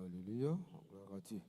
Alléluia. Gloire à Dieu.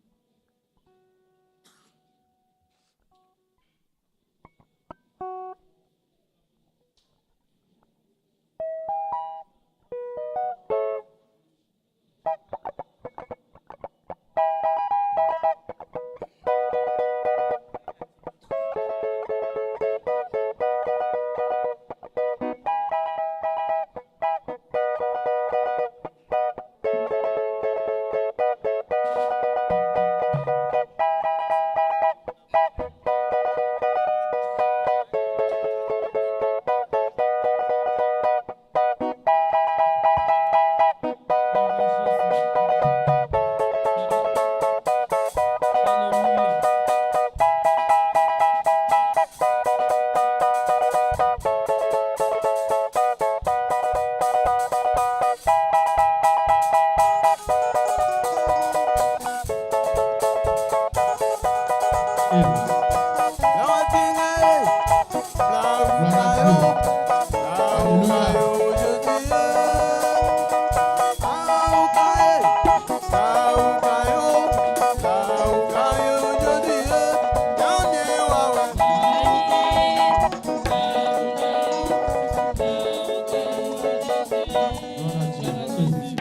Gloire à Dieu. Gloire à Jésus.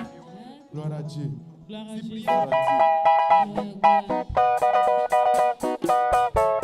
Gloire à Dieu. Gloire, gloire.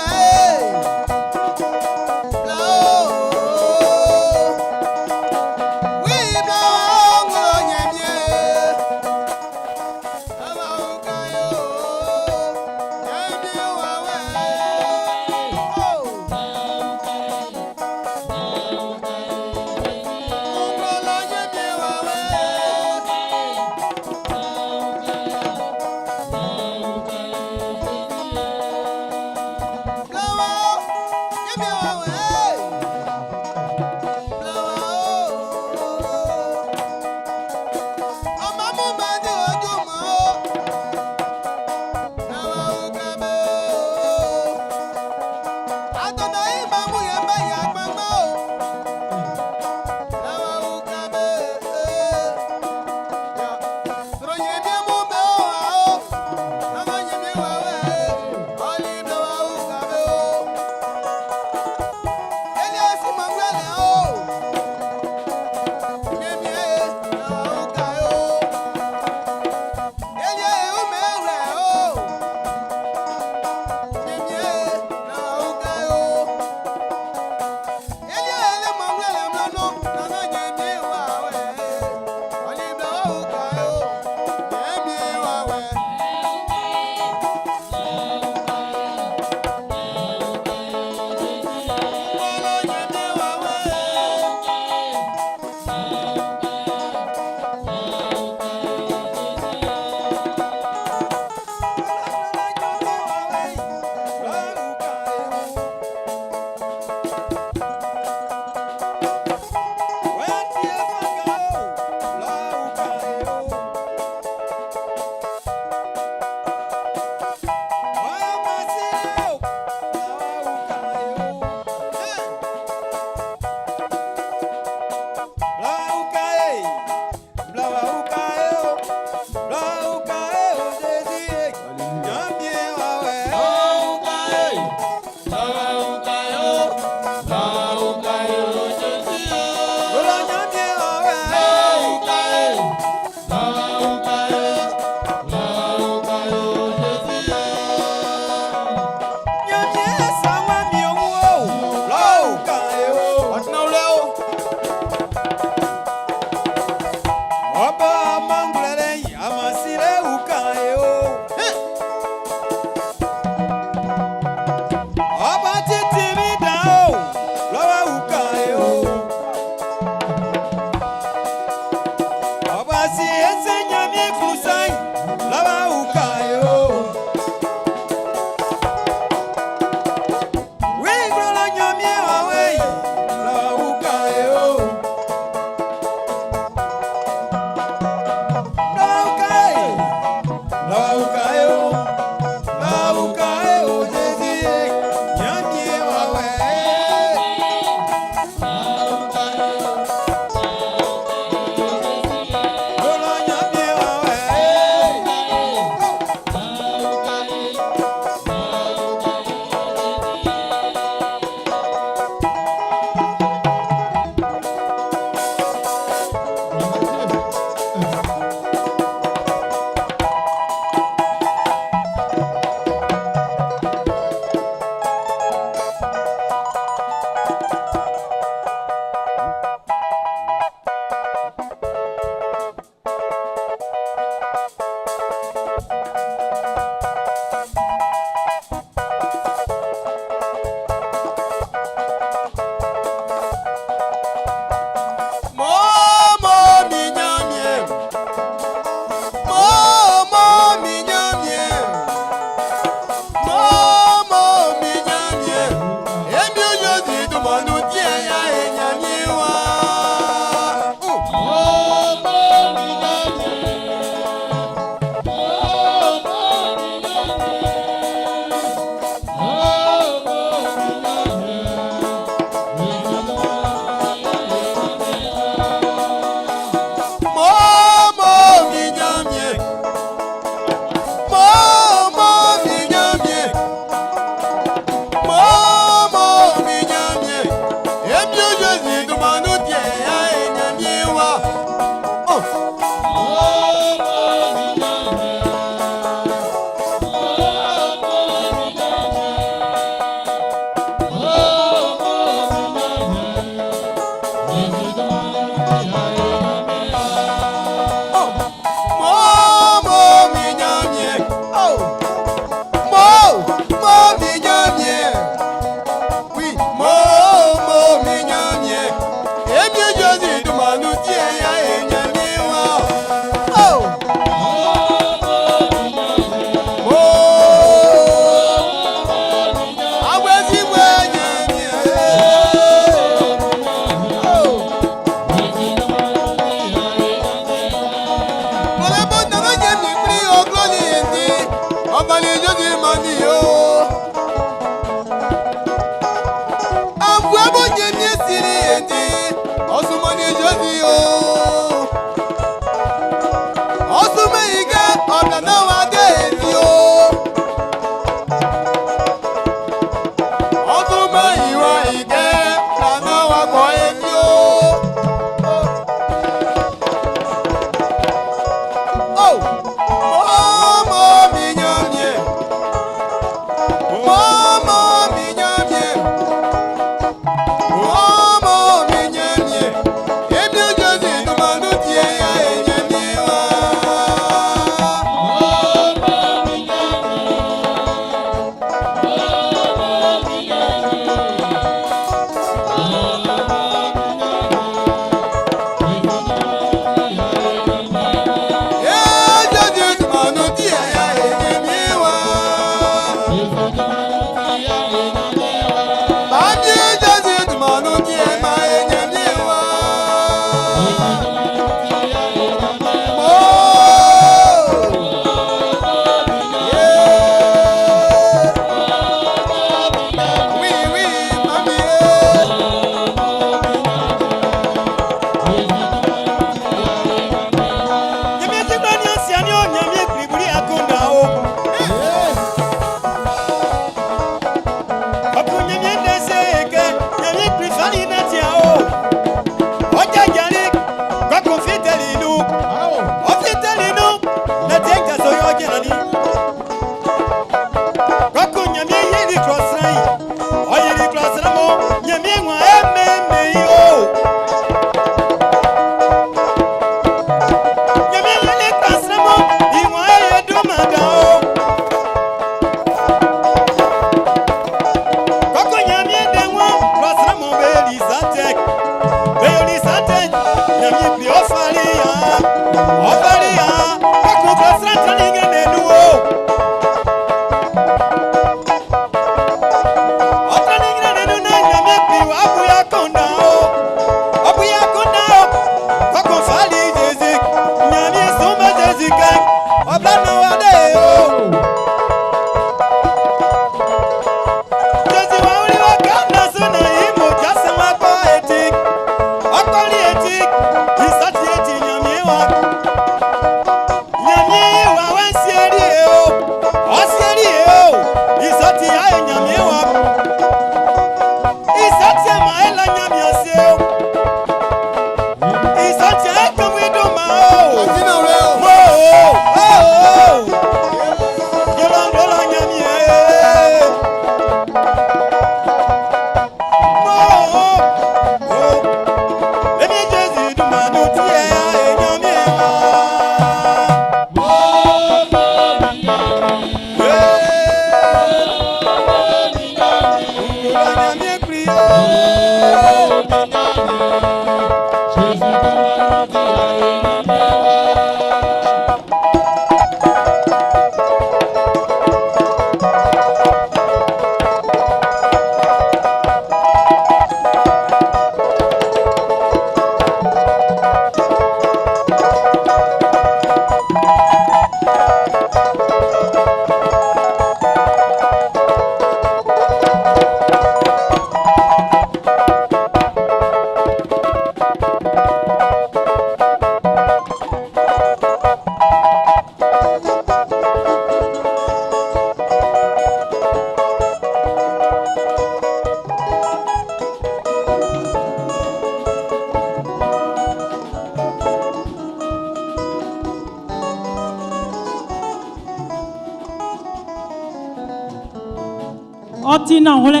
Ɔ ti nanwlɛ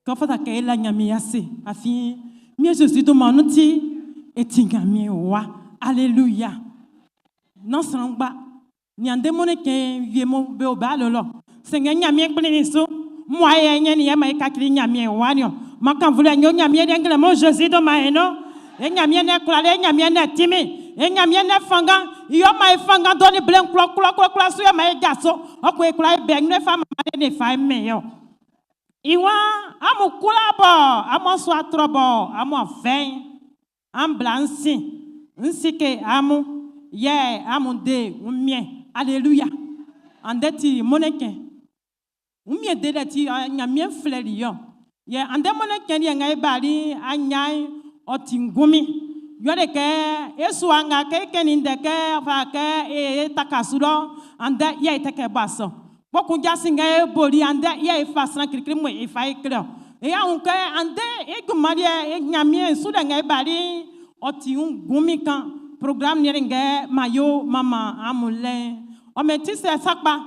kɛ ɔ fata kɛ e la Ɲanmiɛn ase, afin Miɛn Zezi dunman nun ti e ti Ɲanmiɛn wa. Aleluya! Nán sran ngba nian ndɛ mɔnnɛn cɛn wie mɔ be o be awlo lɔ. Sanngɛ Ɲanmiɛn kplinnin su mɔ e yɛ ɲɛnnin yɛ man e kacili Ɲanmiɛn wa'n niɔn. Man kanvlɛ nyo Ɲanmiɛn liɛ nglɛmun Zezi dunman nun. E Ɲanmiɛn nɛ kwlalɛ, e Ɲanmiɛn nɛ tinmin, e Ɲanmiɛn nɛ fanngan. I yɔ man e fanngan dɔ ni blɛ klɔ klɔ klɔ klɔ su yɔ man e jaso. Ɔ ko e kwla e bɛ ɲrun e fa mama ne fa e mɛn yɔ. I waan amun kwla bɔ amun sua trɔ bɔ amun afɛ'n an bla n sin n sike amun yɛ amun de wunmiɛn. Alléluia. Andɛ ti mɔnnɛn cɛn. Wunmiɛn delɛ ti Ɲanmiɛn flɛli yɔ. Yɛ andɛ mɔnnɛn cɛn liɛ nga e bali anyan ɔ ti ngunmin. Yɔ de kɛ e sua nga kɛ e kɛn ndɛ kɛ fa kɛ e taka su lɔ andɛ yɛ e tɛ kɛ bɔ asɔ. Kpɔkun jasin nga e boli andɛ yɛ e fa sran kirikiri mu e fa e kle ɔ. E ya wun kɛ andɛ e junman liɛ e Ɲanmiɛn su lɛ nga e bali ɔ ti ngunmin kan programme yɛrɛ ngɛ ma yo mama amun lɛ. Ɔ mɛ ti sɛ sakpa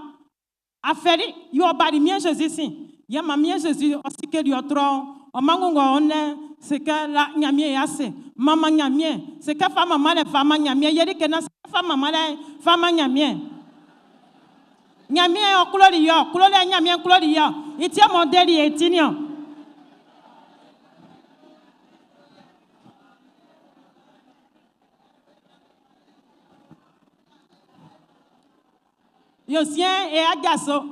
afɛli yɔ bali mien Jésus sin yɛ ma mien Jésus ɔ sikeli ɔ trɔ ɔ mangungo ɔnɛ seke la Ɲanmiɛn ya se mama Ɲanmiɛn seke fa mama lɛ fa ma Ɲanmiɛn yɛli ke na seke fa mama lɛ fa ma Ɲanmiɛn. Ɲanmiɛn ɔ kloli yɔ klolɛ Ɲanmiɛn kloli yɔ i tie mɔ deli e ti niɔ. Yosien e ajaso.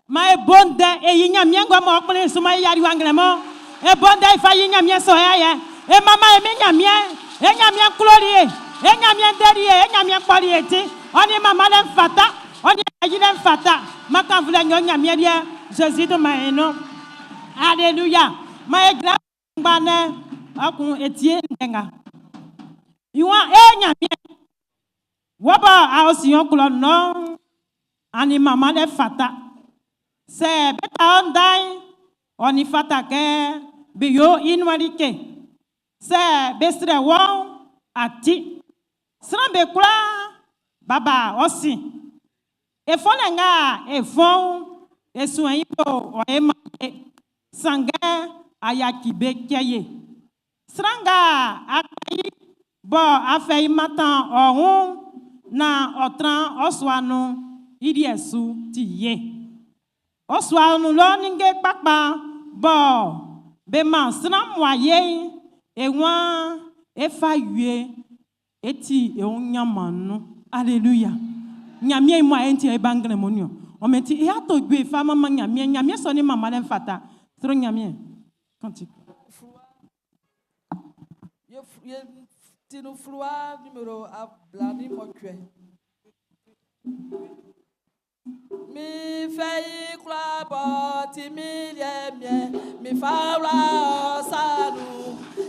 Ma e bonde e yi Ɲanmiɛn ngɔ mɔ kplin su ma e yari wa nglɛmɔ. E bonde e fa yi Ɲanmiɛn sɔ ya yɛ. E mama e mi Ɲanmiɛn. E Ɲanmiɛn kloli e. E Ɲanmiɛn deli e. E Ɲanmiɛn kpɔli e ti. Ɔ ni mama lɛ fata. Ɔ ni ayi lɛ fata. Ma kan vlɛ nyɔ Ɲanmiɛn liɛ. Jésus dunman e nun. Alléluia. Ma e jra gba nɛ ɔkun etie ndɛ nga. Iwan e Ɲanmiɛn. Wɔbɔ a osi klɔ nɔ. Ani mama lɛ fata. Sɛ bɛta ɔndan ɔni fata kɛ be yo inualike. Sɛ be srɛ wɔn ati. Sran be kura baba ɔsi. Efɔlɛ nga efɔn esun yibo ɔye ma ye. Sanngɛ ayaki be kɛ ye. Sran nga akpayi bɔ afɛ imatan ɔhun na ɔtran ɔsuanu ili ɛsu ti ye. Ɔsuanu lɔ ninge kpakpa bɔ be ma sran mua ye ewan efa yue eti ehun nyama nu. Alléluia. Ɲanmiɛn mu a enti e bangle mo nio. O meti e ato gbe fa mama Ɲanmiɛn Ɲanmiɛn sɔ ni mama le fata. Sro Ɲanmiɛn. Cantique. Ye ye tinu fluwa numéro 28. Mi fɛ i kura bɔ ti mi liɛ miɛ, mi fa wla sanu.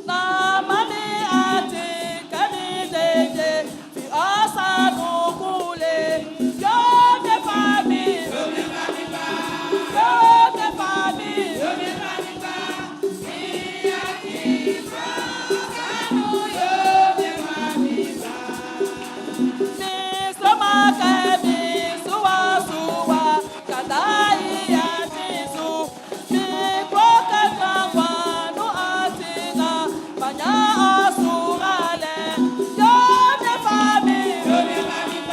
Na ma mi ati kɛ mi dede, fi ɔ sanu kule. Yo mi fa mi, yo mi fa mi, yo mi fa mi ba. Mi ati fa sanu yo mi fa mi ba. Mi soma kɛ mi suwa suwa kata iya ti su. Mi klo kɛ trangwa nu ati na manya asurale. Yo mi fa mi, yo mi fa mi ba.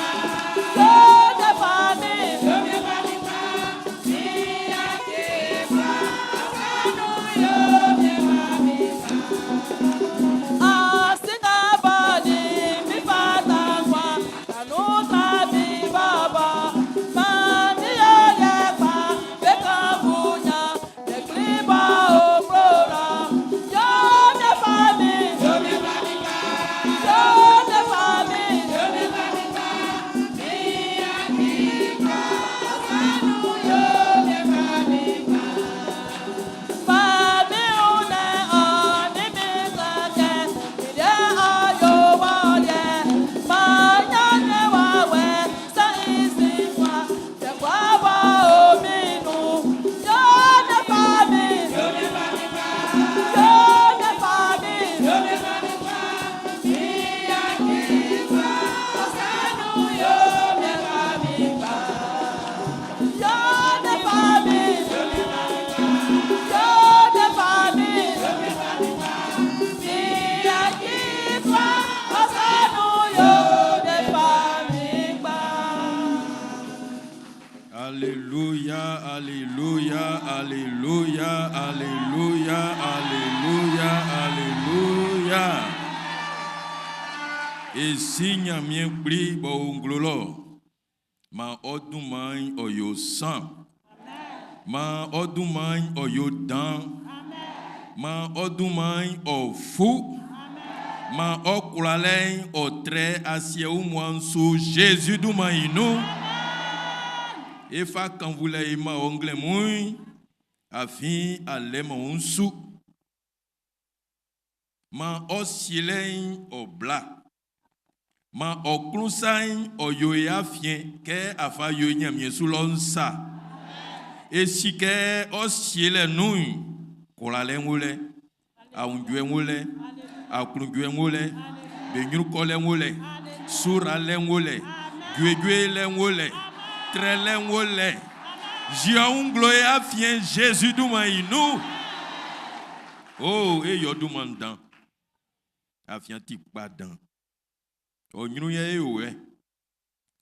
Alléluia, Alléluia, Alléluia, Alléluia, Alléluia. E Si Ɲanmiɛn Kpli b'ɔ o nglo lɔ, maan ɔ dunman'n ɔ yo san. Maan ɔ dunman'n ɔ yo dan. Maan ɔ dunman'n ɔ fu. Maan ɔ kwlalɛ'n ɔ trɛ asiɛ wunmuan'n su Zezi dunman'n i nun. E fa kannvunlɛ e man ɔ nglɛmun'n, afin a lɛ-man wunsu. Maan ɔ sielɛ'n ɔ bla. Maan ɔ klun sa'n ɔ yo e afiɛn kɛ a fa yo i ɲanmiɛn su lɔ'n sa. E si kɛ ɔ sielɛ nun'n, kwlalɛ'n wo lɛ, aunjuɛ'n wo lɛ, aklunjuɛ'n wo lɛ, be ɲrun kɔlɛ'n wo lɛ, suralɛ'n wo lɛ, juejuelɛ'n wo lɛ, trɛlɛ'n wo lɛ. Yi ɔ wun nglo e afiɛn Zezi dunman'n i nun. O, e yo dunman dan. Afin a ti kpa dan. Ɔ ɲrun yɛ e o ɛ.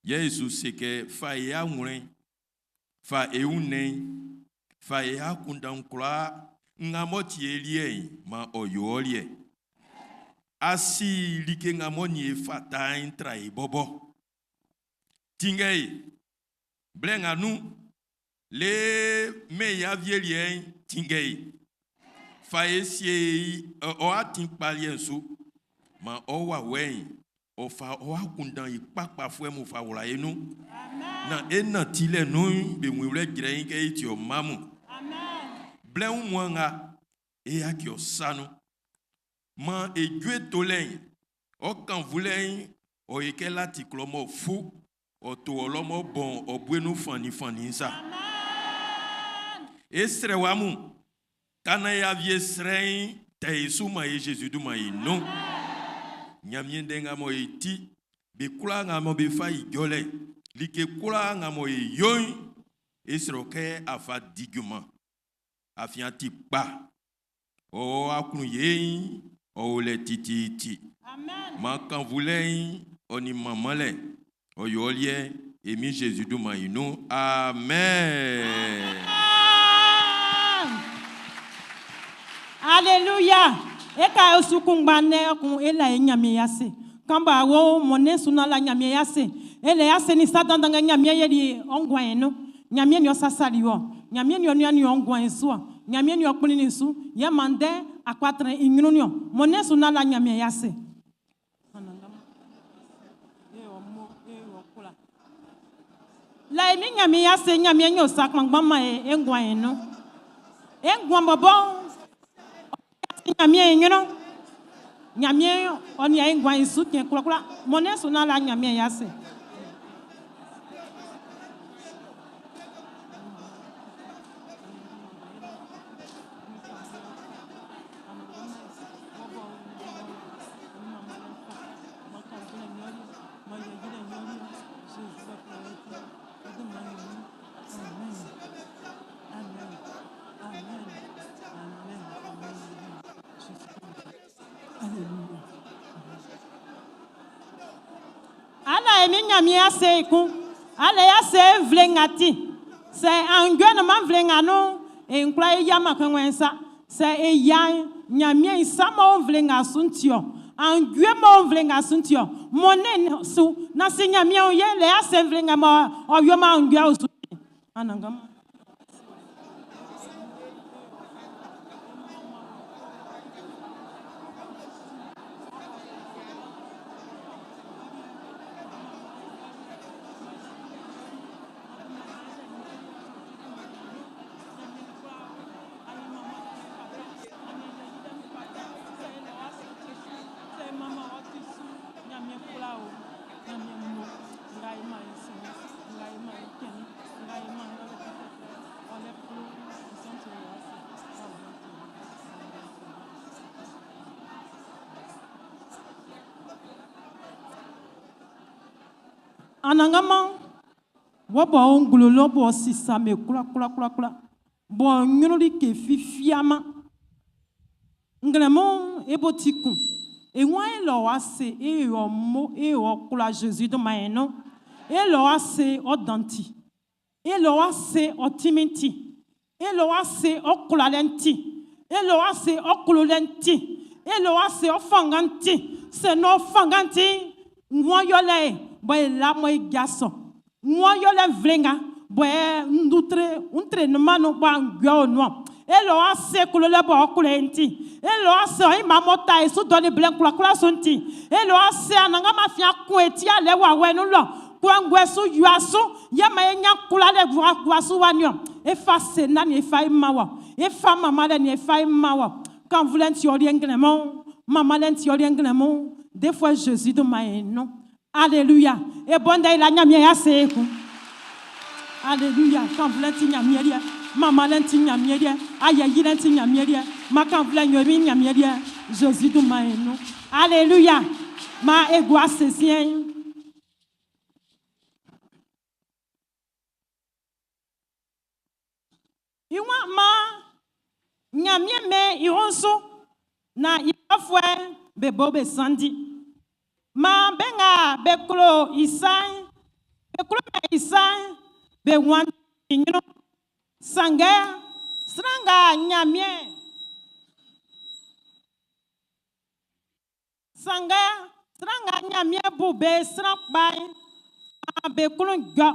Yɛ e su se kɛ, fa e awlɛn'n, fa e wunnɛn'n, fa e akunndan'n kwlaa nga m'ɔ ti e liɛ'n, maan ɔ yo ɔ liɛ. A si like nga m'ɔ nin e fata'n tra e bɔbɔ. Tinngɛ e. Blɛ nga nun'n, le mɛn i awieliɛ'n tinngɛ e. Fa e sie i ɔ atin kpa liɛ'n su. Maan ɔ wawɛ'n ɔ fa ɔ akunndan i kpakpafuɛ mun fa wla e nun. Naan e nantilɛ nun'n be wun i wlɛ jrɛiin kɛ e ti ɔ mma mun. Blɛ wunmuan nga e yaci ɔ sa nun. Maan e jue tolɛ'n, ɔ kannvunlɛ'n ɔ yi kɛ lati klɔ m'ɔ fu ɔ to ɔ lɔ m'ɔ bɔn ɔ bue nun fanninfannin'n sa. E srɛ wa mun, ka naan y'a wie srɛ'n, tɛ e su man e Zezi dunman'n i nun. Ɲanmiɛn ndɛ nga mɔ e ti, be kwlaa nga mɔ be fa ijɔlɛ, like kwlaa nga mɔ e yo'n, e srɛ ɔ kɛ a fa di junman. Afin a ti kpa. Ɔ aklunye'n ɔ o lɛ tititi. Maan kannvunlɛ'n ɔ nin manmanlɛ ɔ yo ɔ liɛ e Min Zezi dunman'n i nun. Amen. Aleluya! E ka e su kunngba nɛ kun e la e Ɲanmiɛn i ase. Kan ba wo mɔ nɛ su na la Ɲanmiɛn i ase. E lɛ ase ni sa dandan kɛ Ɲanmiɛn yeli ɔ nguan'n nun. Ɲanmiɛn nin ɔ sasali wɔ. Ɲanmiɛn nin ɔ niannin ɔ nguan'n su ɔ. Ɲanmiɛn nin ɔ kplinnin su. Yɛ maan ndɛ akpa trɛn i ɲrun'n niɔn. Mɔ nɛ su na la Ɲanmiɛn i ase. La e nin Ɲanmiɛn i ase. Ɲanmiɛn yo sa kpanngban man e e nguan'n nun. E nguan bɔbɔ'n, ɔ ti Ɲanmiɛn i ɲrun. Ɲanmiɛn ɔ nian e nguan'n su cɛn kwlakwla. Mɔ nɛ su na la Ɲanmiɛn i ase. Ala e min Ɲanmiɛn ase ekun. Ala e ase nvle nga ti. Sɛ aunjuɛ nunman nvle nga nun'n, e kwlá e yiaman kɛ ng'ɔ sa. Sɛ e yia'n, Ɲanmiɛn i sa m'ɔ o nvle nga su'n ti ɔ. Aunjuɛ m'ɔ o nvle nga su'n ti ɔ. Mɔnnɛn su, naan si Ɲanmiɛn o yɛ lɛ ase nvle nga mɔ ɔ yoman aunjuɛ o su. Anannganman. Anannganman, wɔ bɔ o nglo lɔ b'ɔ si sa me kwlakwlakwlakwla, b'ɔ nyrun like fi fiaman. Nglɛmun'n e bo ti kun. E waan e lɔ wɔ ase, e yo ɔ mo, e yo ɔ kwla Zezi dunman'n i nun. E lɔ wɔ ase ɔ dan ti. E lɔ wɔ ase ɔ tinmin'n ti. E la wɔ ase ɔ kwlalɛ'n ti. E la wɔ ase ɔ klolɛ'n ti. E la wɔ ase ɔ fanngan'n ti. Sɛ nán ɔ fanngan'n ti, nguan yolɛ e bɔ e la mɔ e jaso. Nguan yolɛ nvle nga bɔ e ndutre ntre nunman nun bɔ anguɛ o nuan. E la wɔ ase klolɛ bɔ ɔ klo e'n ti. E la wɔ ase ɔ ima m'ɔ ta e su dɔ ni blɛ'n kwlakwla su'n ti. E la wɔ ase Anannganman afin a kun e ti alɛ wawɛ nun lɔ. Kɔnguɛ su, wia su, yɛ man e nyan kwlalɛ gua su wa niɔn. E fa se nda nin e fa e man wɔ. E fa manmanlɛ nin e fa e man wɔ. Kannvulɛ'n ti ɔ liɛ nglɛmun, manmanlɛ'n ti ɔ liɛ nglɛmun. Defuɛ Zezi dunman e nun. Aleluya. E bo ndɛ i la Ɲanmiɛn i ase ekun. Aleluya. Kannvulɛ'n ti Ɲanmiɛn liɛ. Manmanlɛ'n ti Ɲanmiɛn liɛ. Ayɛ yilɛ'n ti Ɲanmiɛn liɛ. Man kannvulɛ'n yo e Min Ɲanmiɛn liɛ. Zezi dunman e nun. Aleluya. Maan e gua ase siɛn'n. I waan maan Ɲanmiɛn mɛn i wun su naan i kpɔfuɛ'm be bo be sanndi. Maan be nga be klo i sa'n, be klomɛn i sa'n, be wanndi i ɲrun. Sanngɛ sran nga Ɲanmiɛn Sanngɛ sran nga Ɲanmiɛn bu be sran kpa'n, maan be klun jɔ.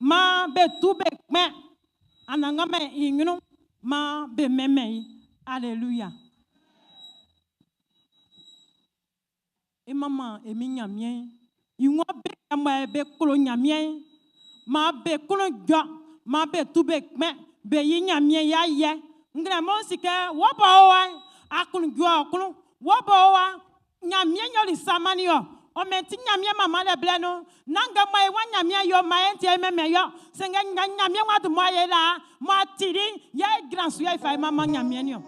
Maan be tu be kpɛn Anannganman i ɲrun, maan be mɛnmɛn i. Aleluya. E manman e Min Ɲanmiɛn'n. I waan be nga mɔ be klo Ɲanmiɛn'n, maan be klun jɔ, maan be tu be kpɛn, be yi Ɲanmiɛn i ayɛ. Nglɛmun'n si kɛ wɔ bɔ o wa'n, aklunjuɛ o klun. Wɔ bɔ o wa'n, Ɲanmiɛn yoli sa mannin ɔ. Ɔ mɛn ti Ɲanmiɛn manmanlɛ blɛ nun. Nán kɛ mɔ e waan Ɲanmiɛn yo man e'n ti e mɛnmɛn i ɔ. Sanngɛ nga Ɲanmiɛn w'a dun mmua ye laa'n, mɔ a tili'n, yɛ e jran su yɛ e fa e manman Ɲanmiɛn'n niɔn.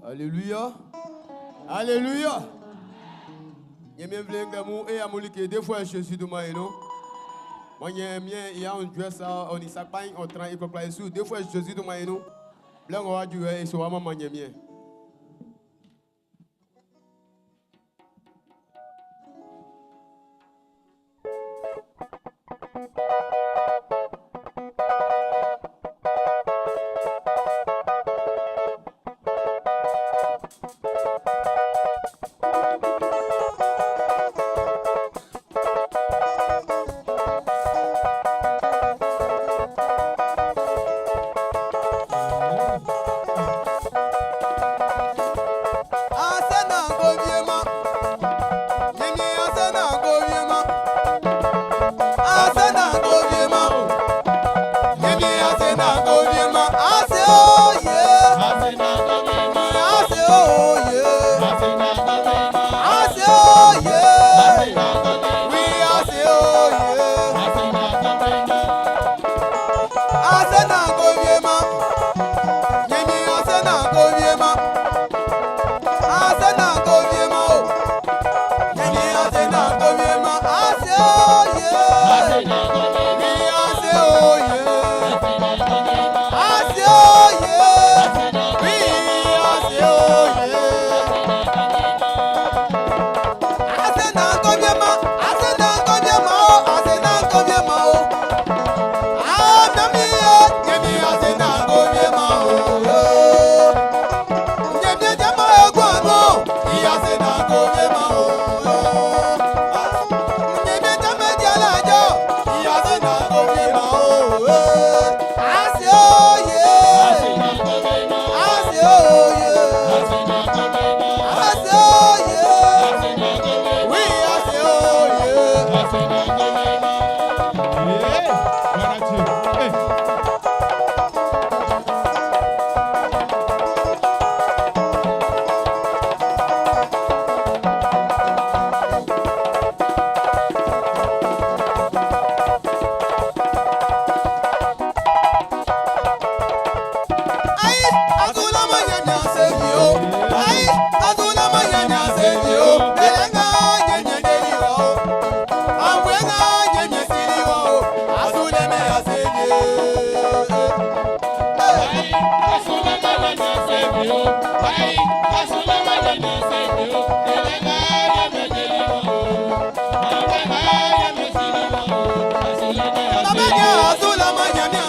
Alléluia. Alléluia. Ɲanmiɛn nvle nga mun e amun like defuɛ Jésus dunman e nun. Mɔ Ɲanmiɛn i aunjuɛ sa ɔ nin sa kpa'n ɔ tran e kwlakwla e su defuɛ Jésus dunman e nun. Blɛ ng'ɔ wá ju yɛ e su wa manman Ɲanmiɛn.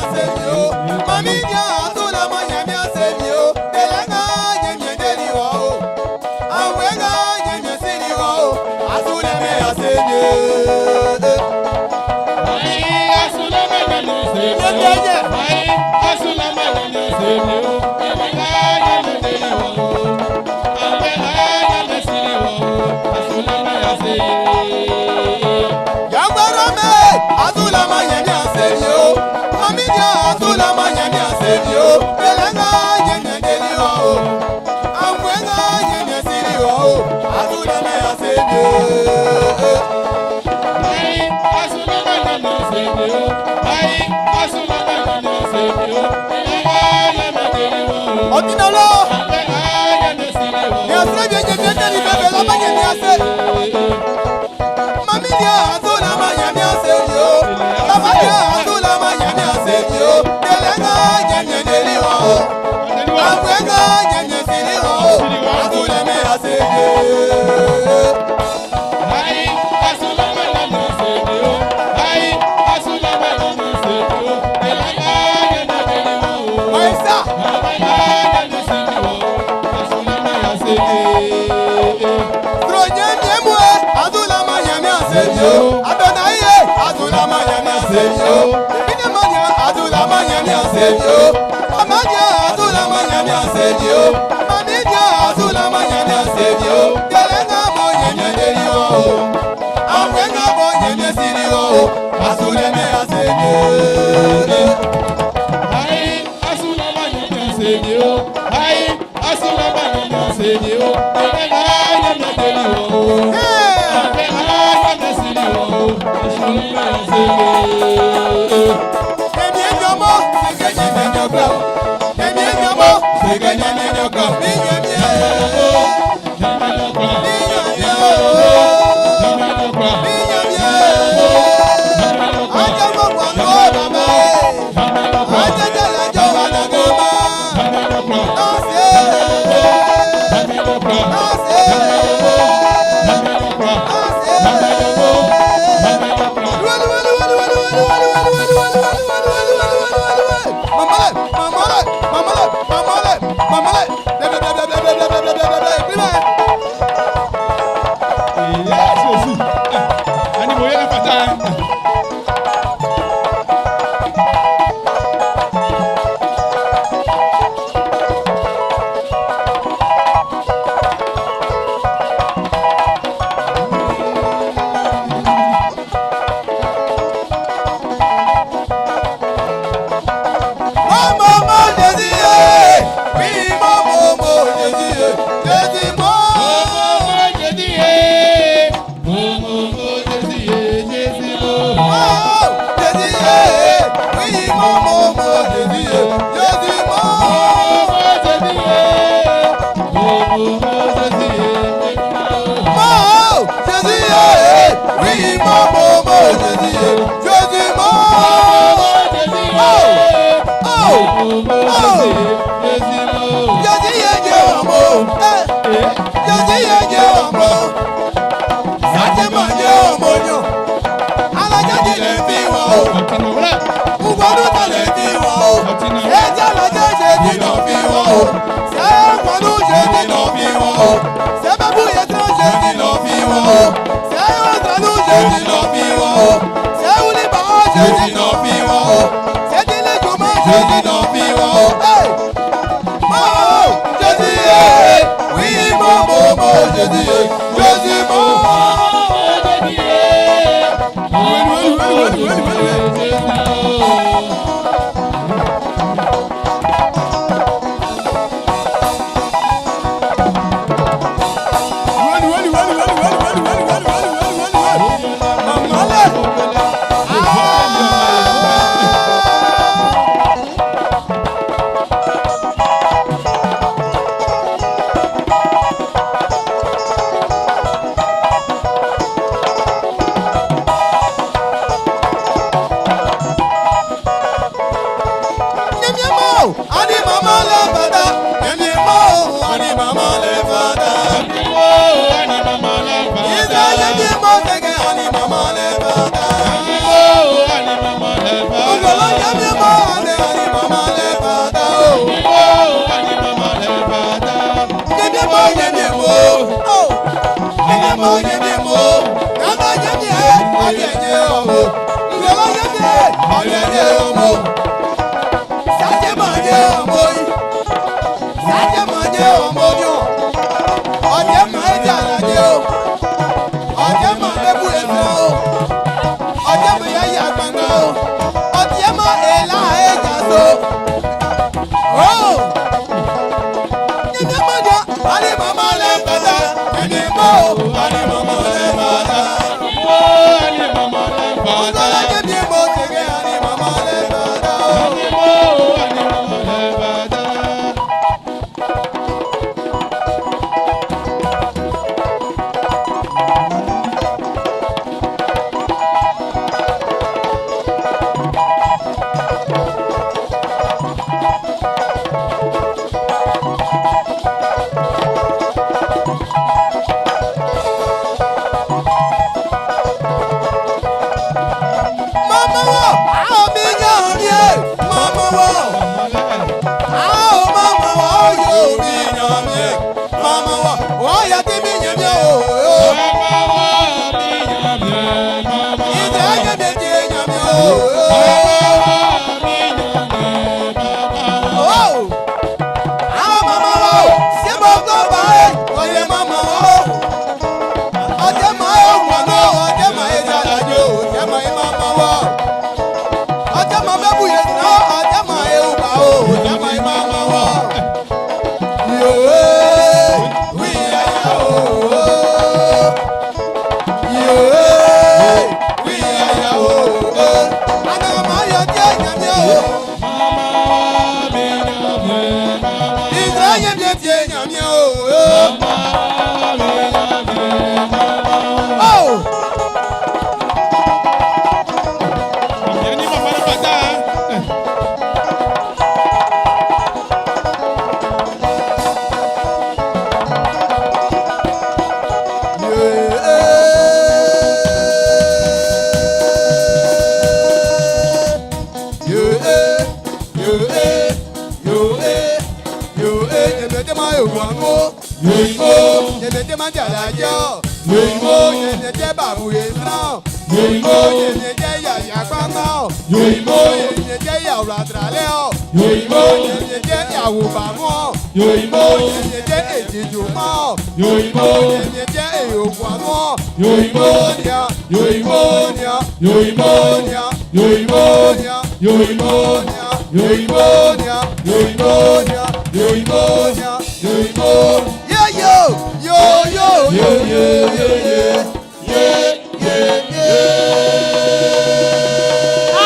ase mi o. Mami dia azulama nyami ase mi o. Delenga nyemi deli wo o. Awenga nyemi sili wo o. Azuleme ase mi Yangbara me azulama nyami ase mi o. Mami dia azulama nyami ase mi o. Delenga nyemi deli wo o. Awenga nyemi sili wo o. Azuleme ase mi o. Ọdínàlọ́ ní asẹ́ bí ẹ̀jẹ̀ bí ẹ̀jẹ̀ ní bẹ́ẹ̀ lọ́mọ yẹn ní asẹ́. Mami ní àtó lọ́mọ yẹn ní asẹ́ yìí o. Bàbá ní àtó lọ́mọ yẹn ní asẹ́ yìí o. Tẹ̀lé ńgá yẹn yẹn délé wọn o. Àgbẹ̀ ńgá yẹn yẹn sílé wọn o. Àtó lẹ́mẹ̀ asẹ́ yìí. Maisa. Tronye miemue, azulama yẹn ní asẹ́ yìí o. Adonaiye, azulama yẹn ní asẹ́ yìí o. Binemanya, azulama yẹn ní asẹ́ yìí o. Amanya, azulama yẹn ní asẹ́ yìí o. Mamidia, azulama yẹn ní asẹ́ yìí o. Telenga mo yẹn ní deli o. Awenga mo yẹn ní siri o. Azuleme asẹ́ yìí o. Èmi ẹ̀yọ́mọ́, ṣèké yẹn mi ẹ̀yọ́ gbọ́. Èmi ẹ̀yọ́mọ́, ṣèké yẹn mi ẹ̀yọ́ gbọ́. Mi yẹn mi ẹ̀. Mi yẹn mi ẹ̀. Mi yẹn mi ẹ̀. Ajẹ́ gbogbo àgọ́ bàbá ẹ̀. Ajẹ́ jẹ́lẹ̀ jọ wà nàgọ́ bá. Ọ̀sẹ̀. Ọ̀sẹ̀.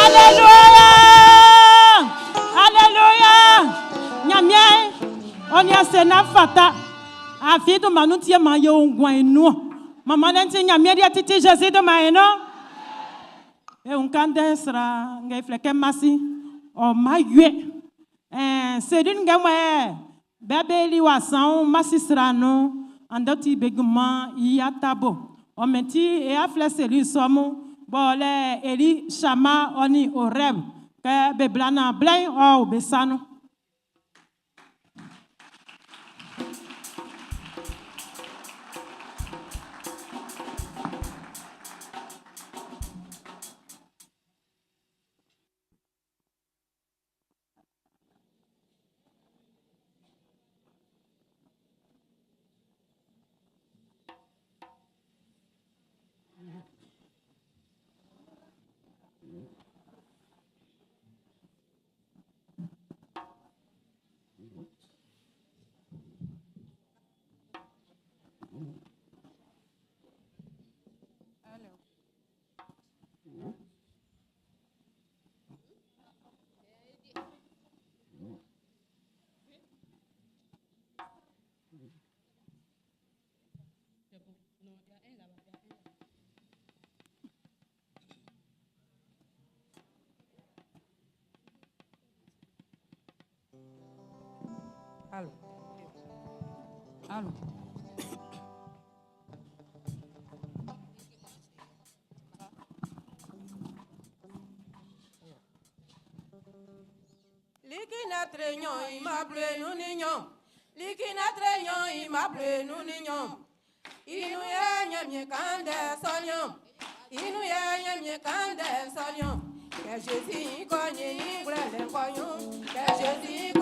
Alléluia! Alléluia! Ɲanmiɛn, ɔ nin ase fata. Afi do manu tie ma ye ngwan enu. Mama ne ti Ɲanmiɛn di titi Jésus do ma eno. E un kande sra nge fleke masi. O ma yue. Eh, sedin nge mwe. Bebe li wa san masi sra no. Andoti beguma iya tabo. O menti e afle seli somu. Bo le eli shama oni oreb. Ke beblana blen o besanu. Allô. Allô. Likina treñon imable nu niñon. Likina treñon imable nu niñon. Inu ye nyemye kande sonyon. Inu ye nyemye kande sonyon. Que Jésus connaît inglele konyon. Que Jésus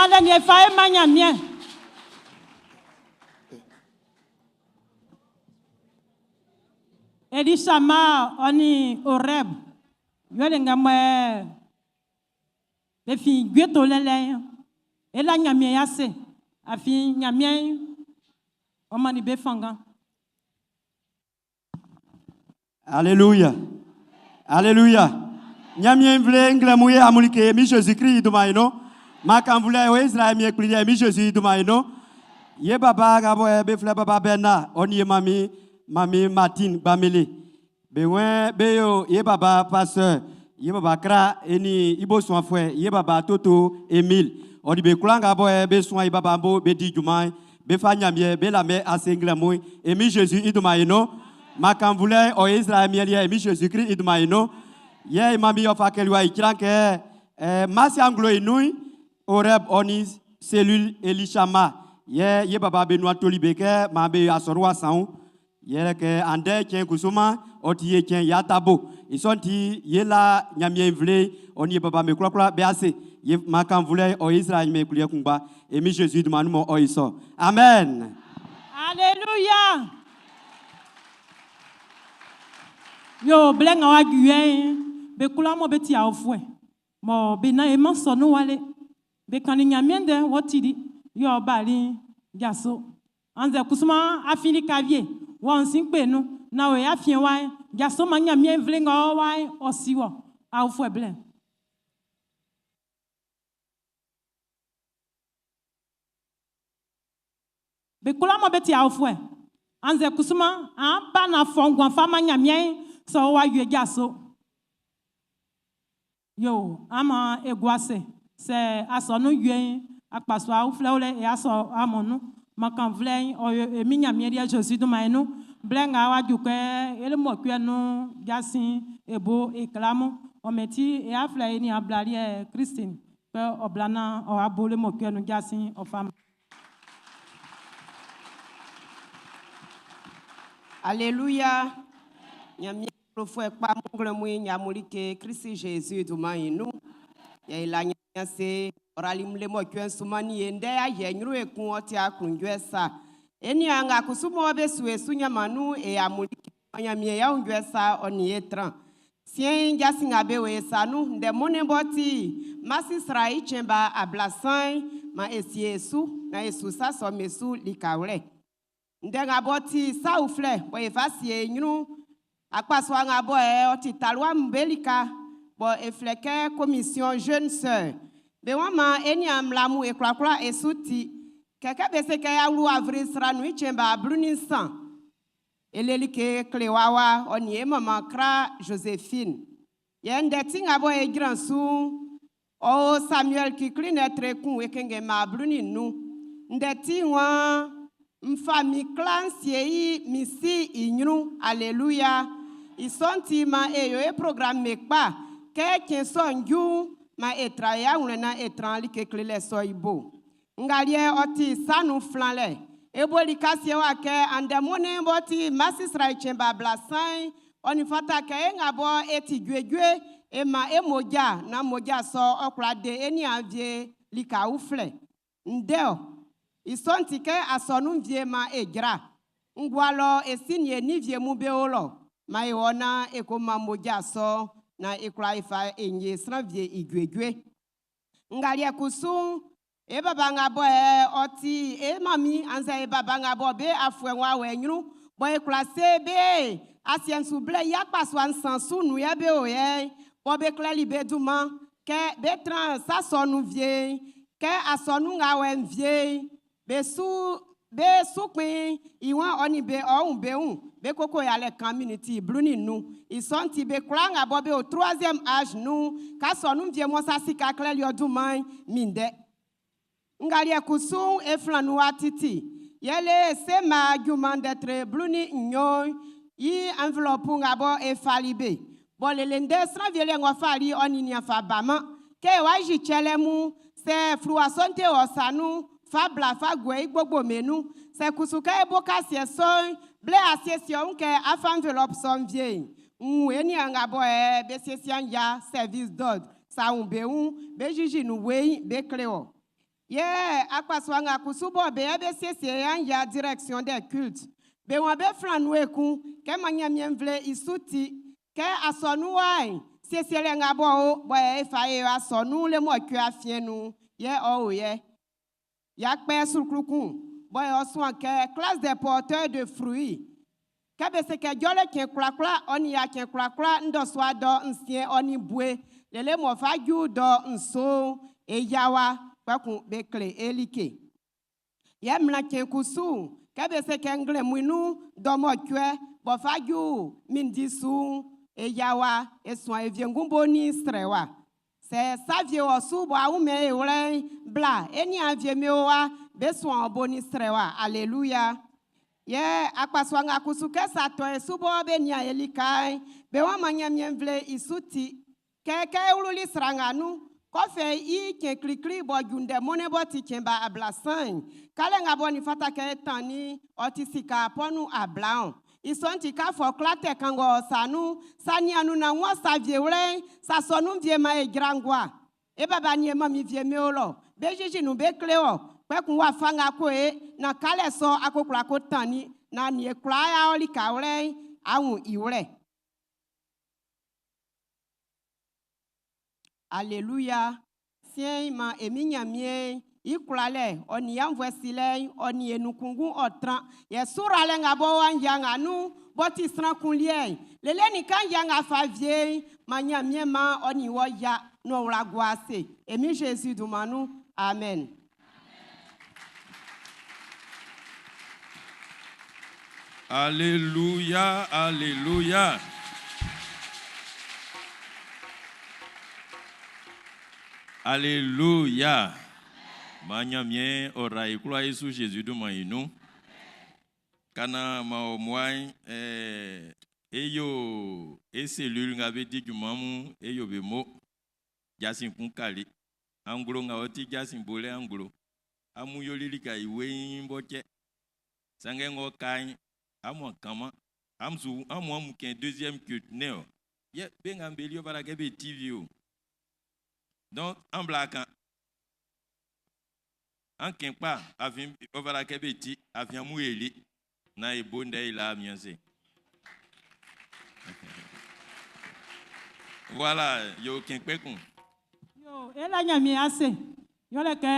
Manmanlɛ nin e fa e man Ɲanmiɛn. Elishama ɔ nin Orɛb yɛle nga mɔ be fin jue tolɛ lɛ'n. E la Ɲanmiɛn i ase afin Ɲanmiɛn ɔ mannin be fanngan. Alléluia. Alléluia. Ɲanmiɛn nvle nglɛmun ye amun like mi Jésus Christ dunman nun. Ma kan vule o Israël mi ekpli mi Jésus dunman nun. Ye baba nga bo be flɛ baba Bernard oni ye mami mami Martine Gbamele. Be wen be yo ye baba pasteur ye baba Kra eni ibo soafwe ye baba Toto Emile. Oni be kula nga bo be soa ye baba bo be di juman be fa nyamie be la me ase nglɛmun e mi Jésus dunman nun. Ma kan vule o Israël mi e mi Jésus Christ dunman nun. Ye mami yo fa keliwa ikran ke eh masi anglo inui Oreb oni cellule Elishama ye ye baba be noa toli be ke ma be asoro asan ye ke ande chen kusuma oti ye chen ya tabo isonti ye la nyamie vle oni ye baba me kula kula be ase ye ma kan vule o Israël me kulie kungba e mi Jésus dunman mo o iso amen. Alléluia. Yo blɛ nga wa ju be kula mo be ti awofue. Mo be na e man sɔ no wale. Be kan ni Ɲanmiɛn ndɛ wɔ tili. Yo bali jaso. Anze kusuma afili kavie. Wɔn si kpe nu. Na o ya fie wa jaso ma Ɲanmiɛn vle nga wa o si wɔ. Awofue blɛ. Be kula mo be ti awofue. Anze kusuma an ba na fɔ ngwan fa ma Ɲanmiɛn sɔ wa yue jaso. Yo, ama eguase. Se asɔnu yue akpaso awuflɛ le e asɔ amɔnu. Makan vlɛ ɔyɔ emi Ɲanmiɛn liɛ Jésus dunman nu. Blɛ nga wa ju kɛ ele mɔ kuɛ nu jasi ebo eklamu. Ɔmɛti e aflɛ ni abla liɛ Christine. Kɛ ɔblana ɔ abo le mɔ kuɛ nu jasi ɔfam. Alléluia. Nyamie profwe pa mungle mwi nyamulike Christ Jésus dunman nu. Ya ila nyase orali mle mo kwen sumani yende ya ye nyuru ekun oti akunjwe sa. Eni anga kusumo be suwe sunyamanu e amulike nyamie ya unjwe sa oni etran. Sien jasi nga be we sanu nde mone boti masi srai chemba ablasan ma esi esu na esu sa so mesu likawle. Nde nga boti sa ufle bo efasi enyuru akpaso nga bo e oti talwa mbelika bo efleke commission jeune sœur. Be wa ma eni amlamu e kra kra esuti keke be se ke ya wlu avril sra nu chemba bluni san. Eleli ke klewawa oni e mama kra Josephine. Ye nde ti nga bo e gran su o Samuel ki kline tre kun e kenge ma bluni nu. Nde ti wa mfa mi klan sie mi si inyru alléluia. Isonti ma e yo e programme me kpa ke kien so nju ma e tra ya wule na e tran li ke klele so ibo. Ngalie oti sanu flanle. Eboli kasie wa ke ande mone boti masisra chemba blasan oni fata ke e ngabo eti dwedwe e ma e moja na moja so okra de eni avie lika ufle. Ndeo isonti ke asonu vie ma e gra. Ngwalo esinie ni vie mu be olo. Ma e wona e ko ma moja so na e kra ifa enye sran vie igwegwe. Ngalie kusu e baba nga bo e oti e mami anze e baba nga bo be afwe nwa we nyuru bo e kra se be asien su ble ya paso an sansu nu ya be o ye bo be kleli be duma ke be tran sa so nu vie ke asonu nga we vie be su be su pin iwon oni be ohun be hun be koko ya le community bluni nu isonti be kra nga bo be au troisième âge nu ka so nu vie mo sa sika kleli oduma minde. Ngalie kusu e flanu atiti. Yele se ma juman d'être bluni nyo yi enveloppe ngabo e falibe. Bo lele nde sran viele ngo fali oni ni afa bama. Ke wa ji chele mu se flua sonte osanu fa bla fa gwe gbogbo menu. Se kusu ke e boka sie son ble asie sie on ke afa enveloppe son vie. Nwu eni ngabo e be sie sie ya service d'ordre. Sa un be un be jiji nu we be kleo. Yɛ akpasua nga kusu bɔ be yɛ be siesie yan ya direction des cultes. Be wan be flan nu ekun kɛ ma Ɲanmiɛn nvle i su ti kɛ asɔnun wa'n siesielɛ nga bɔ o bɔ yɛ e fa e asɔnun le mɔcuɛ afiɛn nun yɛ ɔ o yɛ. Ya kpɛ suklu kun bɔ yɛ ɔ suan kɛ classe des porteurs de fruits. Kɛ be se kɛ jɔlɛ cɛn kwlakwla ɔ nin ya cɛn kwlakwla ndɔsua dɔ nsiɛn ɔ nin bue lele mɔ fa ju dɔ nso e yawa kpɛkun be kle e like. Yɛ mmla cɛn kusu kɛ be se kɛ nglɛmun nun dɔ mɔcuɛ bɔ fa ju mindi su e yawa e suan e wiengu bo ni srɛwa. Sɛ savie wɔ su bɔ awumɛ e wlɛ bla e ni avie mi wa be suan bo ni srɛwa alléluia. Yɛ akpasua nga kusu kɛ sa tɔ e su bɔ be nia e lika'n be wa ma Ɲanmiɛn nvle i su ti kɛ kɛ e wluli sran nga nun kɔfɛ i cɛn klikli bɔ junde mɔnɛ bɔ ti cɛn ba ablasan kalɛ nga bɔ ni fata kɛ e tan ni ɔ ti sika pɔnu ablaɔn i sɔ'n ti k'a fɔ kla tɛ kan ngɔ sa nun sa nianu na ŋua sa vie wlɛ sa sɔnu vie ma e jra ngua e baba ni e ma mi vie mi o lɔ be zizi nu be kle wɔ kpɛkun wa fa nga ko e na kalɛ sɔ akokora ko tan ni na ni e kura ya ɔli ka wlɛ awun i wlɛ. Alléluia. Siɛn ma emi Ɲanmiɛn i kwlalɛ ɔ nin yanvuɛ silɛ ɔ nin enukungun ɔ tran yɛ suralɛ nga bɔ wa ya nga nun bɔ ti sran kun liɛ lele ni kan ya nga fa vie ma Ɲanmiɛn ma ɔ nin wɔ ya n'o wla gua ase emi Jésus dunman nun amen. Alléluia, Alléluia. Alléluia. Ma Ɲanmiɛn ɔ ra e kwlaa e su Jésus dunman i nun. Kana ma o muai e yo e cellule nga be di junman mun e yo be mo. Jasin kun kali. Anglo nga ɔ ti jasin bolɛ anglo. Amun yoli lika i weiin bɔ cɛ. Sanngɛ ng'ɔ ka'n amun kanman. Amun su amun amun kɛn deuxième culte ne o. Yɛ be nga be li ɔ fata kɛ be TV o. Donc an bla kan. An kɛn kpa afin ɔ fata kɛ be ti afin amun yeli. Na e bo ndɛ i la miɛn se. Voilà, yo kɛn kpɛkun. Yo, e la Ɲanmiɛn ase. Yɔlɛ kɛ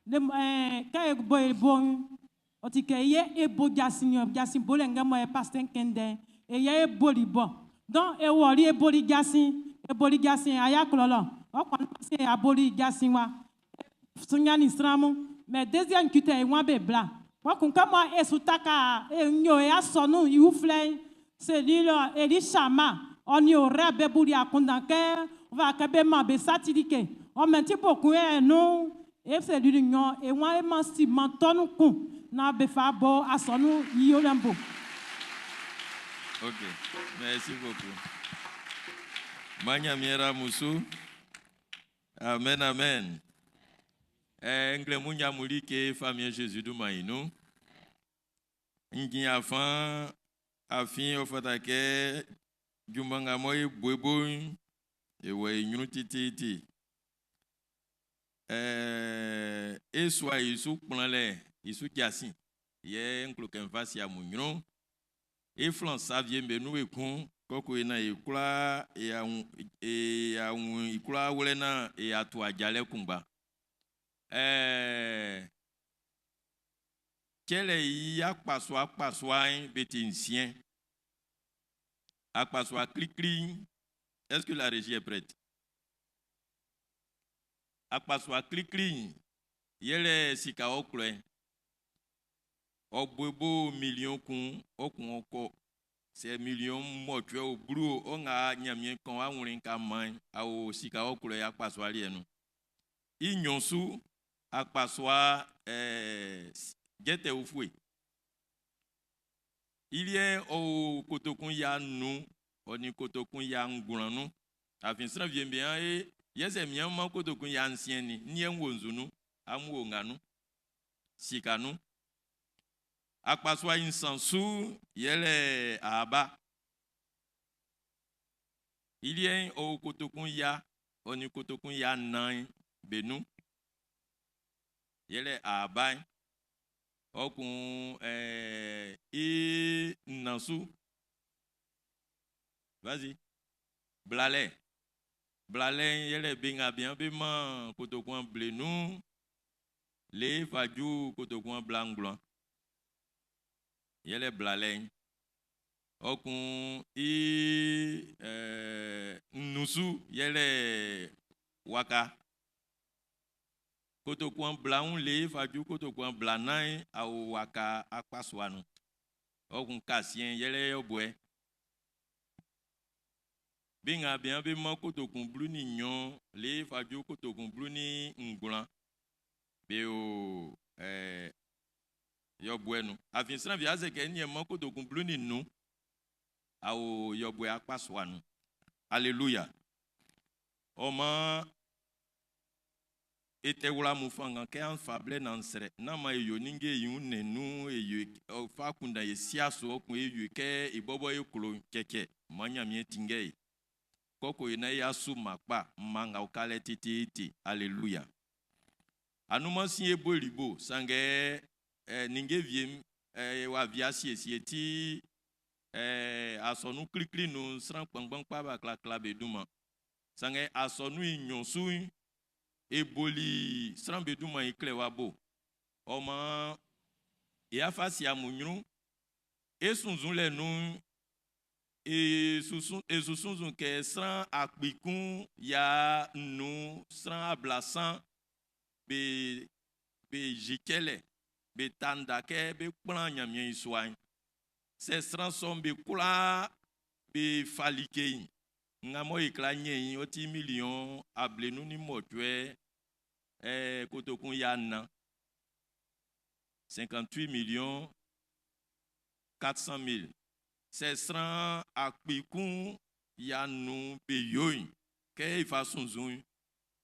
le kɛ e bo e bo'n ɔ ti kɛ ye e bo jasin yɔ jasin bolɛ nga mɔ e pasteur kɛndɛ e yɛ e boli bɔ. Donc e wɔli e boli jasin e boli jasin a y'a klɔlɔ ɔ kɔni se a boli jasin wa. Sunyani sran mu mais deuxième culte e wa be bla. Kpɔkun kɛ mɔ e su ta ka e nyo e asɔnu iwu filɛ cellule Eli Chama ɔ ni o rɛ bɛ buli akundan kɛ va kɛ be ma be satili ke ɔ mɛ ti bokun yɛ nu e cellule nyɔ e wa e ma si ma tɔnu kun na be fa bɔ asɔnu yiyo lɛ bo. Ok, merci beaucoup. Ma Ɲanmiɛn ra musu. Amen, amen. Ngle mu nyamuli ke famille Jésus dunman i nun. Njin afan afin ɔ fata kɛ junman nga mɔ e bo e bo'n e wɔ e ɲrun tititi. E sua i su kplanlɛ i su jasin yɛ n klo kɛ n fa si amun ɲrun. E flan savie be nun ekun kɔkɔ e na e kwla e awun e awun i kwla wlɛ na e ato ajalɛ kunngba. Cɛlɛ i akpasua akpasua'n be ti nsiɛn. Akpasua klikli'n, est-ce que la régie est prête? Akpasua klikli'n yɛlɛ sika ɔkwlɛ. Ɔ bo million kun ɔ kun ɔ kɔ. Sɛ million mɔcuɛ o blu o ɔ nga Ɲanmiɛn kan awurin ka man awo sika ɔkwlɛ akpasua liɛ nun. I nnyɔn su akpasua jɛtɛ ufue. I liɛ ɔ o kotokun ya nu ɔ ni kotokun ya ngwlan nu. Afin sran vie be an e yɛ sɛ mian ma kotokun ya nsiɛn ni ni yɛ wo nzu nu amu wo nga nu sika nu. Akpasua i nsan su yɛlɛ aaba. I liɛ ɔ o kotokun ya ɔ ni kotokun ya nan be nu. Yɛlɛ aaba'n. Ɔ kun i nnan su. Vas-y. Blalɛ. Blalɛ'n yɛlɛ be nga bian be man kotokun ablenun le fa ju kotokun ablangwlan. Yɛlɛ blalɛ'n. Ɔ kun i nnun su yɛlɛ waka. Kotokun ablaɔn le fa ju kotokun ablanan awo waka akpasua nun. Ɔ kun kasiɛn yɛlɛ yɔbuɛ. Be nga bian be man kotokun 12 le fa ju kotokun 19 be o yɔbuɛ nun. Afin sran fi ase kɛ niɛn man kotokun 15 awo yɔbuɛ akpasua nun. Alléluia. Ɔ maan e tɛ wla mun fanngan kɛ an fa blɛ nan srɛ. Nán man e yo ninnge i wun nnɛn nun, e yo ɔ fa kundan e sia su ɔ kun e yo kɛ e bɔbɔ e klo cɛcɛ. Man Nyanmiɛn tinngɛ e. Kɔko e na e asu ma kpa, mma nga ukalɛ tititi. Aleluya. Anunman sin e bo e libo, sanngɛ ninnge wie'm wa via siesie ti asɔnun klikli nun sran kpanngban kpa b'a klakla be dunman. Sanngɛ asɔnun i nɲɔn su'n, e boli sran be dunman i klɛ wa bo. Ɔ maan e afa si amun ɲrun. E sunnzunlɛ nun'n, e su sunnzun kɛ sran 1500 sran 30 be be jicɛlɛ, be ta nda kɛ be kplan Ɲanmiɛn i sua'n. Sɛ sran sɔ'm be kwlaa be fa like'n, nga mɔ e kla ɲɛn i'n, ɔ ti 58 kotokun 400. 58 400 000. Sɛ sran 1500 be yo'n, kɛ e fa sunnzun'n,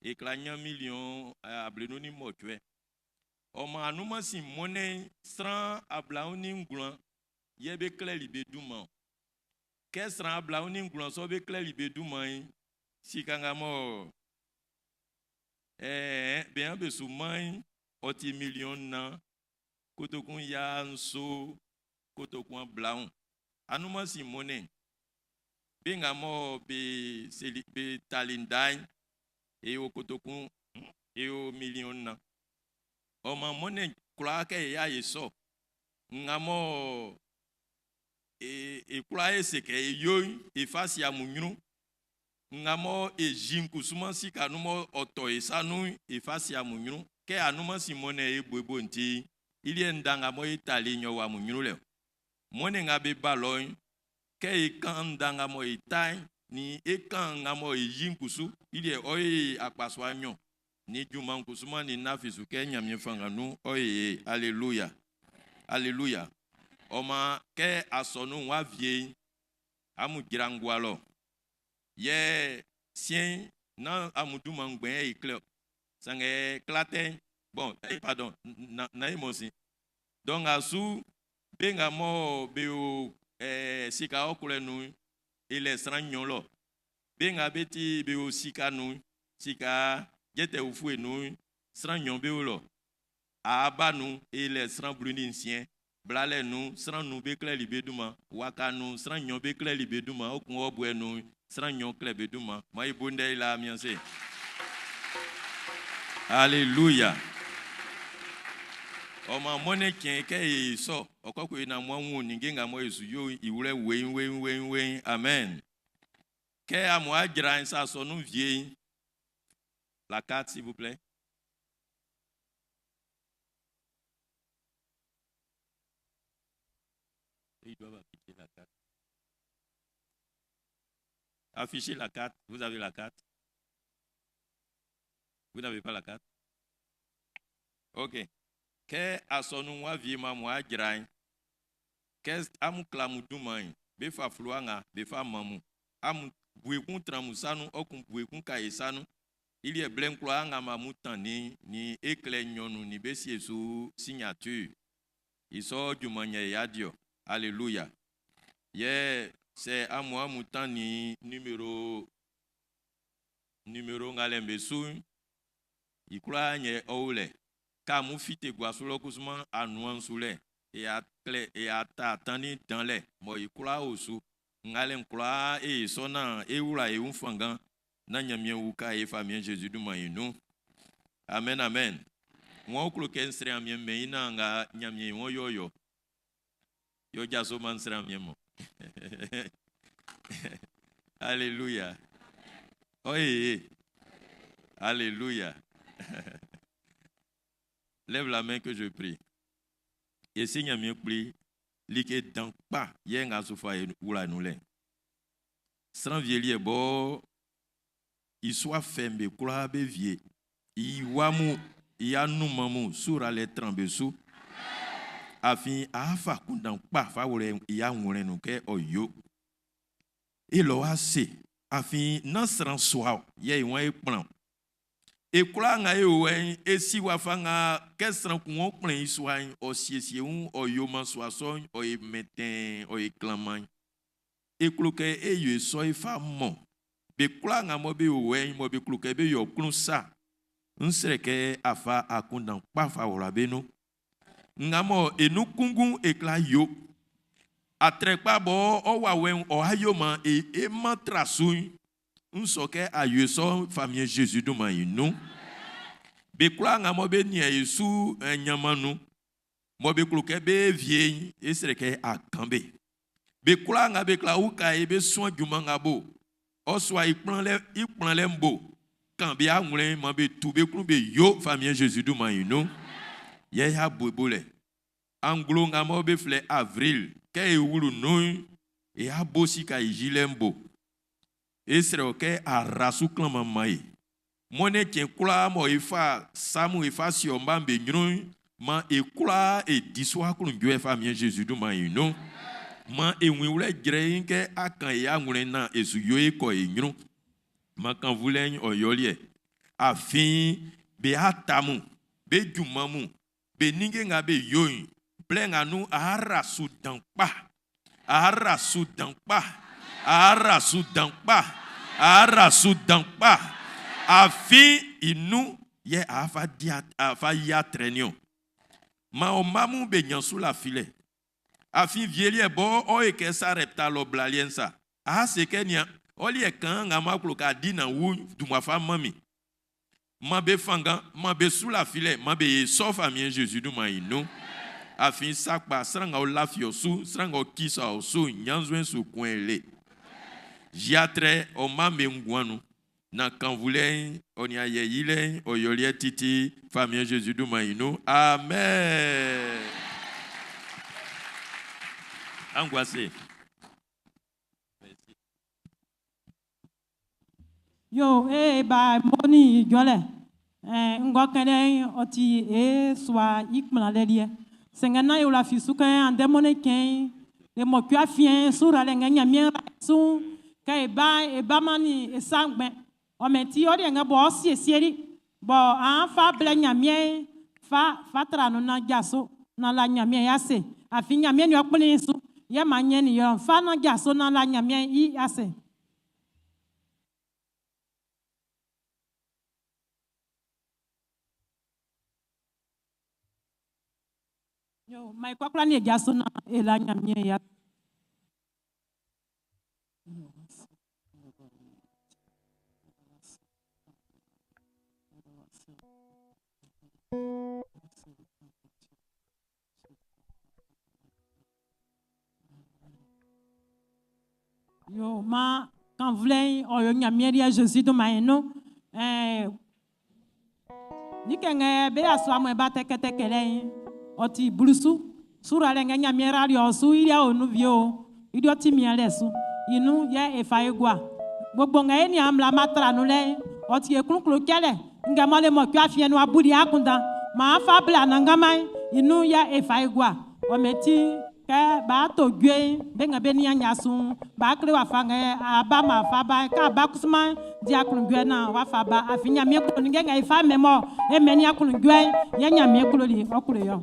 e kla ɲan 58. Ɔ maan anunman sin mɔnnɛn'n, sran 29 yɛ be klɛli be dunman. Kɛ sran 29 sɔ be klɛli be dunman'n, sika nga mɔ be be su man'n, ɔ ti 4 kotokun 700 kotokun 20. Anunman sin mɔnnɛn, be nga mɔ be seli be tali nda'n, e yo kotokun, e yo 4. Ɔ maan mɔnnɛn kwlaa kɛ e y'a ye sɔ, nga mɔ e kwlaa e se kɛ e yo'n, e fa si amun ɲrun. Nga mɔ e zi kusuman sika nun mɔ ɔ tɔ e sa nun'n, e fa si amun ɲrun. Kɛ anunman sin mɔnnɛn e bo e bo'n ti, i liɛ nda nga mɔ e tali ɲɔ wɔ amun ɲrun lɛ. Mɔnnɛn nga be ba lɔ'n, kɛ e kan nda nga mɔ e ta'n, ni e kan nga mɔ e yi kusu, i liɛ ɔ ye akpasua nɲɔn. Ni junman kusuman ni nafi su kɛ Ɲanmiɛn fanngan nun ɔ ye. Alléluia. Alléluia. Ɔ maan kɛ asɔnun'n w'a wie'n, amun jra ngua lɔ. Yɛ siɛn'n, nán amun dunman ngbɛn yɛ e klɛ o. Sanngɛ klatɛ'n, bon, pardon, na e mɔ sin. Donc nga su, be nga mɔ be o sika ɔkwlɛ nun'n, e lɛ sran nɲɔn lɔ. Be nga be ti be o sika nun'n, sika jɛtɛ ufue nun'n, sran nɲɔn be o lɔ. Aaba nun, e lɛ sran 16. Blalɛ nun, sran nun be klɛli be dunman. Waka nun, sran nɲɔn be klɛli be dunman. Okun ɔbuɛ nun, sran nɲɔn klɛ be dunman. Ma i bo ndɛ i la amiɛn se. Alléluia. Ɔ maan mɔnnɛn cɛn kɛ e sɔ, ɔ kɔ ko e na mo wun ninnge nga mɔ e su yo i wlɛ weiin weiin weiin weiin. Amen. Kɛ amun a jran sa sɔ nun wie'n, la carte s'il vous plaît. Ils doivent afficher la carte. Affichez la carte. Vous avez la carte? Vous n'avez pas la carte? Ok. Kɛ asɔnun wa vie ma mo a jran, kɛ amun kla mu dunman be fa fluwa nga be fa man mu. Amun bue kun tran mu sa nun, ɔ kun bue kun ka e sa nun. I liɛ blɛ kwlaa nga ma mu tannin ni e klɛ nɲɔn nun ni be sie su signature. I sɔ junman yɛ y'a di ɔ. Alléluia. Yɛ sɛ amun amun tannin numéro nga lɛ'n be su'n, i kwlaa yɛ ɔ o lɛ. Kɛ amun fite gua su lɔ kusuman anuan'n su lɛ, e a klɛ e a ta tannin dan lɛ mɔ e kwlaa o su. Ngalɛ'n kwlaa e sɔ naan e wla e wun fanngan naan Ɲanmiɛn uka e Famiɛn Zezi dunman'n i nun. Amen, amen. Ng'ɔ klo kɛ n srɛ Ɲanmiɛn mɛn i naan nga Ɲanmiɛn i wun yo yo. Yo jaso man srɛ Ɲanmiɛn mɔ. Alléluia. Oye. Alléluia. Lève la main que je prie. E si Ɲanmiɛn Kpli like dan kpa yɛ nga su fa e wla nun lɛ. Sran wie liɛ bɔ i su afɛ'n be kwlaa be wie. I wa mun, i anunman mun, suralɛ tran be su. Afin a fa kundan kpa fa wlɛ i awlɛn nun kɛ ɔ yo. E lɔ wa se, afin nán sran sua yɛ i wan e kplan. E kwlaa nga e o wɛ'n, e si wafa nga kɛ sran kun ɔ kplɛn i sua'n, ɔ siesie wun, ɔ yo man sua sɔ'n, ɔ ye mɛntɛn, ɔ ye klanman. E klo kɛ e yo e sɔ e fa mɔ. Be kwlaa nga mɔ be o wɛ'n, mɔ be klo kɛ be yo klun sa, n srɛ kɛ a fa akunndan kpa fa wla be nun. Nga mɔ e nun kunngun e kwla yo. Atrɛkpa bɔ ɔ wawɛ'n ɔ'a yo man e e man tra su'n, n sɔ kɛ a yo sɔ Famiɛn Zezi dunman i nun. Be kwlaa nga mɔ be nian e su ɲanman nun, mɔ be klo kɛ be wie'n, e srɛ kɛ a kan be. Be kwlaa nga be kwla uka e be suan junman nga bo, ɔ sua i kplanlɛ i kplanlɛ'n bo, kan be awlɛn man be tu be klun be yo Famiɛn Zezi dunman i nun. Yɛ y'a bo e bo lɛ. Anglo nga mɔ be flɛ Avril, kɛ e wlu nun'n, e y'a bo sika i yilɛ'n bo. E srɛ ɔ kɛ a ra su klanman man e. Mɔnnɛn cɛn kwlaa mɔ e fa samu e fa sie ɔ mma'm be ɲrun'n, man e kwlaa e di su aklunjuɛ Famiɛn Zezi dunman'n i nun. Man e wun i wlɛ jrɛiin kɛ a kan e awlɛn naan e su yo e kɔ e ɲrun. Man kannvunlɛ'n ɔ yo liɛ. Afin be aata mun, be junman mun, be ninnge nga be yo'n, blɛ nga nun a ra su dan kpa. A ra su dan kpa. A ra su dan kpa. A ra su dan kpa. Afin i nun yɛ a fa di a fa yi atrɛ niɔn. Man ɔ mma mun be ɲan su lafilɛ. Afin wie liɛ bɔ ɔ e kɛ Sarɛpta lɔ bla liɛ'n sa. A se kɛ nian, ɔ liɛ kan nga m'an klo kɛ a di naan wu'n, dun mmua fa man min. Man be fanngan, man be su lafilɛ, man be ye sɔ Famiɛn Zezi dunman'n i nun. Afin sakpa, sran nga ɔ lafi ɔ su, sran nga ɔ kisa ɔ su'n, ɲannzuɛn su kun e le. Yiatrɛ ɔ mma'm be nguan nun, naan kannvunlɛ'n ɔ nin ayɛ yilɛ'n ɔ yo liɛ titi Famiɛn Zezi dunman'n i nun. Amen! An gua ase. Yo e ba moni ijɔlɛ eh, ngɔ kɛnɛ ɔ ti e sua i kplanlɛ liɛ sɛngɛ nán e wla fi su kɛ andɛ mɔnɛ cɛn e mɔcuɛ afiɛn suralɛ ngɛ Ɲanmiɛn ra su'n kɛ e ba e ba man ni e sa ngbɛn ɔ mɛn ti ɔ deɛ ngɛ bɔ ɔ siesieli bɔ an fa blɛ Ɲanmiɛn fa fa tra nun nan jaso nan la Ɲanmiɛn i ase afin Ɲanmiɛn ni ɔ kplin su yɛ man nyɛn ni yɔ fa nan jaso nan la Ɲanmiɛn i ase. Yo, mai kwakwa ni e jaso nan e la Ɲanmiɛn i ase. Yo, ma kanvlɛ'n ɔ yo Ɲanmiɛn liɛ Zezi dunman i nun. Eh, like ngɛ be asua mɔ e ba tɛkɛtɛkɛ lɛ'n, ɔ ti blusu. Suralɛ ngɛ Ɲanmiɛn rali ɔ su, i liɛ o nun wie o, i liɛ ɔ ti miɛn lɛ su. I nun yɛ e fa e gua. Gbogbo ngɛ e nian mmla ma tra nun lɛ'n, ɔ ti e klunklo kɛlɛ. Ngɛ mɔ le mɔcuɛ afiɛn nun abuli akunndan. Maan fa bla nanganman i nun yɛ e fa e gua. Ɔ mɛn ti kɛ b'a to jue'n, be nga be nian nya su'n, b'a kle wafa ngɛ a ba ma fa ba, kɛ a ba kusuman di aklunjuɛ naan w'a fa ba. Afin Ɲanmiɛn klo ninnge nga e fa mɛn mɔ e mɛn i aklunjuɛ'n, yɛ Ɲanmiɛn kloli ɔ klo yɔ.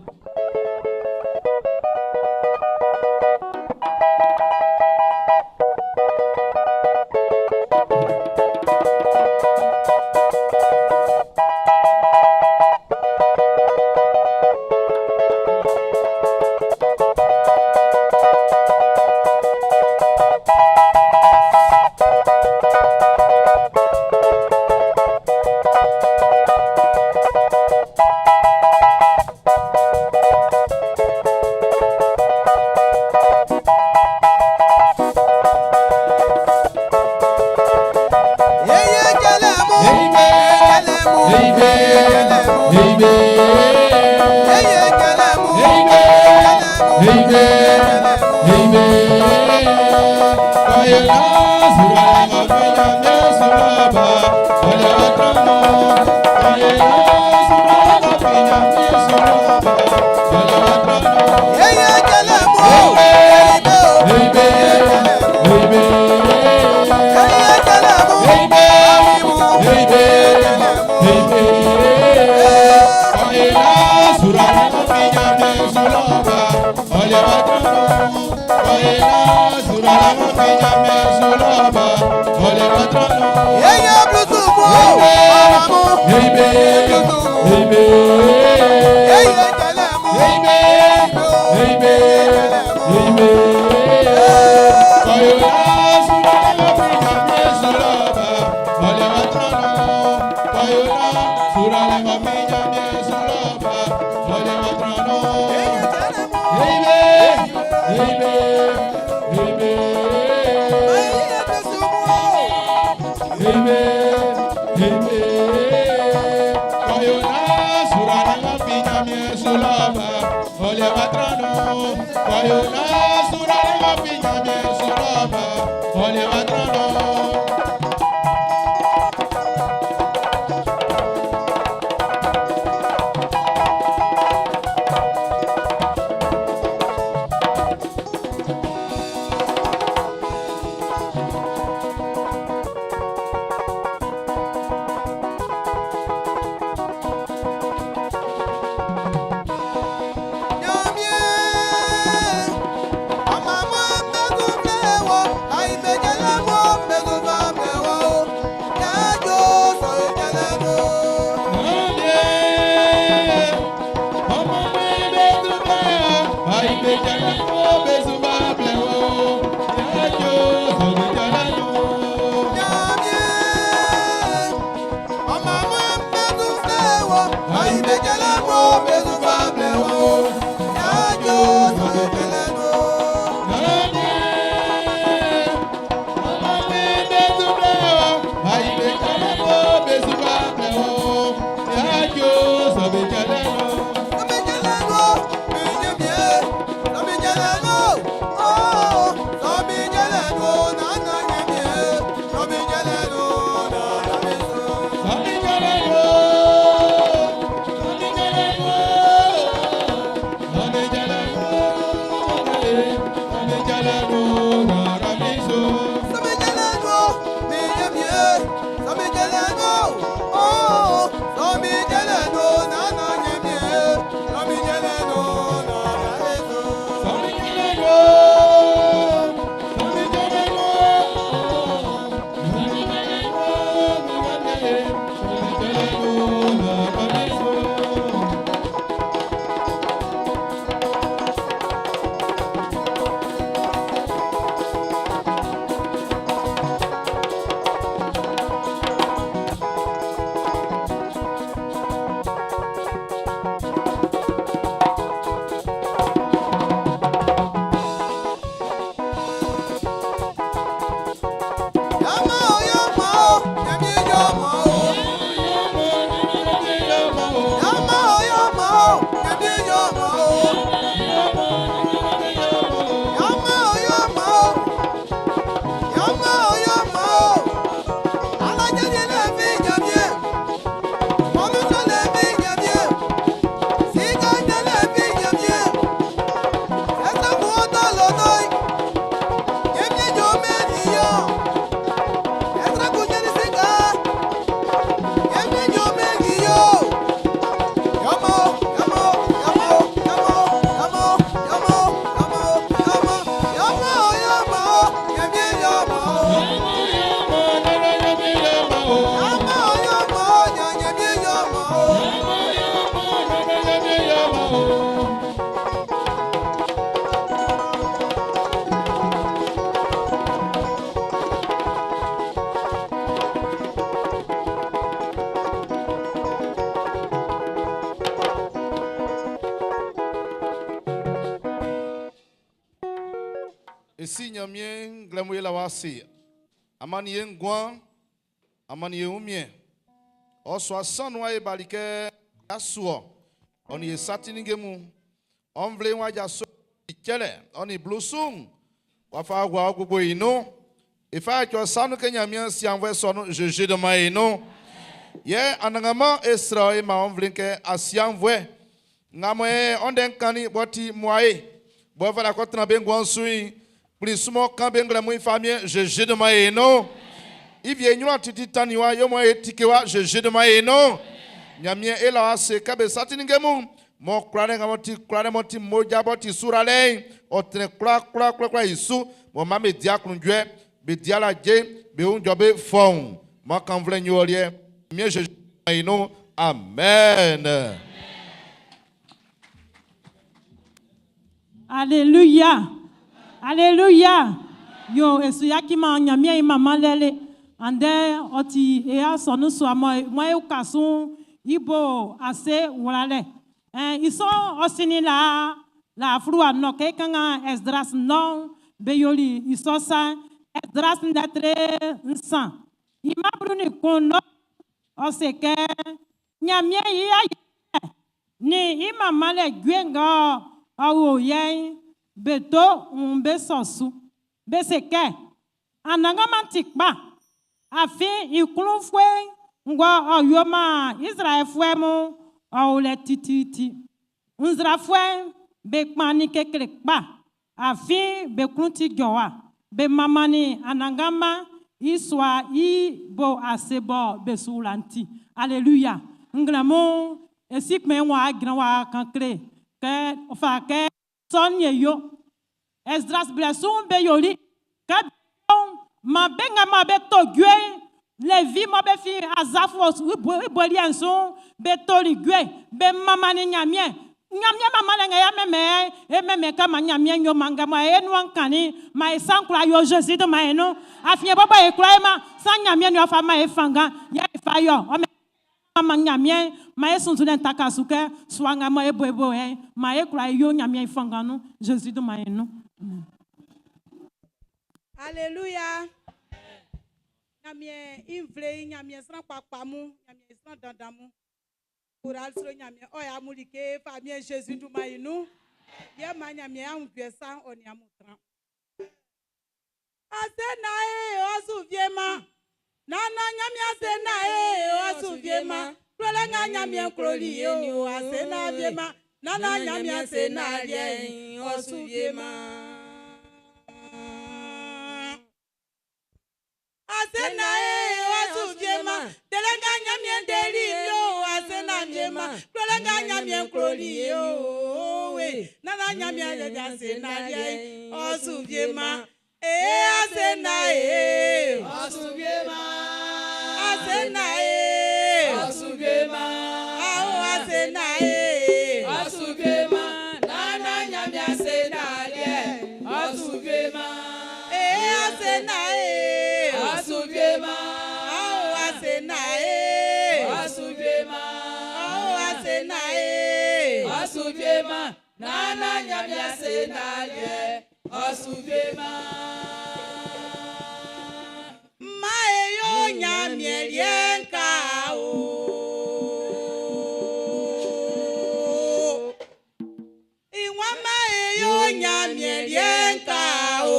Esi nyamie nglɛmu la wase amani ye nguan amani ye umie ɔsɔ asanu aye bali kɛ asuɔ ɔni ye satinigemu ɔnvle wadza so itsɛlɛ ɔni blusun wafa agua gbogbo inu. E fa tsɔ sanu ke Ɲanmiɛn si aunnvuɛ sɔ nun Zezi dunman i nun. Yɛ Anannganman e srɛ e ma ɔ nvle'n kɛ a si aunnvuɛ. Nga mɔ e ɔ ndɛ'n kannin b'ɔ ti muae b'ɔ fata kɛ ɔ tran be nguan'n su'n, kplin su m'ɔ kan be nglɛmun i famiɛn Zezi dunman i nun. I vie ɲrun titi tannin wa yo mɔ e tike wa Zezi dunman i nun. Ɲanmiɛn e la wa se kɛ be sa ti ninnge mun mɔ kwlalɛ nga mɔ ti kwlalɛ mɔ ti mmoja b'ɔ ti suralɛ'n ɔ tɛnɛ kwla kwla kwla kwla i su mɔ maan be di aklunjuɛ be di alaje be wun jɔ be fɔun mɔ kan nvle nyo liɛ Ɲanmiɛn Zezi dunman i nun amen. Alléluia. Alléluia. Yo esu yakima Ɲanmiɛn i manmanlɛ le. Andɛ ɔ ti e asɔnun sua mɔ mɔ e ka sun i bo ase wlalɛ. Ɛn i sɔ ɔ sinnin la la fluwa nɔ kɛ kanngan Esdras nɔ be yoli i sɔ sa Esdras lɛtre 3. I ma 11 nɔ ɔ se kɛ Ɲanmiɛn i ayɛ ni i manmanlɛ jue nga ɔ wo yɛ'n be to wun be sɔ su. Be se kɛ Anannganman ti kpa afin i klunfuɛ ngɔ ɔ yo man Izraɛlfuɛ mun ɔ o lɛ tititi. Nzrafuɛ'n be kpannin kekle kpa afin be klun ti jɔwa. Be manmannin Anannganman i sua i bo ase bɔ be su wla'n ti. Alléluia. Nglɛmun esi kpɛn wa gyina wa kan kle kɛ ɔ fa kɛ sɔ'n ye yo. Esdras blɛ su'n be yoli kɛ ma be nga ma be to jue Levi mɔ be fi Azafu i boliɛ'n su'n be toli jue be manmannin Ɲanmiɛn. Ɲanmiɛn manmanlɛ nga ya mɛmɛ e mɛmɛ kɛ ma Ɲanmiɛn yo ma nga ma e nuan kannin ma e san kwla yo Zezi dunman e nun. Afin e bɔbɔ e kwla e ma san Ɲanmiɛn ni ɔ fa ma e fanngan yɛ e fa yɔ ɔ mɛ ma Ɲanmiɛn ma e sunnzunlɛ'n taka su kɛ sua nga mɔ e bo e bo yɛ ma e kwla e yo Ɲanmiɛn i fanngan nun Zezi dunman e nun. Alléluia. Ɲanmiɛn i nvle i Ɲanmiɛn sran kpakpa mun, Ɲanmiɛn sran dandan mun. Koral sro Ɲanmiɛn ɔ yɛ amun like famiɛn Jésus dunman i nun. Yɛ ma Ɲanmiɛn aunjuɛ sa'n ɔ nin amun tran. Ase na e ɔ su vie ma. Nana Ɲanmiɛn ase na e ɔ su vie ma. Klolɛ nga Ɲanmiɛn kloli ye o ase na vie ma. Nana Ɲanmiɛn ase na liɛ ɔ su vie ma. Ase na e ɔ su vie ma. Dele nga Ɲanmiɛn deli mi o ase na vie ma. Klolɛ nga Ɲanmiɛn kloli ye o we. Nana Ɲanmiɛn yɛ ase na liɛ ɔ su vie ma. Ee ase na e. Ɔ su vie ma. Ase na e. Ɔ su vie ma. Awo ase na e. Ɔ su vie ma. Nana Ɲanmiɛn ase na liɛ. Ɔ su vie ma. Ee ase na e. Ɔ su vie ma. Awo ase na e. Ɔ su vie ma. Awo ase na e. Ɔ su vie ma. Nana Ɲanmiɛn ase na liɛ. Ɔ su vie ma. Ma e yo Ɲanmiɛn liɛ'n ka o. Ìwọ̀n ma e yo Ɲanmiɛn liɛ'n ka o.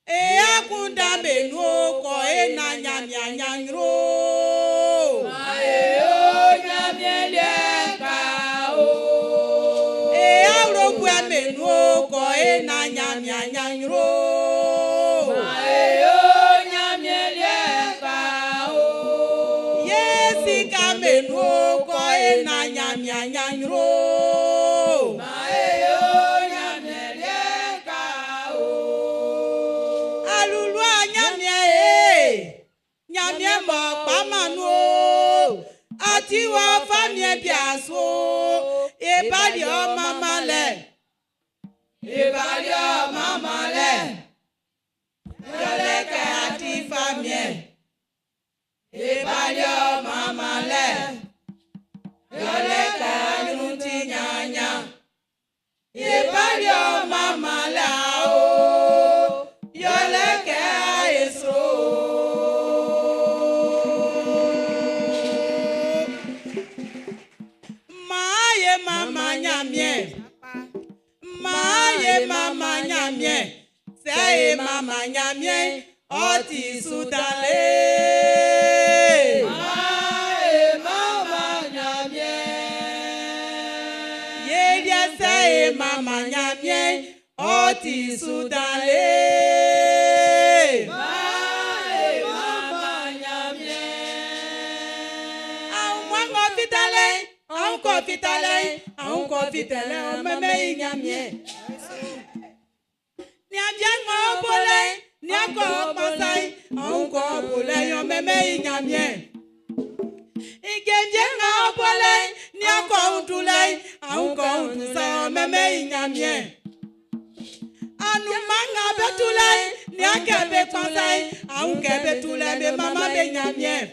E akundan benu o kɔ e na Ɲanmiɛn ɲanɲro. Ma e yo Ɲanmiɛn liɛ'n ka o. E awloboɛ benu o kɔ e na Ɲanmiɛn ɲanɲro. Ma e yo Ɲanmiɛn liɛ'n ka o. Ye sika benu o kɔ e na Ɲanmiɛn ɲanɲro. Ma e yo Ɲanmiɛn liɛ'n ka o. Alulua Ɲanmiɛn e, Ɲanmiɛn mɔ kpamanu o, ati wɔ famiɛn biaso, ebali ɔ mama lɛ. Ìbàlẹ̀ ọmọ lẹ̀. Yọlẹ kẹ ati famiɛn, Ìbàlẹ̀ ọmọ lẹ̀. Yọlẹ kẹ anyunu ti nyanya, ebali ɔ mama lɛ o, yọlẹ kẹ esro. Maa ye mama Ɲanmiɛn. Maa ye mama Ɲanmiɛn, sɛ ye mama Ɲanmiɛn, Ɔ ti su dan le. Maan e manman Ɲanmiɛn. Ye liɛ sɛ e manman Ɲanmiɛn, ɔ ti su dan le. Maan e manman Ɲanmiɛn. Aunmuan ng'ɔ fita lɛ'n, aun k'ɔ fita lɛ'n, aun k'ɔ fita lɛ'n, ɔ mɛnmɛn i Ɲanmiɛn. Nian ng'ɔ bo lɛ'n, nian k'ɔ kpan sa'n, aun k'ɔ bo lɛ'n, ɔ mɛnmɛn i Ɲanmiɛn. Ike nga ɔ bo lɛ'n, nian k'ɔ wuntu lɛ'n, aun k'ɔ wuntu sa'n, ɔ mɛnmɛn i Ɲanmiɛn. Anunman nga be tu lɛ'n, nian kɛ be kpan sa'n, aun kɛ be tu lɛ'n, be manman be Ɲanmiɛn.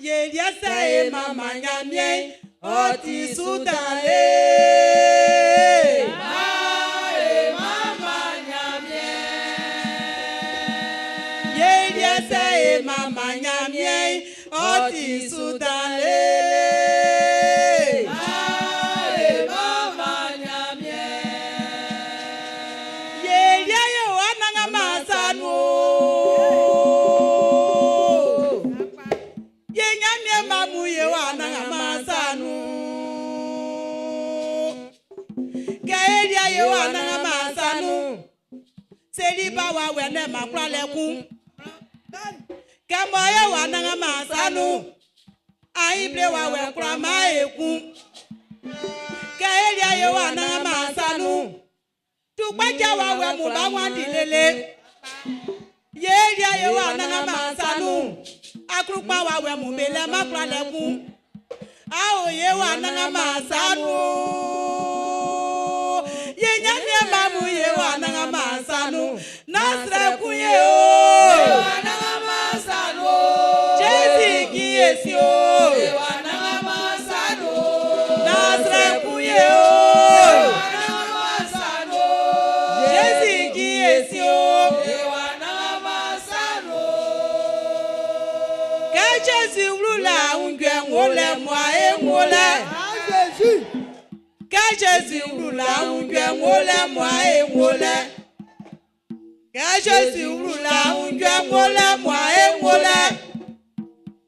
Ye liɛ sɛ e manman Ɲanmiɛn, ɔ ti su dan le. Maan e manman Ɲanmiɛn. Ye liɛ sɛ e manman Ɲanmiɛn, ɔ ti su dan le. Maan e manman Ɲanmiɛn. Ye liɛ ye o Anannganman sa nun o. Ye Ɲanmiɛn mma mun ye o Anannganman sa nun. Kɛ e liɛ ye o Anannganman sa nun. Seliba wa wɛ nɛ ma kura lɛ kun. Kɛ mɔ ye o Anannganman sa nun. Ayi ble wa wɛ kura ma e kun. Kɛ e liɛ ye o Anannganman sa nun. Tukpacɛ wa wɛ mun ba wanndi lele. Ye liɛ ye o Anannganman sa nun. Akrukpa wa wɛ mun be lɛ ma kura lɛ kun. Awo ye o Anannganman sa nun. Ye Ɲanmiɛn mma mun ye o Anannganman sa nun. N'an srɛ kun ye o. Ye o Anannganman sa nun o. Jésus kì í si o. Ye o Anannganman sa nun o. N'an srɛ kun ye o. Ye o Anannganman sa nun o. Jésus kì í si o. Ye o Anannganman sa nun o. Kɛ Jésus wlula aunjuɛ ŋo lɛ mɔ e ŋo lɛ. Kɛ Jésus wlula aunjuɛ ŋo lɛ mɔ e ŋo lɛ. Kɛ Jésus wlula aunjuɛ ŋo lɛ mɔ e ŋo lɛ.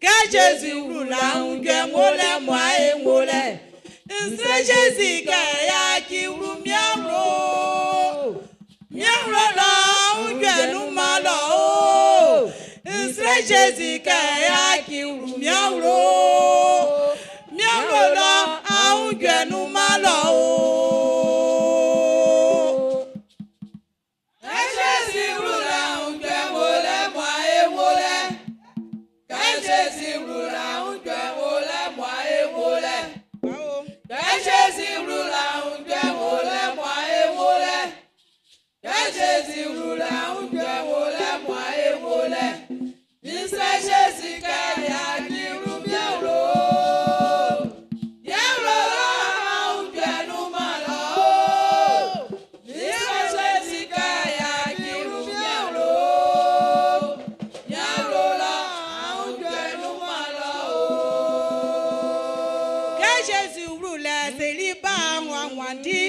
Kɛ Jésus wlula aunjuɛ ŋo lɛ mɔ e ŋo lɛ. Nsrɛ Jésus kɛ ya ki wlu miawlo. Miawlo lɔ aunjuɛ nunman lɔ o. Nsrɛ Jésus kɛ ya ki wlu miawlo. Miawlo lɔ aunjuɛ nunman lɔ o. Kɛ Jésus wlula aunjuɛ ŋo lɛ mɔ e ŋo lɛ. Kɛ Jésus wlula aunjuɛ ŋo lɛ mɔ e ŋo lɛ. Kɛ Jésus wlula aunjuɛ ŋo lɛ mɔ e ŋo lɛ. Kɛ Jésus wlula aunjuɛ ŋo lɛ mɔ e ŋo lɛ. Nsrɛ Jésus kɛ ya ki wlu miawlo. Miawlo lɔ aunjuɛ nunman lɔ o. Nsrɛ Jésus kɛ ya ki wlu miawlo. Miawlo lɔ aunjuɛ nunman lɔ o. Kɛ Jésus wlulɛ seliba wanwandi.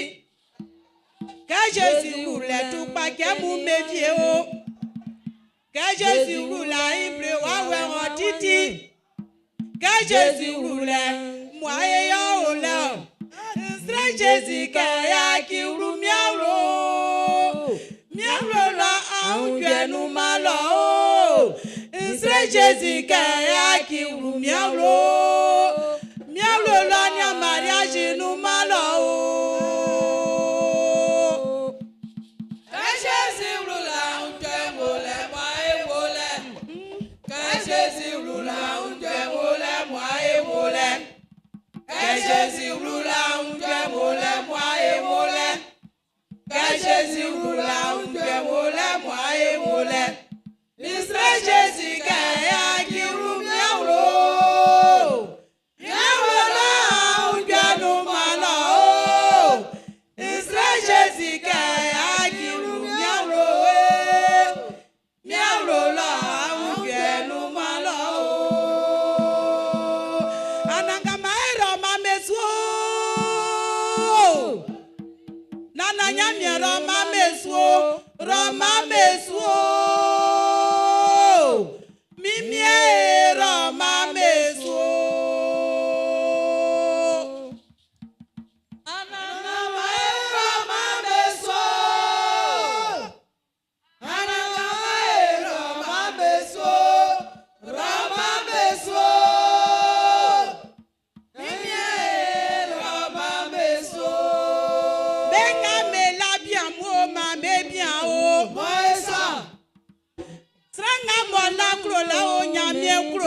Kɛ Jésus wlulɛ tukpacɛ mun mevie o. Kɛ Jésus wlulɛ ible wa wɛ wɔn titi. Kɛ Jésus wlulɛ muaye yɔ o lɛ o. Nsrɛ Jésus kɛ ya ki wlu miawlo. Miawlo lɔ aunjuɛ nunman lɔ o. Nsrɛ Jésus kɛ ya ki wlu miawlo. Miawlo lɔ ni mariage nunman lɔ o. Kɛ Jésus wlula aunjuɛ ŋo lɛ mɔ e ŋo lɛ. Kɛ Jésus wlula aunjuɛ ŋo lɛ mɔ e ŋo lɛ. Kɛ Jésus wlula aunjuɛ ŋo lɛ mɔ e ŋo lɛ. Kɛ Jésus wlula aunjuɛ ŋo lɛ mɔ e ŋo lɛ. Nsrɛ Jésus kɛ ya ki wlu miawlo. Miawlo lɔ aunjuɛ nunman lɔ o. Nsrɛ Jésus kɛ ya ki wlu miawlo e. Miawlo lɔ aunjuɛ nunman lɔ o. Anannganman e rɔ ma mesu o. Nana Ɲanmiɛn rɔ ma mesu o. Rɔ ma mesu o.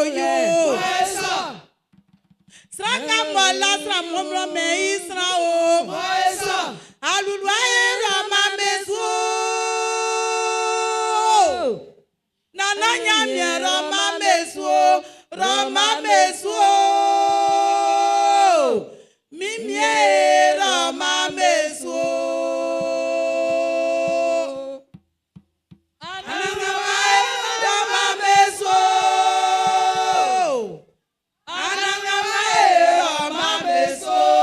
klo yo. Sran nga m'ɔ la sran mlɔnmlɔn mɛn i sran o. Alulua e rɔma mesu o. Nana Ɲanmiɛn rɔma mesu o, rɔma mesu o. Mimie e rɔma mesu o. Anannganman e rɔma mesu o. Anannganman e rɔma mesu o,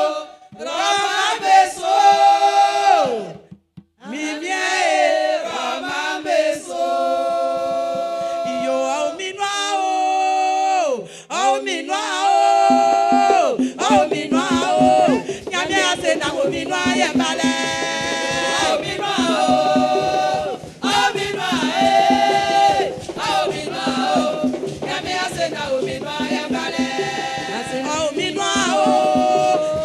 rɔma mesu o. Mimie e rɔma mesu o. Iyo ominua o, ominua o, ominua o. Nyame ase na ominua yɛ balɛ. Ominua o, ominua e, ominua o. Nyame ase na ominua yɛ balɛ. Ominua o,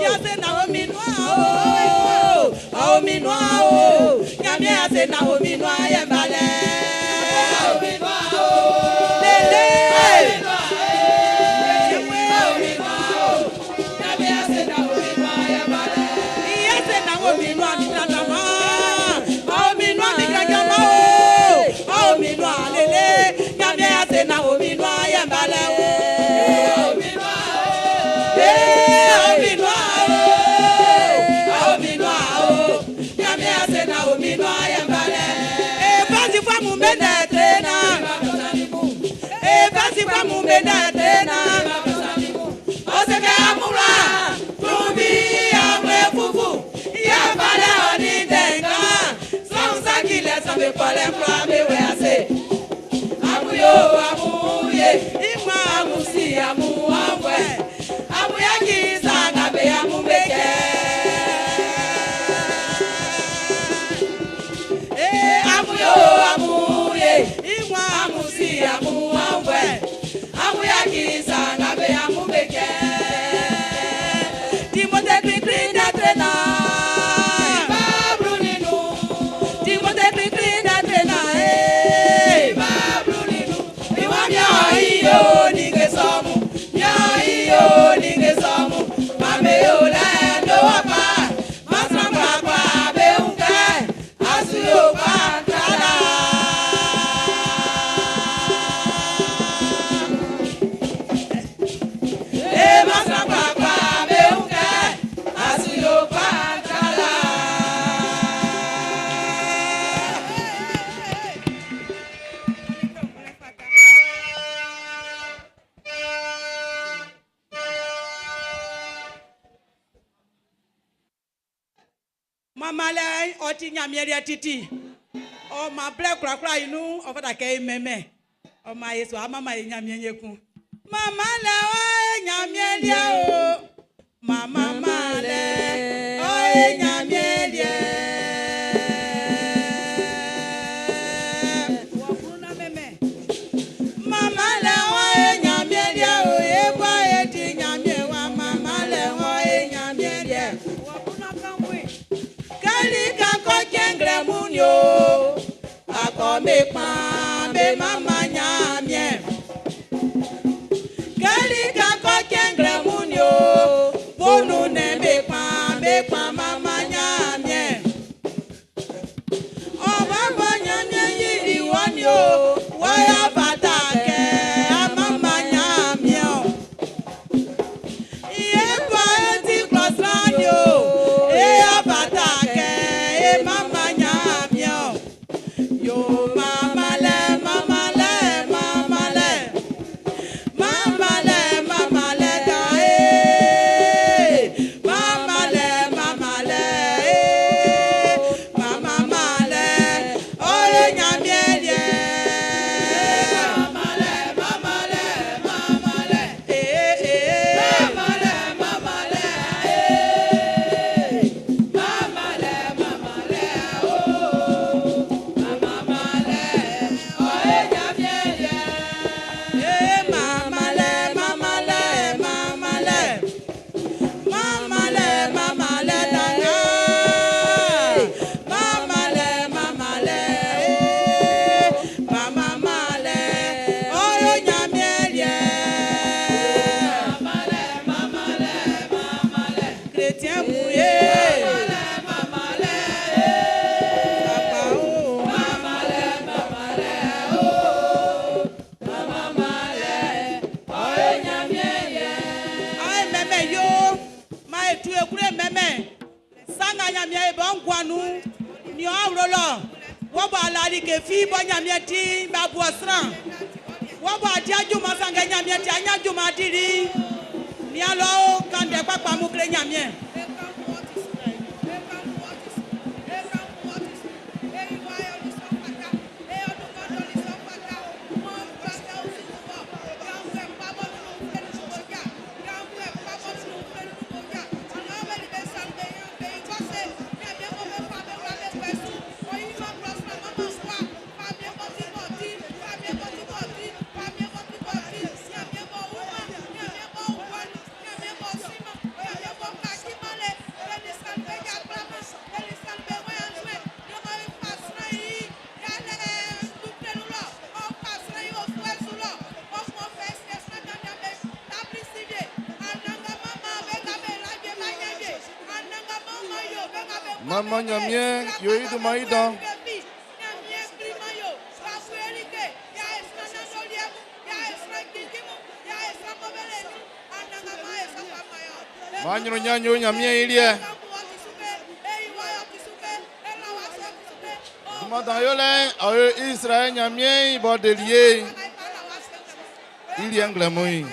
yase na ominua o, ominua o. Nyame ase na ominua yɛ balɛ. Ominua o, Lele. ominua e, ominua o. Nyame ase na ominua yɛ balɛ. Iyase na ominua mi dradama, ominua mi grajama o, ominua lele. Nyame ase na ominua yɛ balɛ o. Ominua o. Ee, ominua o, ominua o, Nyame ase na ominua yɛ balɛ. Ee, fasi fa mu bɛ na trena. Ee, fasi fa mu bɛ na trena. Oseke amura, tubi amwe fufu, ya fale oni denga. Sɔn sakilɛ sɔn bɛ kɔlɛ kura bɛ wɛ ase. Amuyo amuye, imwa amusi amu awɛ. Amuya kisa ngabe amube kɛ. Ee, amuyo amuye, imwa amusi amu awɛ. Amuya kisa ngabe amube kɛ. Timote kikri datre na. Babru ninu, Timote kikri datre na. Ee. babru ninu. Iwa mia iyo nige sọmu, mia iyo nige sọmu, mame yo lẹ ndo wapa, masra kpakpa be nke, asu yo pa kala. E masra kpakpa be nke, asu yo pa kala. Mama lɛ ɔti Ɲanmiɛn liɛ titi ɔma blɛ kurakura yi nu ɔfɔta kɛ yi mɛmɛ ɔma Yesu amama yi Ɲanmiɛn ye kun. Mama lɛ ɔye Ɲanmiɛn liɛ o mama ma lɛ ɔye Ɲanmiɛn liɛ. Mama lɛ ɔye Ɲanmiɛn liɛ o ebɔ ye ti Ɲanmiɛn wa mama lɛ ɔye Ɲanmiɛn liɛ. Kali kakɔ kɛngrɛ mun yo, akɔ me kpan be mama Ɲanmiɛn. Kali kakɔ kɛngrɛ mun yo, bonu nɛ be kpan be kpan mama Ɲanmiɛn. Ɔba bɔ Ɲanmiɛn yiri wɔn yo, wɔya bata kɛ a mama Ɲanmiɛn o. Iye bɔ eti klɔ sran yo, eya bata kɛ e mama Ɲanmiɛn o. Yo mama lɛ, mama lɛ, mama lɛ, E tu e klun e mɛnmɛn. Sa nga Ɲanmiɛn yo be ɔ nguan'n nun'n, nin ɔ awlo lɔ. Wɔ bɔ a leman like fi bɔ Ɲanmiɛn ti'n b'a bu ɔ sran. Wɔ bɔ a diman junman sanngɛ Ɲanmiɛn ti a ɲan junman dili. Nian lɔ o, kan ndɛ kpakpa mun kle Ɲanmiɛn. Manman Ɲanmiɛn, yo i dunman'n i dan. Maan aɲrunɲan'n yo Ɲanmiɛn i liɛ. Dunman dan yolɛ'n, ɔ yo Izraɛl Ɲanmiɛn'n b'ɔ deli e'n i liɛ nglɛmun'n.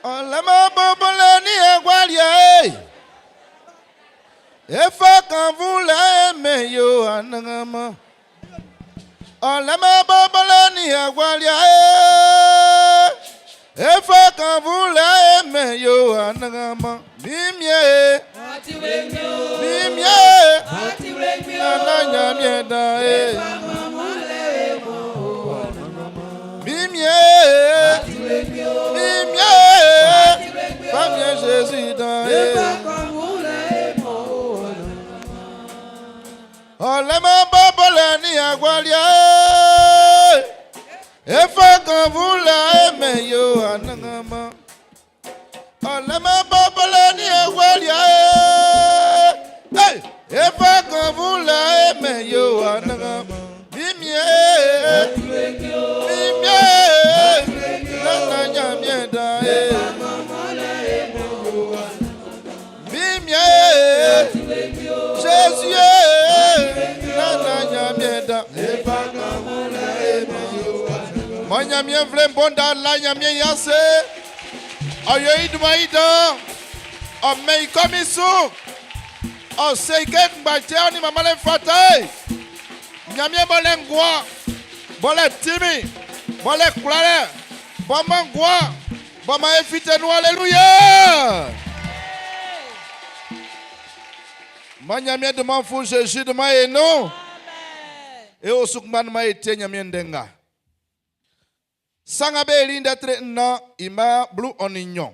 Ɔ leman bo bolɛ nin agualiɛ. E fa kannvunlɛ e mɛn i o Anannganman. Ɔ leman bo bolɛ nin agualiɛ. E fa kannvunlɛ e mɛn i o Anannganman. Min Miɛn e, min Miɛn e, Nannan Ɲanmiɛn dan e. Min Miɛn e, min Miɛn e, Famiɛn Zezi dan e. Ɔ leman bo bolɛ nin agualiɛ. E fa kannvunlɛ e mɛn i o Anannganman. Ɔ leman bo bolɛ nin agualiɛ. E fa kannvunlɛ e mɛn i o Anannganman. Min Miɛn e, min Miɛn e, Nannan Ɲanmiɛn dan e. Min Miɛn e, Zezi e, Nannan Ɲanmiɛn dan. Maan Ɲanmiɛn nvle'n bo nda la Ɲanmiɛn i ase. Ɔ yo i dunman'n i dan. Ɔ mɛn i kɔmin su. Ɔ se i kɛ kunngba cɛ ɔ nin manmanlɛ'n fata e. Ɲanmiɛn m'ɔ lɛ nguan, m'ɔ lɛ tinmin, m'ɔ lɛ kwlalɛ, m'ɔ man nguan, m'ɔ man e fite nun'n, aleluya! Maan Ɲanmiɛn dunman'n fu Zezi dunman'n e nun. E osu kunngba nun maan e tie Ɲanmiɛn ndɛ nga. Sa Nga Be Yoli'n ndɛ tre nnan i mma 12.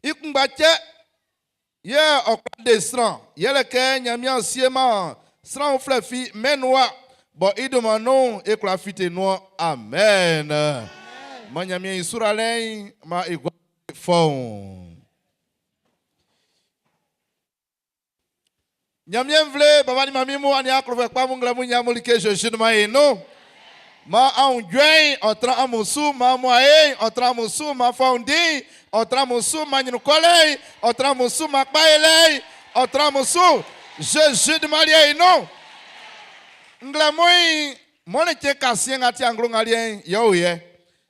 I kunngba cɛ yɛ ɔ kwla de sran, yɛle kɛ Ɲanmiɛn sieman sran uflɛ fi mɛn'n nun wa bɔ i dunman nun'n e kwla fite nun-ɔn. Amen. Man Ɲanmiɛn i suralɛ'n man e gua fɔuun. Ɲanmiɛn nvle baba nin manmin mun, aniaan klofuɛ kpa mun, nglɛmun nɲa mun like Zezi dunman i nun. Maan aunjuɛ'n ɔ tran amun su, maan muae'n ɔ tran amun su, maan fɔundi'n ɔ tran amun su, maan ɲrun kɔlɛ'n ɔ tran amun su, maan kpa yolɛ'n ɔ tran amun su Zezi dunman liɛ'n i nun. Nglɛmun'n, mɔnnɛn cɛn kasiɛn nga ti anglo nga liɛ'n yɛ ɔ o yɛ.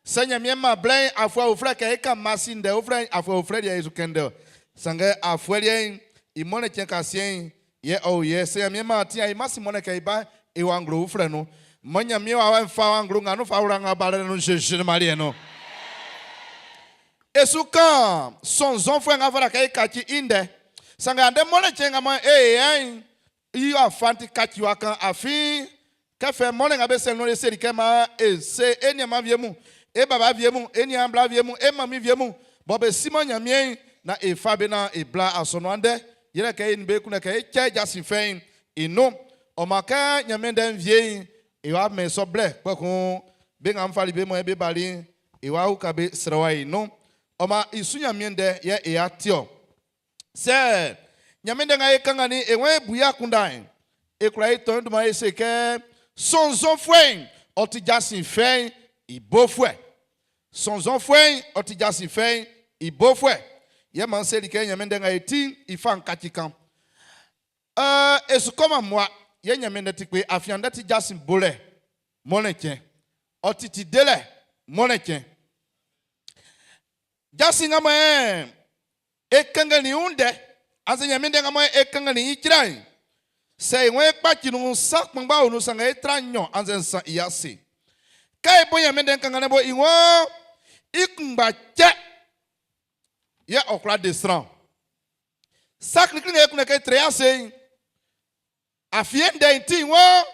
Sɛ Ɲanmiɛn man blɛ'n afuɛ uflɛ kɛ e kan Masi ndɛ uflɛ'n, afuɛ uflɛ liɛ e su kɛn ndɛ-ɔ. Sanngɛ afuɛ liɛ'n i mɔnnɛn cɛn kasiɛn'n yɛ ɔ o yɛ. Sɛ Ɲanmiɛn man atin a i Masi mɔnnɛn kɛ i ba e wɔ anglo uflɛ nun. Man Ɲanmiɛn wawɛ'n fa anglo nga nun fa wla nga ba lɛ nun Zezi dunman liɛ'n nun. E su kan sɔnnzɔnfuɛ nga fata kɛ e kaci i ndɛ. Sanngɛ andɛ mɔnnɛn cɛn nga man e yɛ'n, I wafa'n ti kaciwa kan afin kɛ fɛ mɔnnɛn nga be sɛli nun'n e seli kɛ maan e se e nianman wie mun, e baba wie mun, e niaan bla wie mun, e manmin wie mun bɔ be siman Ɲanmiɛn'n naan e fa be naan e bla asɔnun andɛ. Yɛlɛ kɛ e nin be kunndɛ kɛ é cɛ́ jasin fɛ'n i nun. Ɔ maan kɛ Ɲanmiɛn ndɛ'n wie'n, e w'a mɛn i sɔ blɛ kpɛkun be nga n fali be mɔ be bali'n e w'a uka be srɛwa i nun. Ɔ maan i su Ɲanmiɛn ndɛ yɛ e a ti ɔ. Sɛ Ɲanmiɛn ndɛ nga e kanngannin'n e waan é bú i akunndan'n, e kwla e tɔn i dunman e se kɛ sɔnnzɔnfuɛ'n ɔ ti jasin fɛ'n i bofuɛ. Sɔnnzɔnfuɛ'n ɔ ti jasin fɛ'n i bofuɛ. Yɛ maan seli kɛ Ɲanmiɛn ndɛ nga e ti'n i fa'n kaci kan. Ɛɛ, e su kɔman mmua, yɛ Ɲanmiɛn ndɛ ti kpe afin andɛ ti jasin bolɛ mɔnnɛn cɛn. Ɔ ti ti delɛ mɔnnɛn cɛn. Jasin nga mɔ e kɛnngɛnnin i wun ndɛ, annzɛ Ɲanmiɛn ndɛ nga mɔ e kɛnngɛnnin i icra'n, sɛ e waan é kpáci nun'n, sa kpanngban o nun sanngɛ é trá nɲɔn annzɛ nsan i ase. Kɛ e bo Ɲanmiɛn ndɛ'n kannganlɛ bo i waan i kunngba cɛ yɛ ɔ kwla de sran. Sa klikli nga e kunndɛ kɛ é trɛ́ i ase'n, afin e ndɛ'n ti'n waan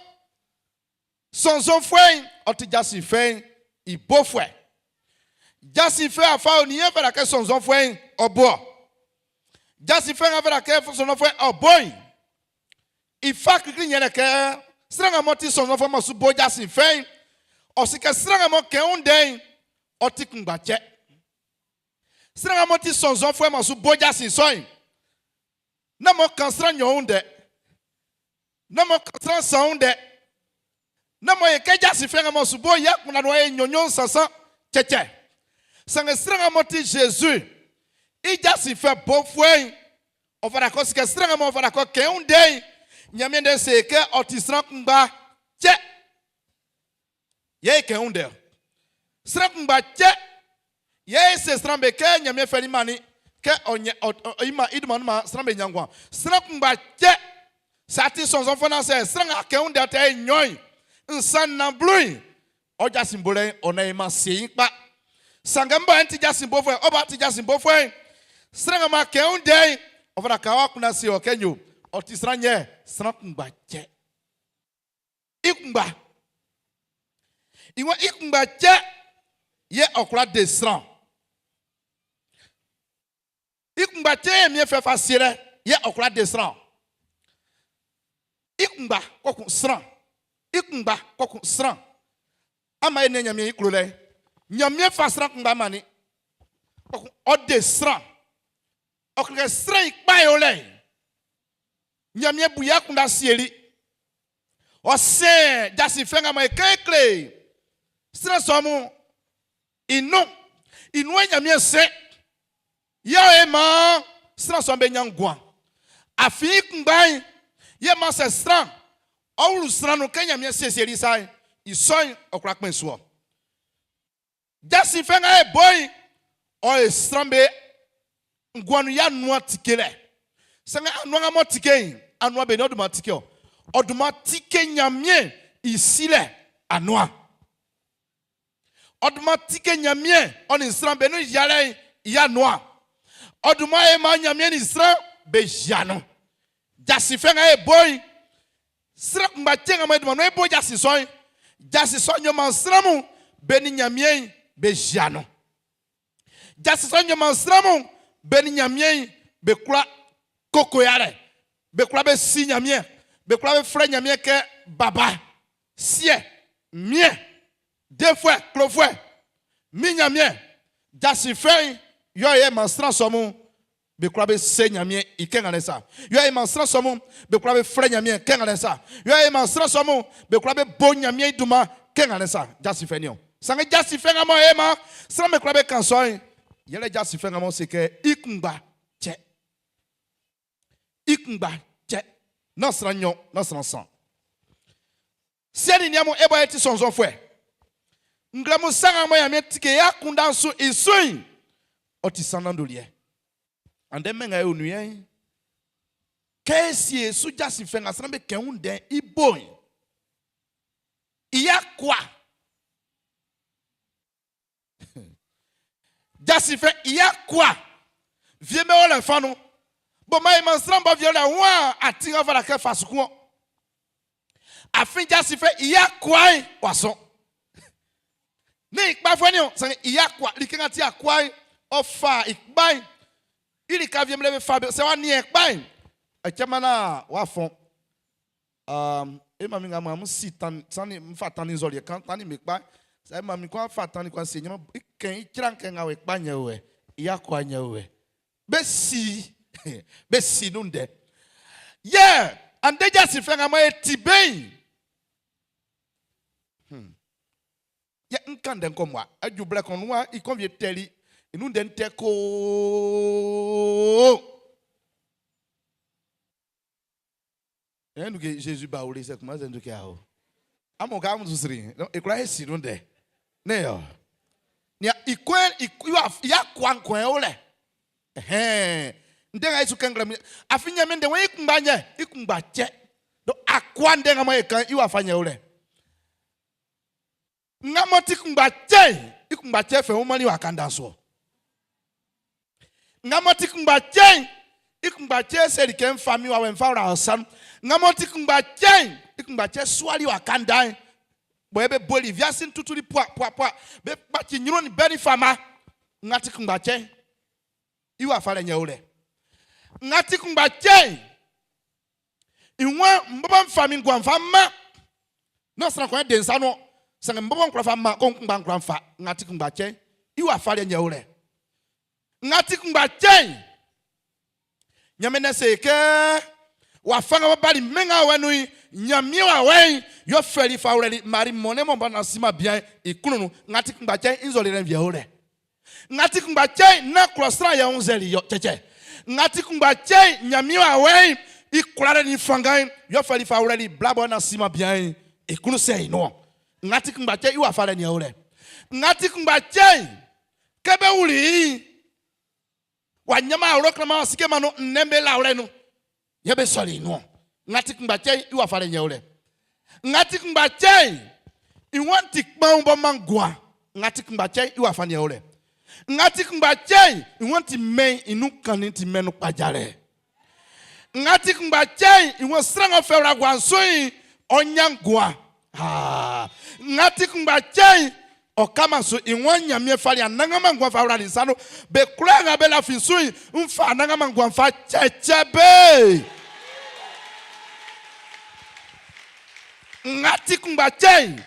Sɔnnzɔnfuɛ'n, ɔ ti jasin fɛ'n i bofuɛ. Jasin fɛ afa onin yɛ fata kɛ sɔnnzɔnfuɛ'n ɔ bo-ɔ? Jasin fɛ nga fata kɛ sɔnnzɔnfuɛ'n ɔ bo'n, i fa klikli'n yɛlɛ kɛ sran nga m'ɔ ti sɔnnzɔnfuɛ m'ɔ su bo jasin fɛ'n, ɔ si kɛ sran nga m'ɔ kɛn i wun ndɛ'n, ɔ ti kunngba cɛ. Sran nga m'ɔ ti sɔnnzɔnfuɛ m'ɔ su bo jasin sɔ'n, nán m'ɔ kan sran nɲɔn wun ndɛ, nán m'ɔ kan sran nsan wun ndɛ, nán m'ɔ yɛ kɛ jasin fɛ nga m'ɔ su bo yɛ kunna nuan ye nɲɔnnɲɔn nsansan cɛcɛ. Sanngɛ sran nga m'ɔ ti Zezi i jasin fɛ bofuɛ'n, ɔ fata kɛ ɔ si kɛ sran nga m'ɔ fata kɛ ɔ kɛn i wun ndɛ'n, Ɲanmiɛn ndɛ'n se kɛ ɔ ti sran kunngba cɛ. Yɛ e kɛn i wun ndɛ-ɔ. Sran kunngba cɛ yɛ e se sran'm be kɛ Ɲanmiɛn fɛli i mannin kɛ ɔ ɲɛn ɔ i man i dunman nun maan sran'm be ɲan nguan. Sran kunngba cɛ sɛ a ti sɔnnzɔnfuɛ naan sɛ sran nga a kɛn i wun ndɛ ɔ tɛ i nɲɔn'n, nsan, nnan, blu'n, ɔ jasin bolɛ'n ɔ nan e man sie i kpa. Sanngɛ m bɔ n ti jasin bofuɛ, ɔ bɔ a ti jasin bofuɛ'n, sran nga m'an kɛn i wun ndɛ'n, ɔ fata kɛ ɔ akunndan sie ɔ kɛ nyo, ɔ ti sran nɲɛ, sran kunngba cɛ. I kunngba. I waan i kunngba cɛ yɛ ɔ kwla de sran. I kunngba cɛ yɛ miɛn fɛ fa sielɛ yɛ ɔ kwla de sran. I kunngba kɔkun sran. I kunngba kɔkun sran. Ama e ne Ɲanmiɛn i klolɛ. Ɲanmiɛn fa sran kunngba mannin. Kɔkun ɔ de sran. Ɔ kle kɛ sran i kpa yolɛ'n, Ɲanmiɛn bu i akunndan sieli. Ɔ sɛn jasin fɛ nga mɔ e kan e kle sran sɔ mun i nun. I nun yɛ Ɲanmiɛn sɛn. Yɛ ɔ maan sran sɔ'm be ɲan nguan. Afin i kunngba'n yɛ maan sɛ sran ɔ wlu sran nun kɛ Ɲanmiɛn siesieli sa'n, i sɔ'n ɔ kwla kpɛn su ɔ. Jasin fɛ nga e bo'n, ɔ e sran'm be nguan nun ya nuan tikelɛ. Sanngɛ anuan nga m'ɔ tike'n, anuan benin ɔ dunman tike ɔ? Ɔ dunman tike Ɲanmiɛn i silɛ anuan. Ɔ dunman tike Ɲanmiɛn ɔ nin sran be nun yialɛ'n i anuan. Ɔ dunman e man Ɲanmiɛn nin sran be yia nun. Jasin fɛ nga e bo'n, Sran kunngba cɛ nga mɔ e dunman nun e bo jasin sɔ'n, jasin sɔ'n yo maan sran mun be nin Ɲanmiɛn be yia nun. Jasin sɔ'n yo maan sran mun be nin Ɲanmiɛn be kwla koko yalɛ, be kwla be si Ɲanmiɛn, be kwla be flɛ Ɲanmiɛn kɛ Baba, Siɛ, Miɛn, Defuɛ, Klofuɛ, min Ɲanmiɛn. Jasin fɛ'n yɔ yɛ maan sran sɔ mun Be kwla be se Ɲanmiɛn i kɛ ngalɛ'n sa. Yɛ e man sran sɔ mun, be kwla be flɛ Ɲanmiɛn kɛ ngalɛ'n sa. Yɛ e man sran sɔ mun, be kwla be bo Ɲanmiɛn i dunman kɛ ngalɛ'n sa. Jasin fɛ'n niɔn. Sanngɛ jasin fɛ nga mɔ e man sran'm be kwla be kan sɔ'n, yɛle jasin fɛ nga m'ɔ se kɛ i kunngba cɛ. I kunngba cɛ. Nán sran nɲɔn, nán sran nsan. Siɛ nin niɛn mun, e bɔ e ti sɔnnzɔnfuɛ. Nglɛmun sa nga mɔ Ɲanmiɛn tike e akunndan'n su i su'n, ɔ ti sa nanndoliɛ. Andɛ mɛn nga e o nun yɛ'n, kɛ e sie e su jasin fɛ nga sran'm be kɛn i wun ndɛ'n i bo'n, i akua. Jasin fɛ i akua vie mɛ o lɛ fa nun. Bo ma e man sran bɔ vie o lɛ wun atin ɔ fata kɛ fa su kun ɔ. Afin jasin fɛ i akua'n w'a sɔn. Ne i kpafuɛ ni ɔ, sanngɛ i akua, like nga ti akua'n, ɔ fa i kpa'n. I lika vie mlɛ be fa be, sɛ w'a niɛn kpa'n, ɛcɛ man na w'a fɔn. Um, e mami nga amun si tan sani n fa tannin nzɔliɛ kan tannin be kpa sɛ e mami kɔ fa tannin kwan sie nyɛma i kɛn i cran kɛ nga we kpa nyɛ we i akɔ nyɛ we be si. Be si nun ndɛ. Yɛ andɛ jasin fɛ nga mɔ e ti be'n, Yɛ n kan ndɛ nkɔ mua. Eju blɛ kɔn nua i kɔnvie tɛli, i nun ndɛ'n tɛ koo. Ɛ nu ke Jésus ba wuli sɛ kuma sɛ nu ke awo. Amun ka amun susri, e kwla e si nun ndɛ. Ne yɔ. Nia i kɔn i ya kwa nkɔn o lɛ. Ɛhɛn. Ndɛ nga Yesu kɛn klɛ afin Ɲanmiɛn ndɛ wɔn i kunngba nyɛ, i kunngba cɛ. Donc akwa ndɛ nga mɔ e kan i wafa nyɛ o lɛ. Nga m'ɔ ti kunngba cɛ'n, i kunngba cɛ fɛ wunman'n w'a kan dan su-ɔ. Nga m'ɔ ti kunngba cɛ'n, i kunngba cɛ seli kɛ n fa min wawɛ'n n fa wla ɔ sa nun. Nga m'ɔ ti kunngba cɛ'n, i kunngba cɛ suali w'a kan dan'n. Bɔ yɛ be boli viasi'n tutuli pua pua pua, be kpaci nyrun nin bɛ nin fama. Nga ti kunngba cɛ'n, i wafa lɛ nyɛ o lɛ. Nga ti kunngba cɛ'n, I waan, M bɔbɔ n fa min nguan'n fa man. Nán sran kun yɛ de n sa nun-ɔn. Sanngɛ m bɔbɔ n kwla fa man, ko n kunngba n kwla n fa. Nga ti kunngba cɛ'n, i wafa liɛ'n yɛ o lɛ. Nga ti kunngba cɛ'n, Nyanmiɛn Ndɛ'n se e kɛ, Wafa nga ɔ bali mɛn nga wɛ nun'n, Nyanmiɛn Wawɛ'n yɛ ɔ fɛli fa wlɛli Mari mɔnnɛn mɔ b'a siman bian'n i klun nun. Nga ti kunngba cɛ'n, i nzɔliɛ'n wie o lɛ. Nga ti kunngba cɛ'n, nán klɔ sran yɛ ɔ wunnzɛli i-ɔ, cɛcɛ. Nga ti kunngba cɛ'n, Ɲanmiɛn wawɛ'n i kwlalɛ nin fanngan'n yɛ ɔ fɛli fa wlɛli bla b'ɔ na si-man bian'n i klun sɛ'n i nun-ɔn. Nga ti kunngba cɛ'n, i wafa lɛ nin o lɛ. Nga ti kunngba cɛ'n, kɛ be wuli i'n, w'a nyan-man awlo klanman w'a sike-man nun nnɛn'm be lawlɛ nun, yɛ be sɔli i nun-ɔn. Nga ti kunngba cɛ'n, i wafa lɛ nin o lɛ. Nga ti kunngba cɛ'n, i wa'n ti kpaun b'ɔ man nguan. Nga ti kunngba cɛ'n, i wafa nin o lɛ. Nga ti kunngba cɛ'n, i wa'n ti mɛn'n i nun kannin ti mɛn'n nun kpajalɛ. Nga ti kunngba cɛ'n, i wa'n sran ng'ɔ fɛ wla gua n su'n, ɔ nyan nguan. Haa! Nga ti kunngba cɛ'n, ɔ kaman su. I waan Ɲanmiɛn fali anannganman nguan fa wlali n sa nun. Be kwlaa nga be lafi n su'n, n fa anannganman nguan fa cɛcɛ be. Nga ti kunngba cɛ'n,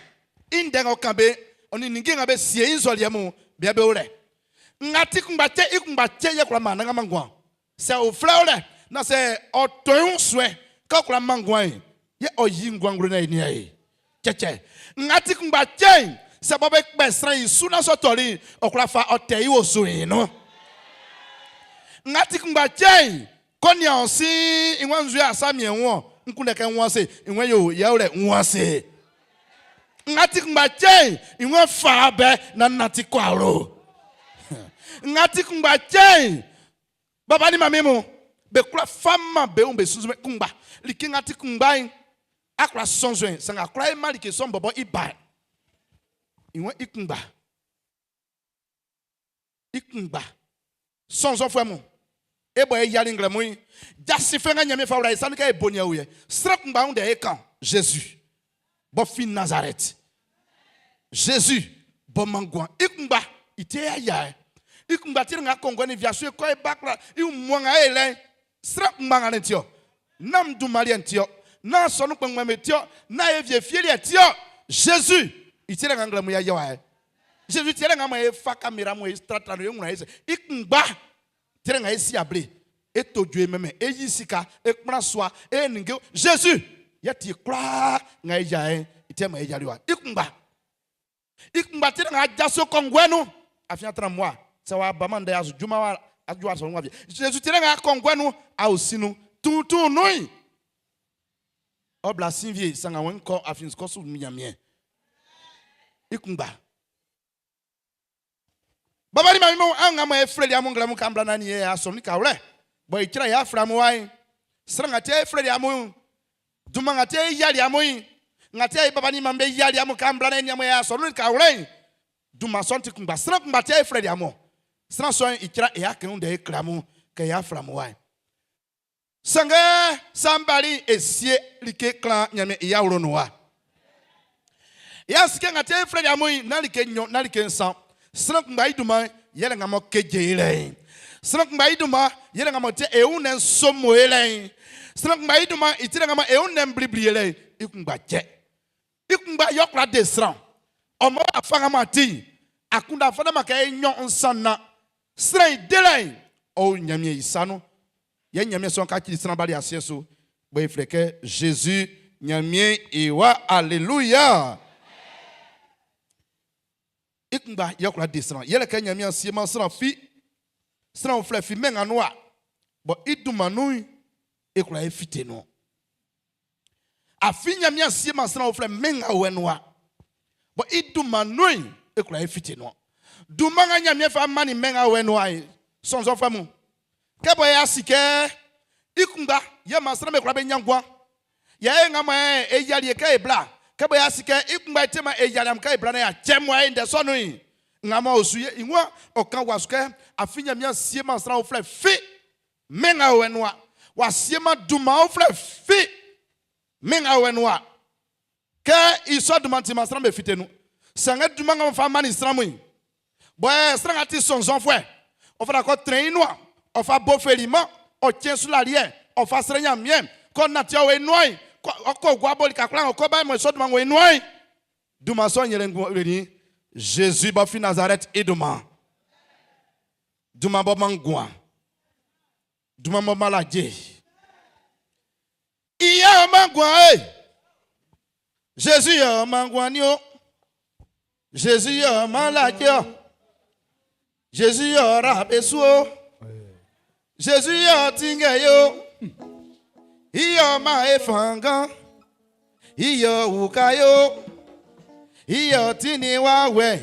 i ndɛ ng'ɔ kan be'n, ɔ nin ninnge nga be sie i nzɔliɛ mun'n, be yɛ be o lɛ. Nga ti kunngba cɛ, i kunngba cɛ yɛ kwla man anannganman nguan. Sɛ uflɛ o lɛ naan sɛ ɔ tɔn i wun suɛn kɛ ɔ kwla man nguan'n, yɛ ɔ yi nguan nglo naan e nian e. Cɛcɛ. Nga ti kunngba cɛ'n, sɛ bɔ be kpɛ sran i su naan sɔ tɔli'n, ɔ kwla fa ɔ tɛ i osu'n i nun. Nga ti kunngba cɛ'n, kɔ nian ɔ sin i wan nzue asa miɛn wun-ɔn, n kunndɛ kɛ n wun ase, i wan yo yɛ wlɛ n wun ase. Nga ti kunngba cɛ'n, i wan fa bɛ naan nanti kɔ awlo. Nga ti kunngba cɛ'n, Baba nin manmin mun, be kwlá faman be wun be sunnzunmɛn kunngba. Like nga ti kunngba'n, a kwla sɔnnzɔn i, sanngɛ a kwlá yiman like sɔ'n bɔbɔ i ba'n. I waan i kunngba. I kunngba. Sɔnnzɔnfuɛ mun, e bɔ e yiali nglɛmun'n, jasin fɛ nga Ɲanmiɛn fa wla e sa nun kɛ e bo'n yɛ o yɛ. Sran kunngba wun ndɛ e kan, Zezi b'ɔ fin Nazarɛt. Zezi b'ɔ man nguan i kunngba i ti e aya i kunngba ti nga kɔnguɛ nin wia su e kɔ e ba kwla i wunmuan nga e lɛ'n sran kunngba nga lɛ'n ti ɔ. Nán m dunman liɛ'n ti ɔ, nán asɔnun kpɛnngbɛn'm be ti ɔ, nán e vie fie liɛ ti ɔ. Zezi i ti nga nglɛmun ya yɛ wa ɛ. Zezi ti nga mo e fa kamera mo e tratra no e wuna e sɛ i kunngba ti nga e si able e to jue mɛnmɛn e yi sika e kplan sua e ninnge Zezi yɛ ti kwlaa nga e ya e i ti ma e yali wa i kunngba i kunngba ti nga jaso kɔnguɛ nun afin atra mua sɛ wa ba man ndɛ asu juma wa aju asɔnun wa fi Zezi ti nga kɔnguɛ nun a o sinu tuntun nun ɔ bla sin vie sanga wọn kɔ afin kɔ su Ɲanmiɛn i kunngba. Baba ni mami mo an nga mo e flɛli amun nglɛmun kan bla naan ye asɔnun kawlɛ bɔ i kyerɛ yɛ afra amun wa'n. Sran nga ti e flɛli amun, dunman nga ti e yiali amun'n, nga ti e baba ni mami be yiali amun kan bla naan ye amun e asɔnun kawlɛ'n, dunman sɔ'n ti kunngba. Sran kunngba ti e flɛli amun. Sran sɔ'n i kyerɛ e akɛn ndɛ e kle amun kɛ yɛ afra amun wa'n. Sanngɛ sanbali e sie like klan Ɲanmiɛn i awlo nun wa. Yɛ sike nga ti e flɛli amun'n, nán like nɲɔn, nán like nsan. Sran kunngba i dunman'n, yɛle nga m'ɔ keje e lɛ'n. Sran kunngba i dunman'n, yɛle nga m'ɔ ti e wunnɛn somo e lɛ'n. Sran kunngba i dunman'n, i ti nga mɔ e wunnɛn'n blibli e lɛ'n, i kunngba cɛ. I kunngba yɛ ɔ kwla de sran. Ɔ maan wafa nga m'ɔ ti'n, akunndan fataman kɛ e nɲɔn nsan nnan. Sran i delɛ'n, ɔ o Ɲanmiɛn i sa nun. Yɛ Ɲanmiɛn sɔ'n kacili sran bali asiɛ'n su. Bɔ e flɛ kɛ Zezi, Ɲanmiɛn i Wa. Aleluya! I kunngba yɛ ɔ kwla de sran. Yɛle kɛ Ɲanmiɛn sieman sran fi, sran uflɛ fi mɛn nga nun wa, bɔ i dunman nun'n, e kwla e fite nun. Afin Ɲanmiɛn sieman sran uflɛ mɛn nga wɛ nun wa, bɔ i dunman nun'n, e kwla e fite nun. Dunman nga Ɲanmiɛn fa mannin mɛn nga wɛ nun wa'n, sɔnnzɔnfuɛ mun, kɛ bɔ y'a si kɛ i kunngba yɛ maan sran'm be kwla be ɲan nguan, Yɛ e nga mɔ e yiali e kɛ e bla, kɛ bɔ y'a si kɛ i kunngba i ti man e yiali amun kɛ e bla nan y'a cɛ muae ndɛ sɔ nun'n, nga mɔ o su yɛ i nguan ɔ kan wa su kɛ, Afin Nyanmiɛn sie-man sran uflɛ fi mɛn nga o wɛ nun wa, w'a sie-man dunman uflɛ fi mɛn nga o wɛ nun wa. Kɛ i sɔ dunman'n ti man sran'm be fite nun. Sanngɛ dunman nga ɔ fa mannin sran mun'n, bɔ yɛ sran nga ti sɔnnzɔnfuɛ, ɔ fata kɛ ɔ trɛn i nuan, ɔ fa bo feli man, ɔ cɛn su laliɛ, ɔ fa srɛ Nyanmiɛn, kɛ ɔ nanti ɔ o i nuan'n, kɛ ɔ kɔ gua bo lika kwlaa ng'ɔ kɔ ba'n mɔ i sɔ dunman ng'ɔ o i nuan'n, dunman sɔ'n yɛlɛ ngue nin Zezi b'ɔ fin Nazarɛt i dunman, dunman b'ɔ man nguan, dunman b'ɔ man alaje. I yɛ ɔ man nguan e. Zezi yɛ ɔ man nguan ni o. Zezi yɛ ɔ man alaje ɔ. Zezi yɛ ɔ ra be su o. Zezi yɛ ɔ tinngɛ ye o. I yɛ ɔ man e fanngan. I yɛ ɔ uka ye o. I yɛ ɔ tinnin wawɛ'n.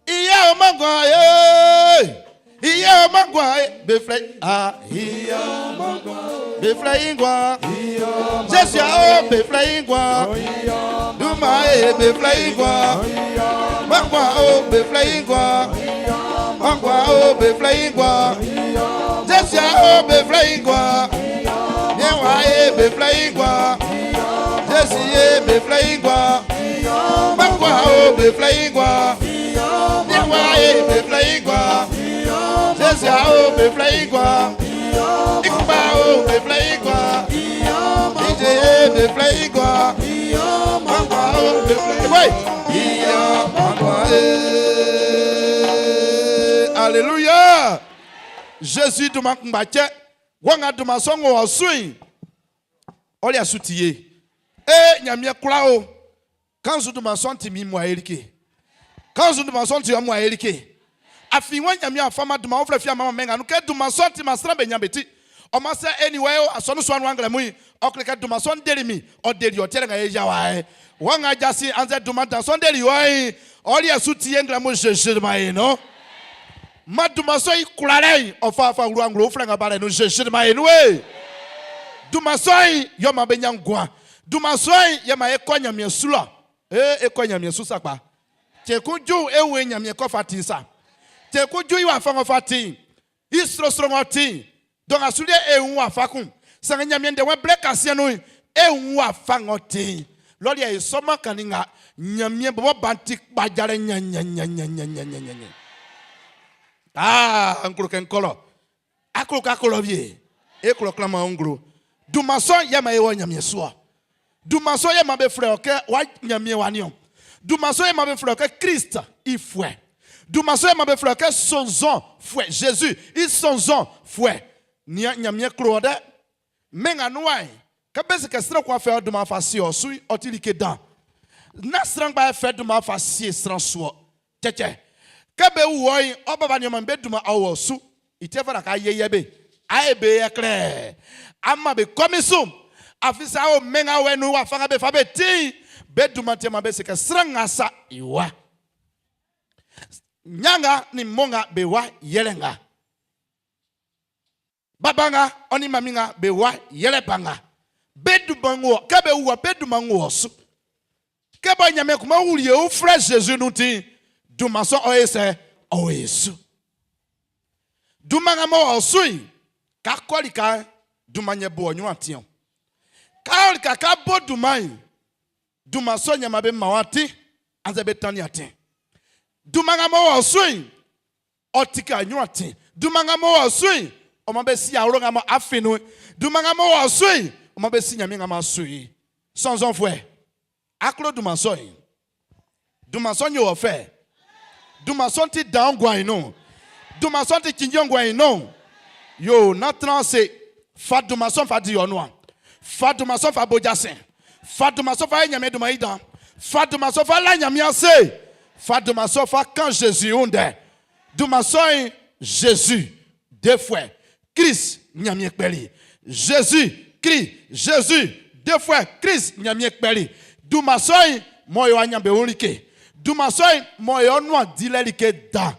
I yɛ ɔ man nguan ye. I yɛ ɔ man nguan ye. Be flɛ i a. I yɛ ɔ man nguan. Be flɛ i nguan. Jésus o be flɛ i nguan. Dunman e be flɛ i nguan. Man nguan o be flɛ i nguan. Man nguan o be flɛ i nguan. Jésus o be flɛ i nguan. Miɛn wa e be flɛ i nguan. Jésus e be flɛ i nguan. Man nguan o be flɛ i nguan. Miɛn wa e be flɛ i nguan. Jésus o be flɛ i nguan. I kunngba o be flɛ i nguan. DJ e be flɛ i nguan. Man nguan o be flɛ i nguan. Iya man nguan e. Alléluia. Jésus dunman kunngba cɛ. Wɔ nga dunman sɔ'n wo ɔ su'n, ɔ liɛ su ti ye. Ee Ɲanmiɛn kwla o, kannzu dunman sɔ'n ti min muae like. Kannzu dunman sɔ'n ti ɔ muae like. Afin wɔ Ɲanmiɛn a faman dunman uflɛ fi a manman mɛn nga nun kɛ dunman sɔ'n ti man sran be ɲan be ti. Ɔ maan sɛ e nin wɔ e o asɔnun sua nun nglɛmun'n, ɔ kle kɛ dunman sɔ'n deli min, ɔ deli ɔ tielɛ nga e yia wa-ɛ. Wɔ nga jasin annzɛ dunman dan sɔ'n deli wɔ'n, ɔ liɛ su ti ye nglɛmun Zezi man e nun. Man dunman sɔ'n i kwlalɛ'n ɔ fa fa wlu anglo uflɛ nga ba lɛ nun Zezi man e nun e. Dunman sɔ'n yɛ ɔ man be ɲan nguan. Dunman sɔ'n yɛ man e kɔ Ɲanmiɛn su lɔ. Ee, e kɔ Ɲanmiɛn su sakpa. Cɛn kun ju'n, e wun e Ɲanmiɛn kɛ ɔ fa ti'n sa. Cɛn kun ju i wafa ng'ɔ fa ti'n, i srosro ng'ɔ ti'n, dɔ nga su liɛ e wun wafa kun. Sanngɛ Ɲanmiɛn ndɛ wɛn blɛ kasiɛn nun'n, e wun wafa ng'ɔ ti'n. Lɔ liɛ e sɔman kannin nga Ɲanmiɛn bɔbɔ ba'n ti kpajalɛ ɲanɲanɲanɲanɲanɲanɲanɲan. Aa, n klo kɛ ń kɔ́ lɔ. A klo kɛ á kɔ́ lɔ wie? E klɔ klanman o nglo. Dunman sɔ'n yɛ man e wɔ Ɲanmiɛn su ɔ. Dunman sɔ'n yɛ man be flɛ ɔ kɛ wa Ɲanmiɛn wa niɔn. Dunman sɔ'n yɛ man be flɛ ɔ kɛ Klist i fuɛ. Dunman sɔ'n yɛ man be flɛ ɔ kɛ sɔnnzɔnfuɛ, Zezi i sɔnnzɔnfuɛ. Nian, Ɲanmiɛn klo ɔ dɛ. Mɛn nga nun wa'n, kɛ be se kɛ sran kun a fɛ ɔ dunman fa sie ɔ su'n, ɔ ti like dan. Nán sran ngba yɛ fɛ dunman fa sie sran su-ɔ. Cɛcɛ. Kɛ be wu wɔ'n, ɔ baba nin ɔ manmin be dunman a o ɔ su. I ti ɔ fata kɛ a yɛyɛ be. A ye be yɛ klɛ. A man be kɔmin su. Afin sɛ a o mɛn nga wɛ nun'n, wafa nga be fa be ti'n, be dunman ti yɛ man be se kɛ sran nga sa i wa. Nnya nga nin mmo nga be wa yɛlɛ nga. Baba nga ɔ nin manmin nga be wa yɛlɛ ba nga. Be dunman ng'ɔ, kɛ be wu-ɔ, be dunman ng'ɔ su. Kɛ bɔ Nyanmiɛn kun m'ɔ wuli ye uflɛ Zezi nun ti'n, dunman sɔ'n ɔ ye sɛ? Ɔ o e su. Dunman nga m'ɔ o su'n, ka kɔ lika'n, dunman yɛ bo ɔ nyrun atin-ɔn. Ka ɔ lika ka bo dunman'n, Dunman sɔ'n yɛ man be man ɔ atin annzɛ be tannin atin. Dunman nga m'ɔ o su'n, ɔ ti kɛ ɲrun atin. Dunman nga m'ɔ o su'n, ɔ man be si awlo nga mɔ a fin nun'n. Dunman nga m'ɔ o su'n, ɔ man be si Ɲanmiɛn nga m'an su i'n. Sɔnnzɔnfuɛ, a klo dunman sɔ'n? Dunman sɔ'n yo ɔ fɛ? Dunman sɔ'n ti dan ɔ nguan'n nun? Dunman sɔ'n ti cinnjin ɔ nguan'n nun? Yo, nán tran ase. Fa dunman sɔ'n fa di ɔ nuan. Fa dunman sɔ'n fa bo jasin. Fa dunman sɔ'n fa yi Ɲanmiɛn dunman'n i dan. Fa dunman sɔ'n fa la Ɲanmiɛn ase. Fa dunman sɔ'n fa kan Zezi i wun ndɛ. Dunman sɔ'n, Zezi, Defuɛ, Krist, Ɲanmiɛn kpɛli. Zezi, Kri, Zezi, Defuɛ, Krist, Ɲanmiɛn kpɛli. Dunman sɔ'n m'ɔ yo aɲanbeun like. Dunman sɔ'n m'ɔ yo nuan dilɛ like dan.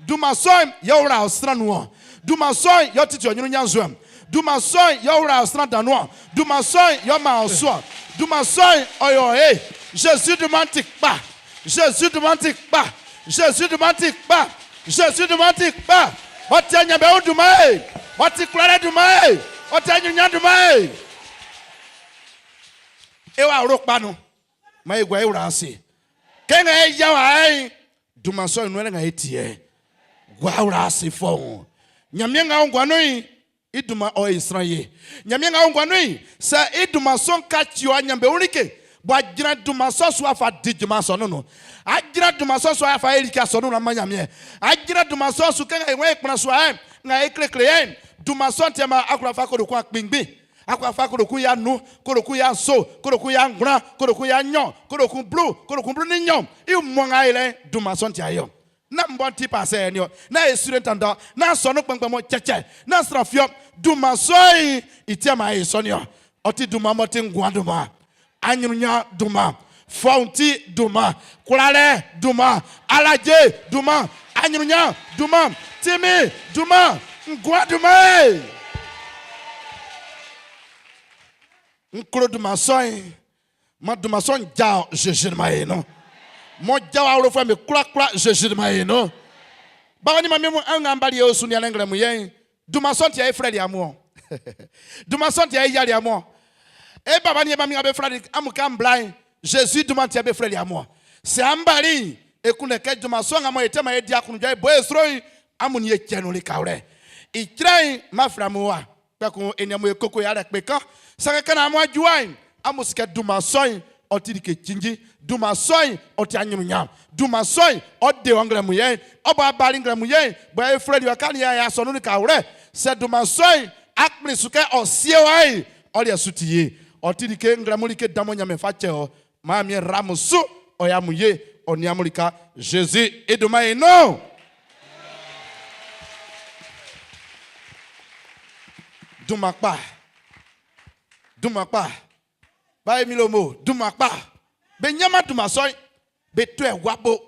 Dunman sɔ'n yɛ ɔ wla ɔ sran nun ɔn. Dunman sɔ'n yɛ ɔ titi ɔ ɲrun ɲannzuɛn. Dunman sɔ'n yɛ ɔ wla ɔ sran dan nun ɔn. Dunman sɔ'n yɛ ɔ man ɔ su ɔ. Dunman sɔ'n ɔ yo ɔ ye. Zezi dunman'n ti kpa. Zezi dunman'n ti kpa. Zezi dunman'n ti kpa. Zezi dunman'n ti kpa. Ɔ ti aɲanbeun dunman e. Ɔ ti kwlalɛ dunman e. Ɔ ti aɲrunɲan dunman e. E wa awlo kpa nun. Maan e gua e wla ase. Kɛ nga e yia wa'n, dunman sɔ'n nun nga e tiɛ. Gua wla ase fɔun. Ɲanmiɛn nga o nguan nun'n, i dunman ɔ e sran ye. Ɲanmiɛn nga o nguan nun'n, sɛ i dunman sɔ'n kaci ɔ aɲanbeun like, bɔ a jran dunman sɔ'n su a fa di junman asɔnun'n nun'n, a jran dunman sɔ'n su a fa ye like asɔnun'n nun a man Ɲanmiɛn, a jran dunman sɔ'n su kɛ nga e waan e kplan sua'n nga e klekle yɛ'n, dunman sɔ'n tiɛ maan a kwla fa kodoku akpinngbin, a kwla fa kodoku 500, kodoku 700, kodoku 900, kodoku 200, kodoku 10, kodoku 12, i wunmuan nga a ye lɛ'n, dunman sɔ'n ti a ye ɔ. Nán m bɔ n ti pasɛɛ'n niɔn, nán e surentɛndan, nán asɔnun kpɛnngbɛn mun, cɛcɛ, nán sran fi-ɔ. Dunman sɔ'n i ti yɛ maan e sɔ niɔn. Ɔ ti dunman m'ɔ ti nguan dunman, aɲrunɲan dunman, fɔundi dunman, kwlalɛ dunman, alaje dunman, aɲrunɲan dunman, tinmin dunman, nguan dunman. N klo dunman sɔ'n. Man dunman sɔ'n jao Zezi dunman ye nun. M'ɔ jao awlofuɛ'm be kwlakwla Zezi dunman ye nun. Baba nin manmin mun, an nga an bali e osu nianlɛ nglɛmun yɛ'n, dunman sɔ'n ti yɛ e flɛli amun ɔn. Dunman sɔ'n ti yɛ e yiali amun ɔn. E baba nin e manmin nga be flɛli amun kɛ an bla'n, Zezi dunman'n ti yɛ be flɛli amun ɔn. Sɛ an bali'n, e kunndɛ kɛ junman sɔ'n nga mɔ e tɛ man e di aklunjuɛ e bo e sro'n, amun nin e cɛ nun likawlɛ. Icra'n, m'an flɛ amun wa. Kpɛkun e nin amun e koko yalɛ kpe kan. Sanngɛ ka naan amun a ju wa'n, amun si kɛ dunman sɔ'n, ɔ ti like cinnjin. Dunman sɔ'n, ɔ ti aɲrunɲan. Dunman sɔ'n, ɔ de ɔ nglɛmun yɛ'n. Ɔ bɔ a bali nglɛmun yɛ'n, bɔ e flɛli ɔ kɛ a nin e asɔnun'n likawlɛ. Sɛ dunman sɔ'n, a kplin su kɛ ɔ sie wɔ'n, ɔ liɛ su ti ye. Ɔ ti like nglɛmun like dan mɔ Ɲanmiɛn fa cɛ ɔ. Maan Ɲanmiɛn yra amun su, ɔ yo amun ye, ɔ nian amun lika. Zezi i dunman'n i nun. Dunman kpa. Dunman kpa. Ba Emile Omo, dunman kpa. Be ɲanman dunman sɔ'n, be to ɛwa bo.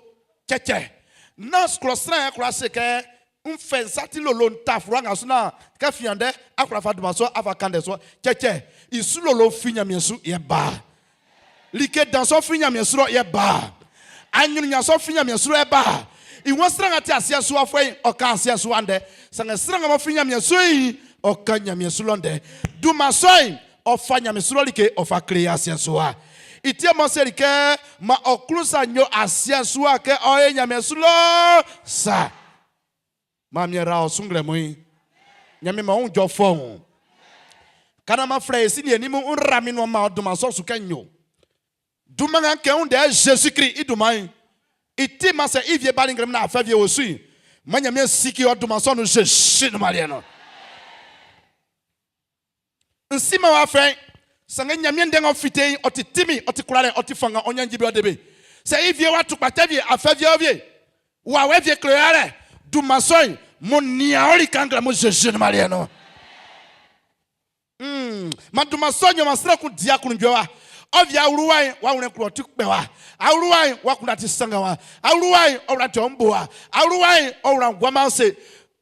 Cɛcɛ. Nán klɔ sran yɛ kwla se kɛ n fɛ n sa ti lolo n ta fluwa nga su naan kɛ fian ndɛ a kwla fa dunman sɔ a fa kan ndɛ sɔ. Cɛcɛ. I su lolo fin Ɲanmiɛn su yɛ ba. Like dan sɔ'n fin Ɲanmiɛn su lɔ yɛ ba. Aɲrunɲan sɔ'n fin Ɲanmiɛn su lɔ yɛ ba. I waan sran nga ti asiɛ'n su wafuɛ'n, ɔ kan asiɛ'n su wa ndɛ. Sanngɛ sran nga m'ɔ fin Ɲanmiɛn su'n, ɔ kan Ɲanmiɛn su lɔ ndɛ. Dunman sɔ'n, ɔ fa Ɲanmiɛn su lɔ like ɔ fa kle e asiɛ'n su wa. I ti yɛ m'ɔ seli kɛ, Maan ɔ klun sa'n yo asiɛ'n su wa kɛ ɔ yo Ɲanmiɛn su lɔ'n sa. Maan miɛn ra ɔ su nglɛmun'n. Ɲanmiɛn maan ɔ wun jɔ fɔuun. Ka naan m'an flɛ e si nin e nin mun, n ra min nuan man ɔ dunman sɔ'n su kɛ n yo. Dunman nga n kɛn i ndɛ Zezi Krist i dunman'n, i ti man sɛ i vie bali nglɛmun naan afɛ vie wo su'n, man Ɲanmiɛn sike ɔ dunman sɔ'n nun Zezi dunman liɛ'n nun. N siman wɔ afɛ'n, sanngɛ Ɲanmiɛn ndɛ ng'ɔ fite'n, ɔ ti tinmin, ɔ ti kwlalɛ, ɔ ti fanngan, ɔ ɲanji be, ɔ de be. Sɛ i vie wa tukpacɛ vie, afɛ vie ɔ vie, wawɛ vie kle yalɛ, dunman sɔ'n, m'ɔ nian ɔ lika nglɛmun Zezi dunman liɛ'n nun. Man dunman sɔ'n yo man sran kun di aklunjuɛ wa. Ɔ vie awluwa'n, wa wlɛn klun ɔ ti kpɛ wa. Awluwa'n, wa kun ti sanngan wa. Awluwa'n, ɔ wla ti ɔ mbo wa. Awluwa'n, ɔ wla guaman ase.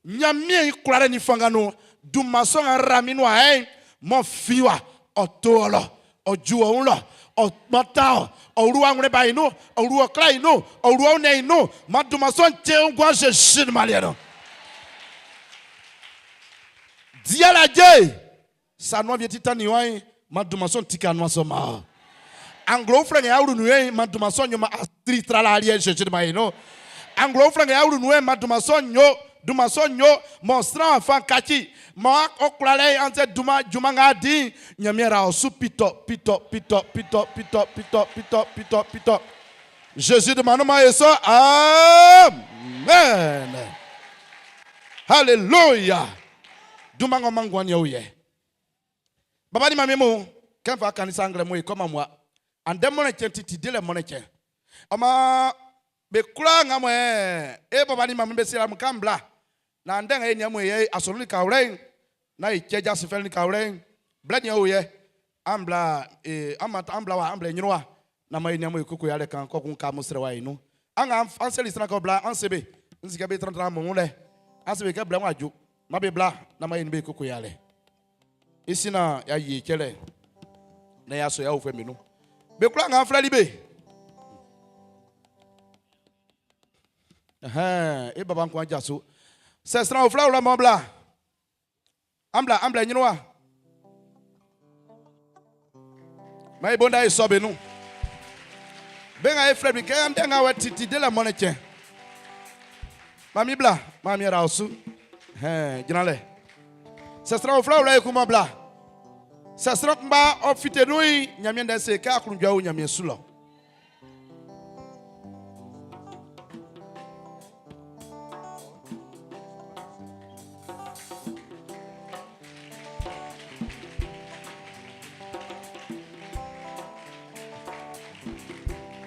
Ɲanmiɛn i kwlalɛ nin fanngan nun'n, dunman sɔ nga ra min nuan ɛ'n, m'ɔ fin wa, ɔ to ɔ lɔ, ɔ ju ɔ wun lɔ, ɔ mantan ɔ, ɔ wlu ɔ anwlɛn ba'n i nun, ɔ wlu ɔ kla'n i nun, ɔ wlu ɔ wunnɛn'n i nun. Man dunman sɔ'n cɛn nguan Zezi dunman liɛ'n nun. Di alaje! Sa nuan wie ti tannin wa'n, man dunman sɔ'n tike anuan sɔ'n man ɔ. Anglo uflɛ nga y'a wlu nun yɛ'n, man dunman sɔ'n yo man a sri tra laa liɛ'n Zezi dunman ye nun. Anglo uflɛ nga y'a wlu nun yɛ'n, man dunman sɔ'n yo, dunman sɔ'n yo mɔ sran wafa'n kaci, mɔ ɔ kwlalɛ'n annzɛ dunman junman nga a di'n, Ɲanmiɛn ra ɔ su pitɔ, pitɔ, pitɔ, pitɔ, pitɔ, pitɔ, pitɔ, pitɔ, pitɔ. Zezi dunman nun man e sɔ. Amen. Hallelujah. Dunman ng'ɔ man nguan'n yɛ o yɛ. Baba ni mami mu kɛ fa kannin sa nglɛmun e kɔman mua. Andɛ mɔnnɛn cɛn ti delɛ mɔnnɛn cɛn. Ɔ maan be kwlaa nga mɔ e baba ni mami be seli amun kɛ an bla naan ndɛ nga e nin amun e yɛ asɔnun likawlɛ'n naan e cɛ jasin fɛ'n likawlɛ'n, blɛ nin o yɛ an bla e an mantan an bla wa an bla e ɲrun wa naan man e nin amun e koko yalɛ kan kɔkun ka amun srɛ wa e nun. An nga an seli sran kɛ ɔ bla an se be n si kɛ be trantran amun wun lɛ an se be kɛ blɛ w'a ju man be bla naan man e nin be e koko yalɛ. I sin naan y'a yi e cɛlɛ naan y'a sɔ y'a wufuɛ'm be nun. Be kwlaa nga an flɛli be. Ɛhɛn, e baba nkun aja so. Sɛ sran uflɛ wlɛ mɔ bla. An bla, an bla ɲrun wa. Ma e bonda e sɔ be nun. Be nga e flɛ be kɛ ndɛ nga wɛ titi de la mɔnɛ cɛn. Mami bla, mami ra osu. Hɛn, gyina lɛ. Sɛ sran uflɛ wlɛ ekun mɔ bla. Sɛ sran kunngba ɔ fite nun'n, Ɲanmiɛn ndɛ'n se kɛ aklunjuɛ o Ɲanmiɛn su lɔ.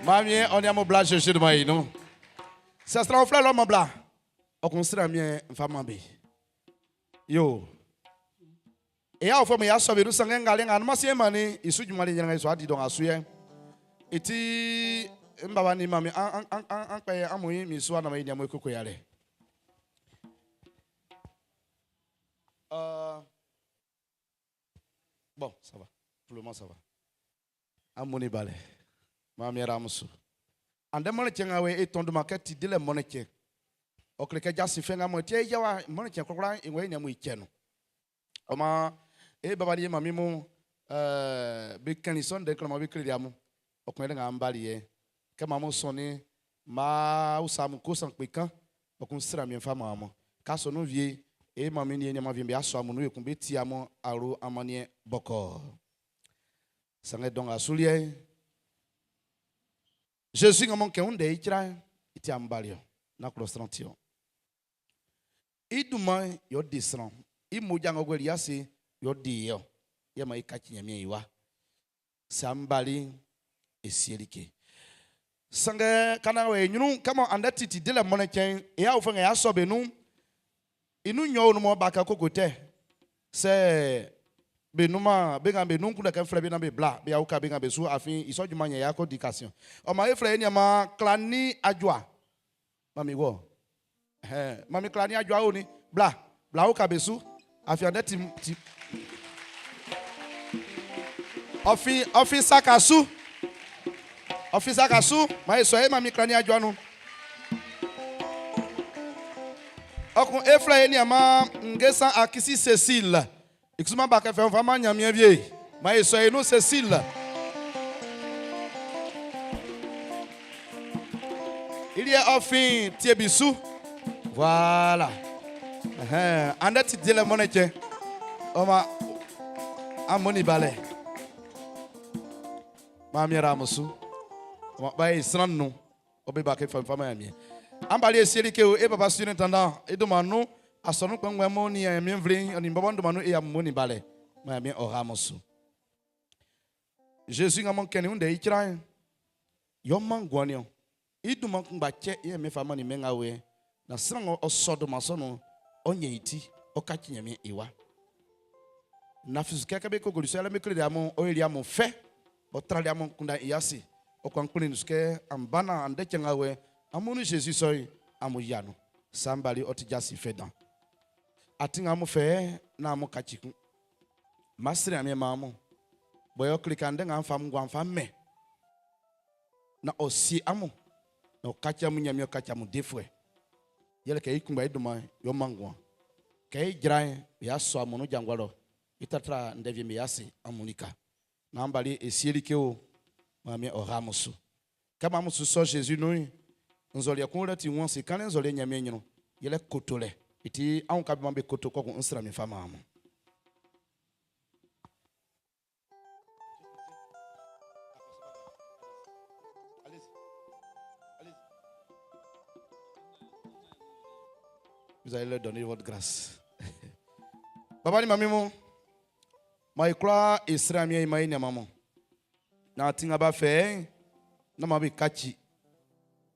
Mamie, ɔ ni amun bla Zezi dunman yi nun. Sɛ sran uflɛ lɔ mɔ bla, ɔ kun sran miɛn nfa man be. Yo. E aofuɛ mun y'a sɔ be nun sanngɛ ngalɛ nga anunman sie mannin i su junman le ɲrɛnnɛn i su adi dɔ nga su yɛ. I ti n baba ni mami an an an an kpɛ amun yi min su anam e ni amun e koko yalɛ. Bon, ça va. Pour le moment, ça va. Amun ni balɛ. Mami yɛrɛ amun su. Andɛ mɔnɛ cɛn nga we e tɔn duma kɛ ti delɛ mɔnɛ cɛn. Ɔ kle kɛ jasin fɛn nga mɔ tie yawa mɔnɛ cɛn kwlakwla e wɔ e ni amun e cɛ no. Ɔ maan e baba ni e mami mun be kɛnnin sɔ ndɛ klanman be kleli amun. Ɔ kun yɛlɛ nga an bali yɛ. Kɛ mɔ amun sɔnnin'n, m'an usa amun kosan kpe kan, kpɛkun sran miɛn fa man amun. Kɛ asɔnun'n wie, e mami nin e niaanman wie'm be asɔ amun nun ekun be ti amun awlo amanniɛn bɔkɔɔ. Sanngɛ dɔ nga su liɛ'n, Zezi nga mɔ n kɛn i ndɛ icra'n, i ti amun bali ɔ, nán klɔ sran ti ɔ. I dunman'n yɛ ɔ de sran, i mmoja ng'ɔ guɛli i ase'n yɛ ɔ de e ɔ, yɛ maan e kaci Ɲanmiɛn i wa. Sɛ an bali'n, e sie like. Sanngɛ ka naan wɔ e ɲrun'n, kɛ mɔ andɛ ti ti delɛ mɔnnɛn cɛn'n, e aofuɛ nga y'a sɔ be nun'n, i nun nɲɔn o nun mɔ b'a ka koko tɛ. Sɛ be nunman be nga be nun kunndɛ kɛ n flɛ be naan be bla be uka be nga be su afin i sɔ junman'n yɛ y'a ko di kasiɛn. Ɔ maan e flɛ e niaanman Klani Ajua. Mami wɔ. Ɛhɛn, mami Klani Ajua o ni. Bla, bla uka be su. Afin andɛ ti, ti. Ɔ fin, ɔ fin Sakasu. Ɔ fin Sakasu. Maan e sɔ e mami Klani Ajua nun. Ɔ kun e flɛ e niaanman Ngesan Akisi Cecile. I kusu man ba kɛ fɛ fa man Ɲanmiɛn wie. Maan e sɔ e nun Cecile. I liɛ ɔ fin Tiebisu. Voilà. Ɛhɛn. Andɛ ti delɛ mɔnnɛn cɛn. Ɔ ma amun ni balɛ. Maan mi ra amun su. Ɔ ma ba e sran nun. Ɔ be ba kɛ fa man Ɲanmiɛn. An bali e sieli ke o e papa surintendant i dunman nun asɔnun kpɛnngbɛn mun nin Ɲanmiɛn nvle'n ɔ nin bɔbɔ n dunman nun e amun mo nin balɛ man Ɲanmiɛn ɔ ra amun su. Zezi nga mɔ n kɛnnin i ndɛ icra'n, yɛ ɔ man nguan niɔn. I dunman kunngba cɛ yɛ Ɲanmiɛn fa mannin mɛn nga wɛ naan sran ng'ɔ sɔ dunman sɔ nun'n, ɔ ɲɛn i ti, ɔ kaci Ɲanmiɛn i wa. Nafi su kɛ kɛ be kokoli sɔ yalɛ be kleli amun'n, ɔ yoli amun fɛ. Ɔ trali amun kunndɛ'n i ase. Ɔ kpan kplinnin su kɛ, An ba naan andɛ cɛn nga wɛ, amun nin Zezi sɔ'n amun yia nun. Sa n bali ɔ ti jasin fɛ dan. Atin nga amun fɛ naan amun kaci kun. M'an srɛ Ɲanmiɛn man amun. Bɔ yɛ ɔ kle kɛ andɛ nga an fa amun nguan'n fa mɛn naan ɔ sie amun, naan ɔ kaci amun Ɲanmiɛn, ɔ kaci amun Defuɛ. Yɛle kɛ i kunngba i dunman'n yɛ ɔ man nguan. Kɛ e jran'n, be asɔ amun nun ja ngua lɔ, be tratra ndɛ wie'm be ase amun lika. Naan bali e sie like o, Ɲanmiɛn ɔ ra amun su. Kɛ mɔ amun su sɔ Zezi nun'n, nzɔliɛ kun o lɛ ti wun ase kanlɛ nzɔliɛ Ɲanmiɛn ɲrun, yɛlɛ kotolɛ. I ti, an uka be man be koto kpɔkun n sran min fa man amun. Vous allez leur donner votre grâce. Baba ni mami mu. Ma e kwlaa e srɛ Ɲanmiɛn e man e niaanman mun. Naan atin nga b'a fɛ'n, nán maan be kaci.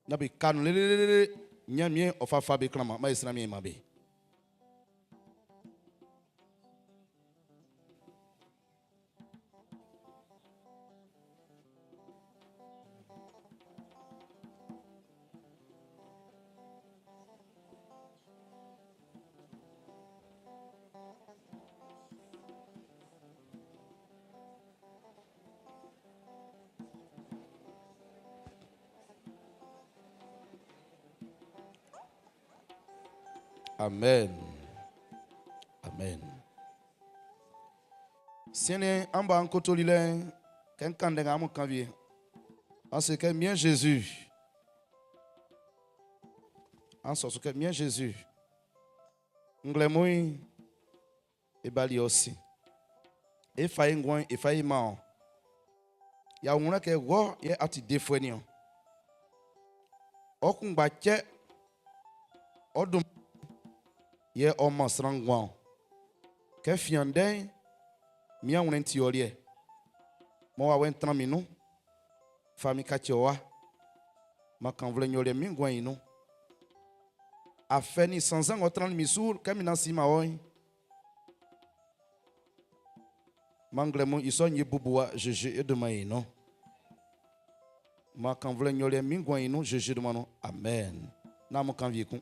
Naan be ka nun lelelele. Ɲanmiɛn ɔ fa fa be klanman. Maan e srɛ Ɲanmiɛn e man be. Amen. Amen. Siɛn'n, an bɔ an kotoli lɛ'n, kɛ n kan ndɛ nga amun kan wie. An se kɛ, Miɛn Jésus. An sɔ su kɛ, Miɛn Jésus. Nglɛmun'n, e bali ɔ sin. E fa e nguan'n e fa e man ɔ. Y'a wun kɛ wɔ yɛ a ti defuɛ niɔn. Ɔ kunngba cɛ ɔ dun yɛ ɔ man sran nguan ɔn. Kɛ fin andɛ'n, min awlɛn'n ti ɔ liɛ. Mɔ wawɛ'n tran min nun. Fa min kaci ɔ wa. Man kannvulɛ nyoliɛ min nguan'n i nun. Afɛ nin sannzan ng'ɔ trannin min su kɛ min nan siman wɔ'n. Man nglɛmun i sɔ'n yi bubuwa Zezi i dunman'n i nun. Man kannvulɛ nyoliɛ min nguan'n i nun Zezi dunman nun. Amen. Nán amun kan wie kun.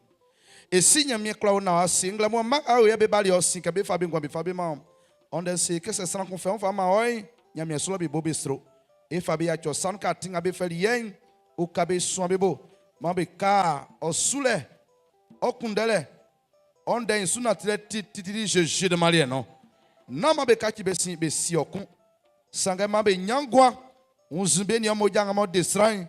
E Si Ɲanmiɛn kwla wo naan w'a se nglɛmun mma nga yɛ be bali ɔ sin kɛ be fa be nguan be fa be man ɔ. Ɔ ndɛ'n se kɛ sɛ sran kun fɛ ɔ fa man wɔ'n, Ɲanmiɛn su lɔ be bo be sro. E fa be yaci ɔ sa nun kɛ atin nga be fɛli yɛ'n uka be suan be bo. Maan be ka ɔ sulɛ, ɔ kunndɛlɛ, ɔ ndɛ'n su nantilɛ tititi Zezi dunman liɛ'n nun. Nán maan be kaci be sin be si ɔ kun. Sanngɛ maan be ɲan nguan, wunnzin be nin ɔ mmoja nga m'ɔ de sran'n,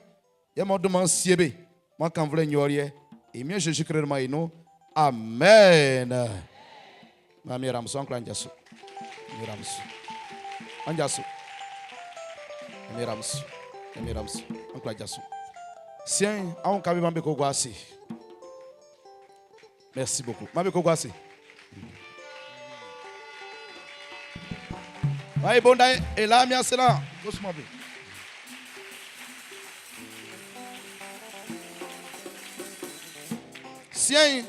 yɛ m'ɔ dunman'n sie be. Maan kannvulɛ nyɔliɛ e Miɛn Zezi Krist dunman i nun. Amen. Maan mi ramso an kwla jaso. Mi ramso. An jaso. Mi ramso. Mi ramso. An kwla jaso. Siɛn'n, an ka be man be ko gua ase. Merci beaucoup. Man be ko gua ase. Ayi bonda e la mi asela. Kosuma be. Siɛn'n,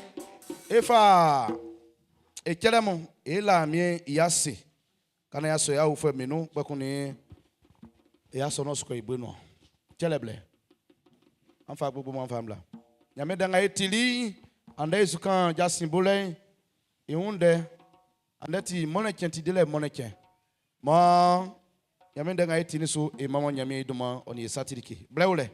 e fa e cɛlɛ mun e la Ɲanmiɛn i ase. Ka naan y'a sɔ e aofuɛ min nun, kpɛkun nin e asɔnun'n su kɔ i bue nuan. Cɛlɛ blɛ. An fa gbogbo mun an fa bla. Ɲanmiɛn ndɛ nga e tili'n, andɛ e su kan jasin bolɛ'n i wun ndɛ. Andɛ ti mɔnnɛn cɛn ti delɛ mɔnnɛn cɛn. Maan Ɲanmiɛn ndɛ nga e tili'n su e manman Ɲanmiɛn i dunman'n ɔ nin e sa ti like. Blɛ wlɛ.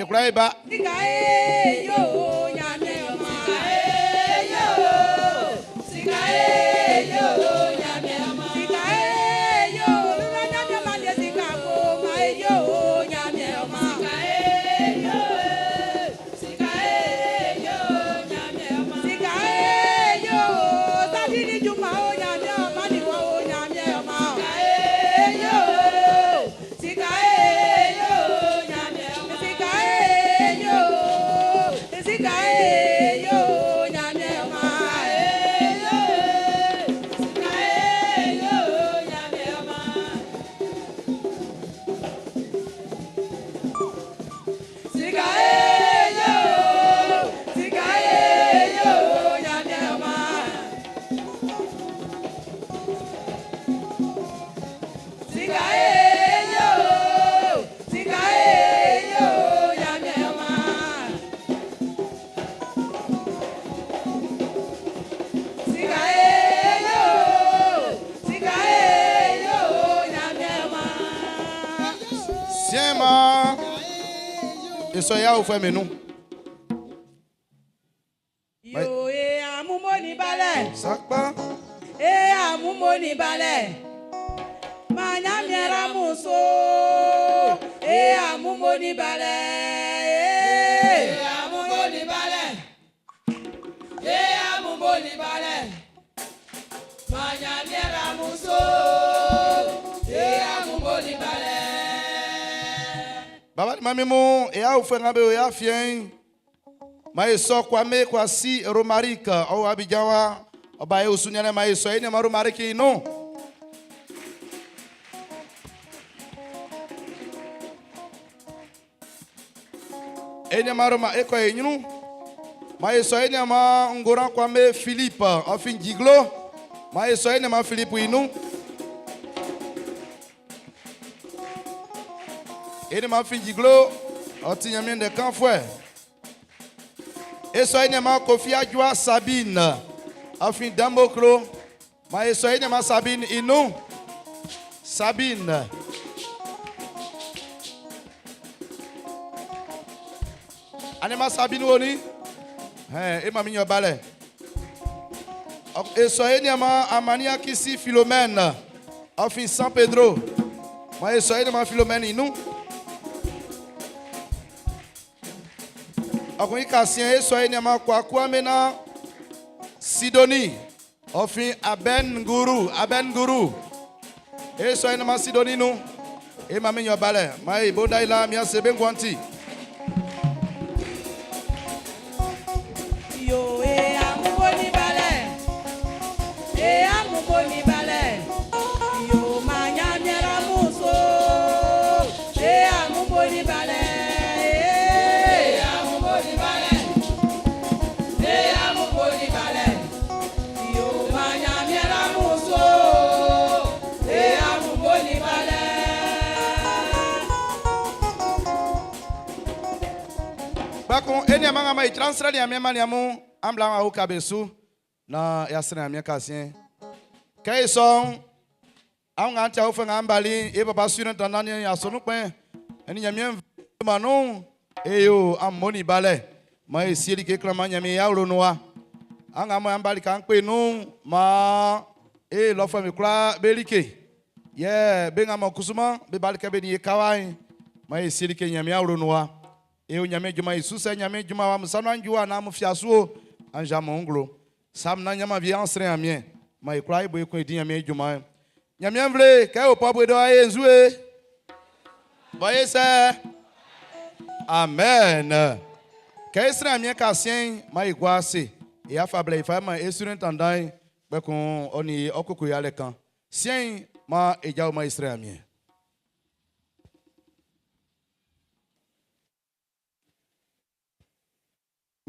E kwla e ba. Sika e yo Ɲanmiɛn yo ma. Sika e yo, sika e yo Ɲanmiɛn yo ma. Sika e yo, lula Ɲanmiɛn man de sika ko ma e yo Ɲanmiɛn yo ma. Sika e yo, sika e yo Ɲanmiɛn yo ma. Sika e yo, sadiri juma o Ɲanmiɛn yo ma ni wa o Ɲanmiɛn yo ma. Sika e yo, sika e yo Ɲanmiɛn yo ma. Sika e yo, sika e yo Ɲanmiɛn yo ma. Sika e yo, sika e yo Ɲanmiɛn yo ma. Sika e yo, sika e yo Ɲanmiɛn yo ma. Sika e yo, sika e yo Ɲanmiɛn yo ma. Sika e yo, sika e yo Ɲanmiɛn yo ma. Siɛn'n maan e sɔ e aofuɛ min nun. Yo e amumo ni balẹ̀. Sakpa. E amumo ni balẹ̀. Manyamiara muso. E amumo ni balẹ̀. E amumo ni balẹ̀. E amumo ni balẹ̀. Manyamiara Mami mu e awofoɛ nga be o yɛ afiɛn ma ye sɔ Kwame Kwasi Romaric ɔwɔ Abidjan wa ɔba ye osu nianɛ ma ye sɔ ye nɛma Romaric yi nu. Enema Roma ekɔ ye nyinu ma ye sɔ ye nɛma Ngoran Kwame Philippe ɔfin Jiglo ma ye sɔ ye nɛma Philippe yi nu. Enema fin Jiglo ɔti nyamie ndɛ kanfuɛ. Esɔ ye nɛma Kofi Adjoa Sabine ɔfin Dambokro ma ye sɔ ye nɛma Sabine inu Sabine. Anema Sabine woni hɛn ema mi nyɔ balɛ. Esɔ ye nɛma Amania Kisi Philomène ɔfin San Pedro ma ye sɔ ye nɛma Philomène inu. Ɔkùnrin kasiɛ esɔ ye nɛma Kwaku Amena Sidonie ɔfin Aben Nguru Aben Nguru esɔ ye nɛma Sidonie nu ema mi nyɔ balɛ ma ye ibo da yi la mia se be ŋgɔnti. Yo e amuboni balẹ̀, e amuboni balẹ̀, yo ma nyamiara muso, e amuboni balẹ̀, e amuboni balẹ̀, e amuboni balẹ̀, yo ma nyamiara muso, e amuboni balẹ̀. Bakun eni ama nga ma transfert ni amia ni amu ambla wa uka besu na yasre amia kasien. Kay son am nga ntia ofe nga mbali e papa surin tandani ya sonu pen eni nyamia manu e yo amoni bale ma e sieli ke klama nyamia ya ro noa. Anga mo ambali kan pe nu ma e lo fa mi kula belike. Ye be nga mo kusuma be balike be ni kawai ma e sieli ke nyamia ro noa. E o nyame juma Yesu nyame juma wa musanu anjuwa na mu fiasuo anja mo nglo. Sam na nyama vi ansre amie ma e kura ibo e kun edi nyame juma. Nyame mvle ke o po do aye nzue. Boye se. Amen. Ke esre amie ka sien ma e gwa se. E afa ble ifa ma e surintendant be kun oni okoko ya le kan. Sien ma e jawo ma esre amie.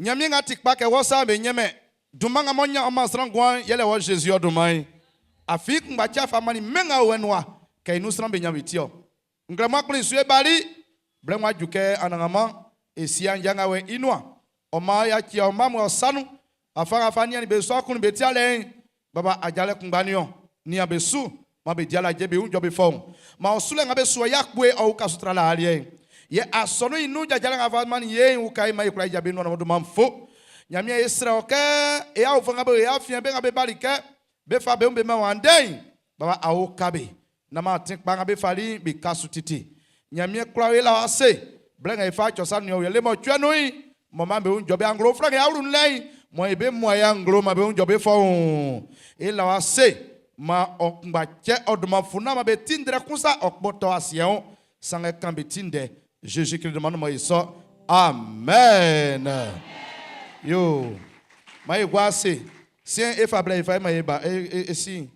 Nyame nga ti kpa ke wo sa be nyeme. Duma nga mo nya o ma sran gwan yele wo Jésus o duma yi. Afi ngba cha fa mani menga o enwa ke inu sran be nya witio. Ngre ma kplin su e bali ble nwa juke anangama e si anja nga we inua. O ma ya ki o ma mo sanu afa afa ni be so akun be ti ale baba ajale kungba ni o ni abe su ma be diala je be unjo be fon. Ma o sule nga be su ya kwe o ka sutra la ali. Ye asɔnu inu dzadzala ŋa va mani ye ŋu ka ye ma yi kura dzabe nua na do ma fo. Nyamia ye srɛ o ke eya wo fɔ ŋa be eya fia be ŋa be bali ke be fa be ŋu be ma wa ndɛn baba awo kabe na ma ti kpa ŋa be fali be kasu titi. Nyamia kura ye la wa se ble ŋa ye fa tsɔ sa nua ye le mɔ tsue nui mɔ ma be ŋu dzɔ be anglo fila ŋa ya wlu lɛ mɔ ye be mɔ ya anglo ma be ŋu dzɔ be fɔ o e la wa se ma ɔkungba tsɛ ɔduma fu na ma be ti ndrɛ kusa ɔkpɔtɔ asiɛwo sange kan be ti ndɛ. Jésus-Christ demande moi ça. Amen. Yo. Ma ye gwa se. Si e fa bla e fa ma ye ba e e si.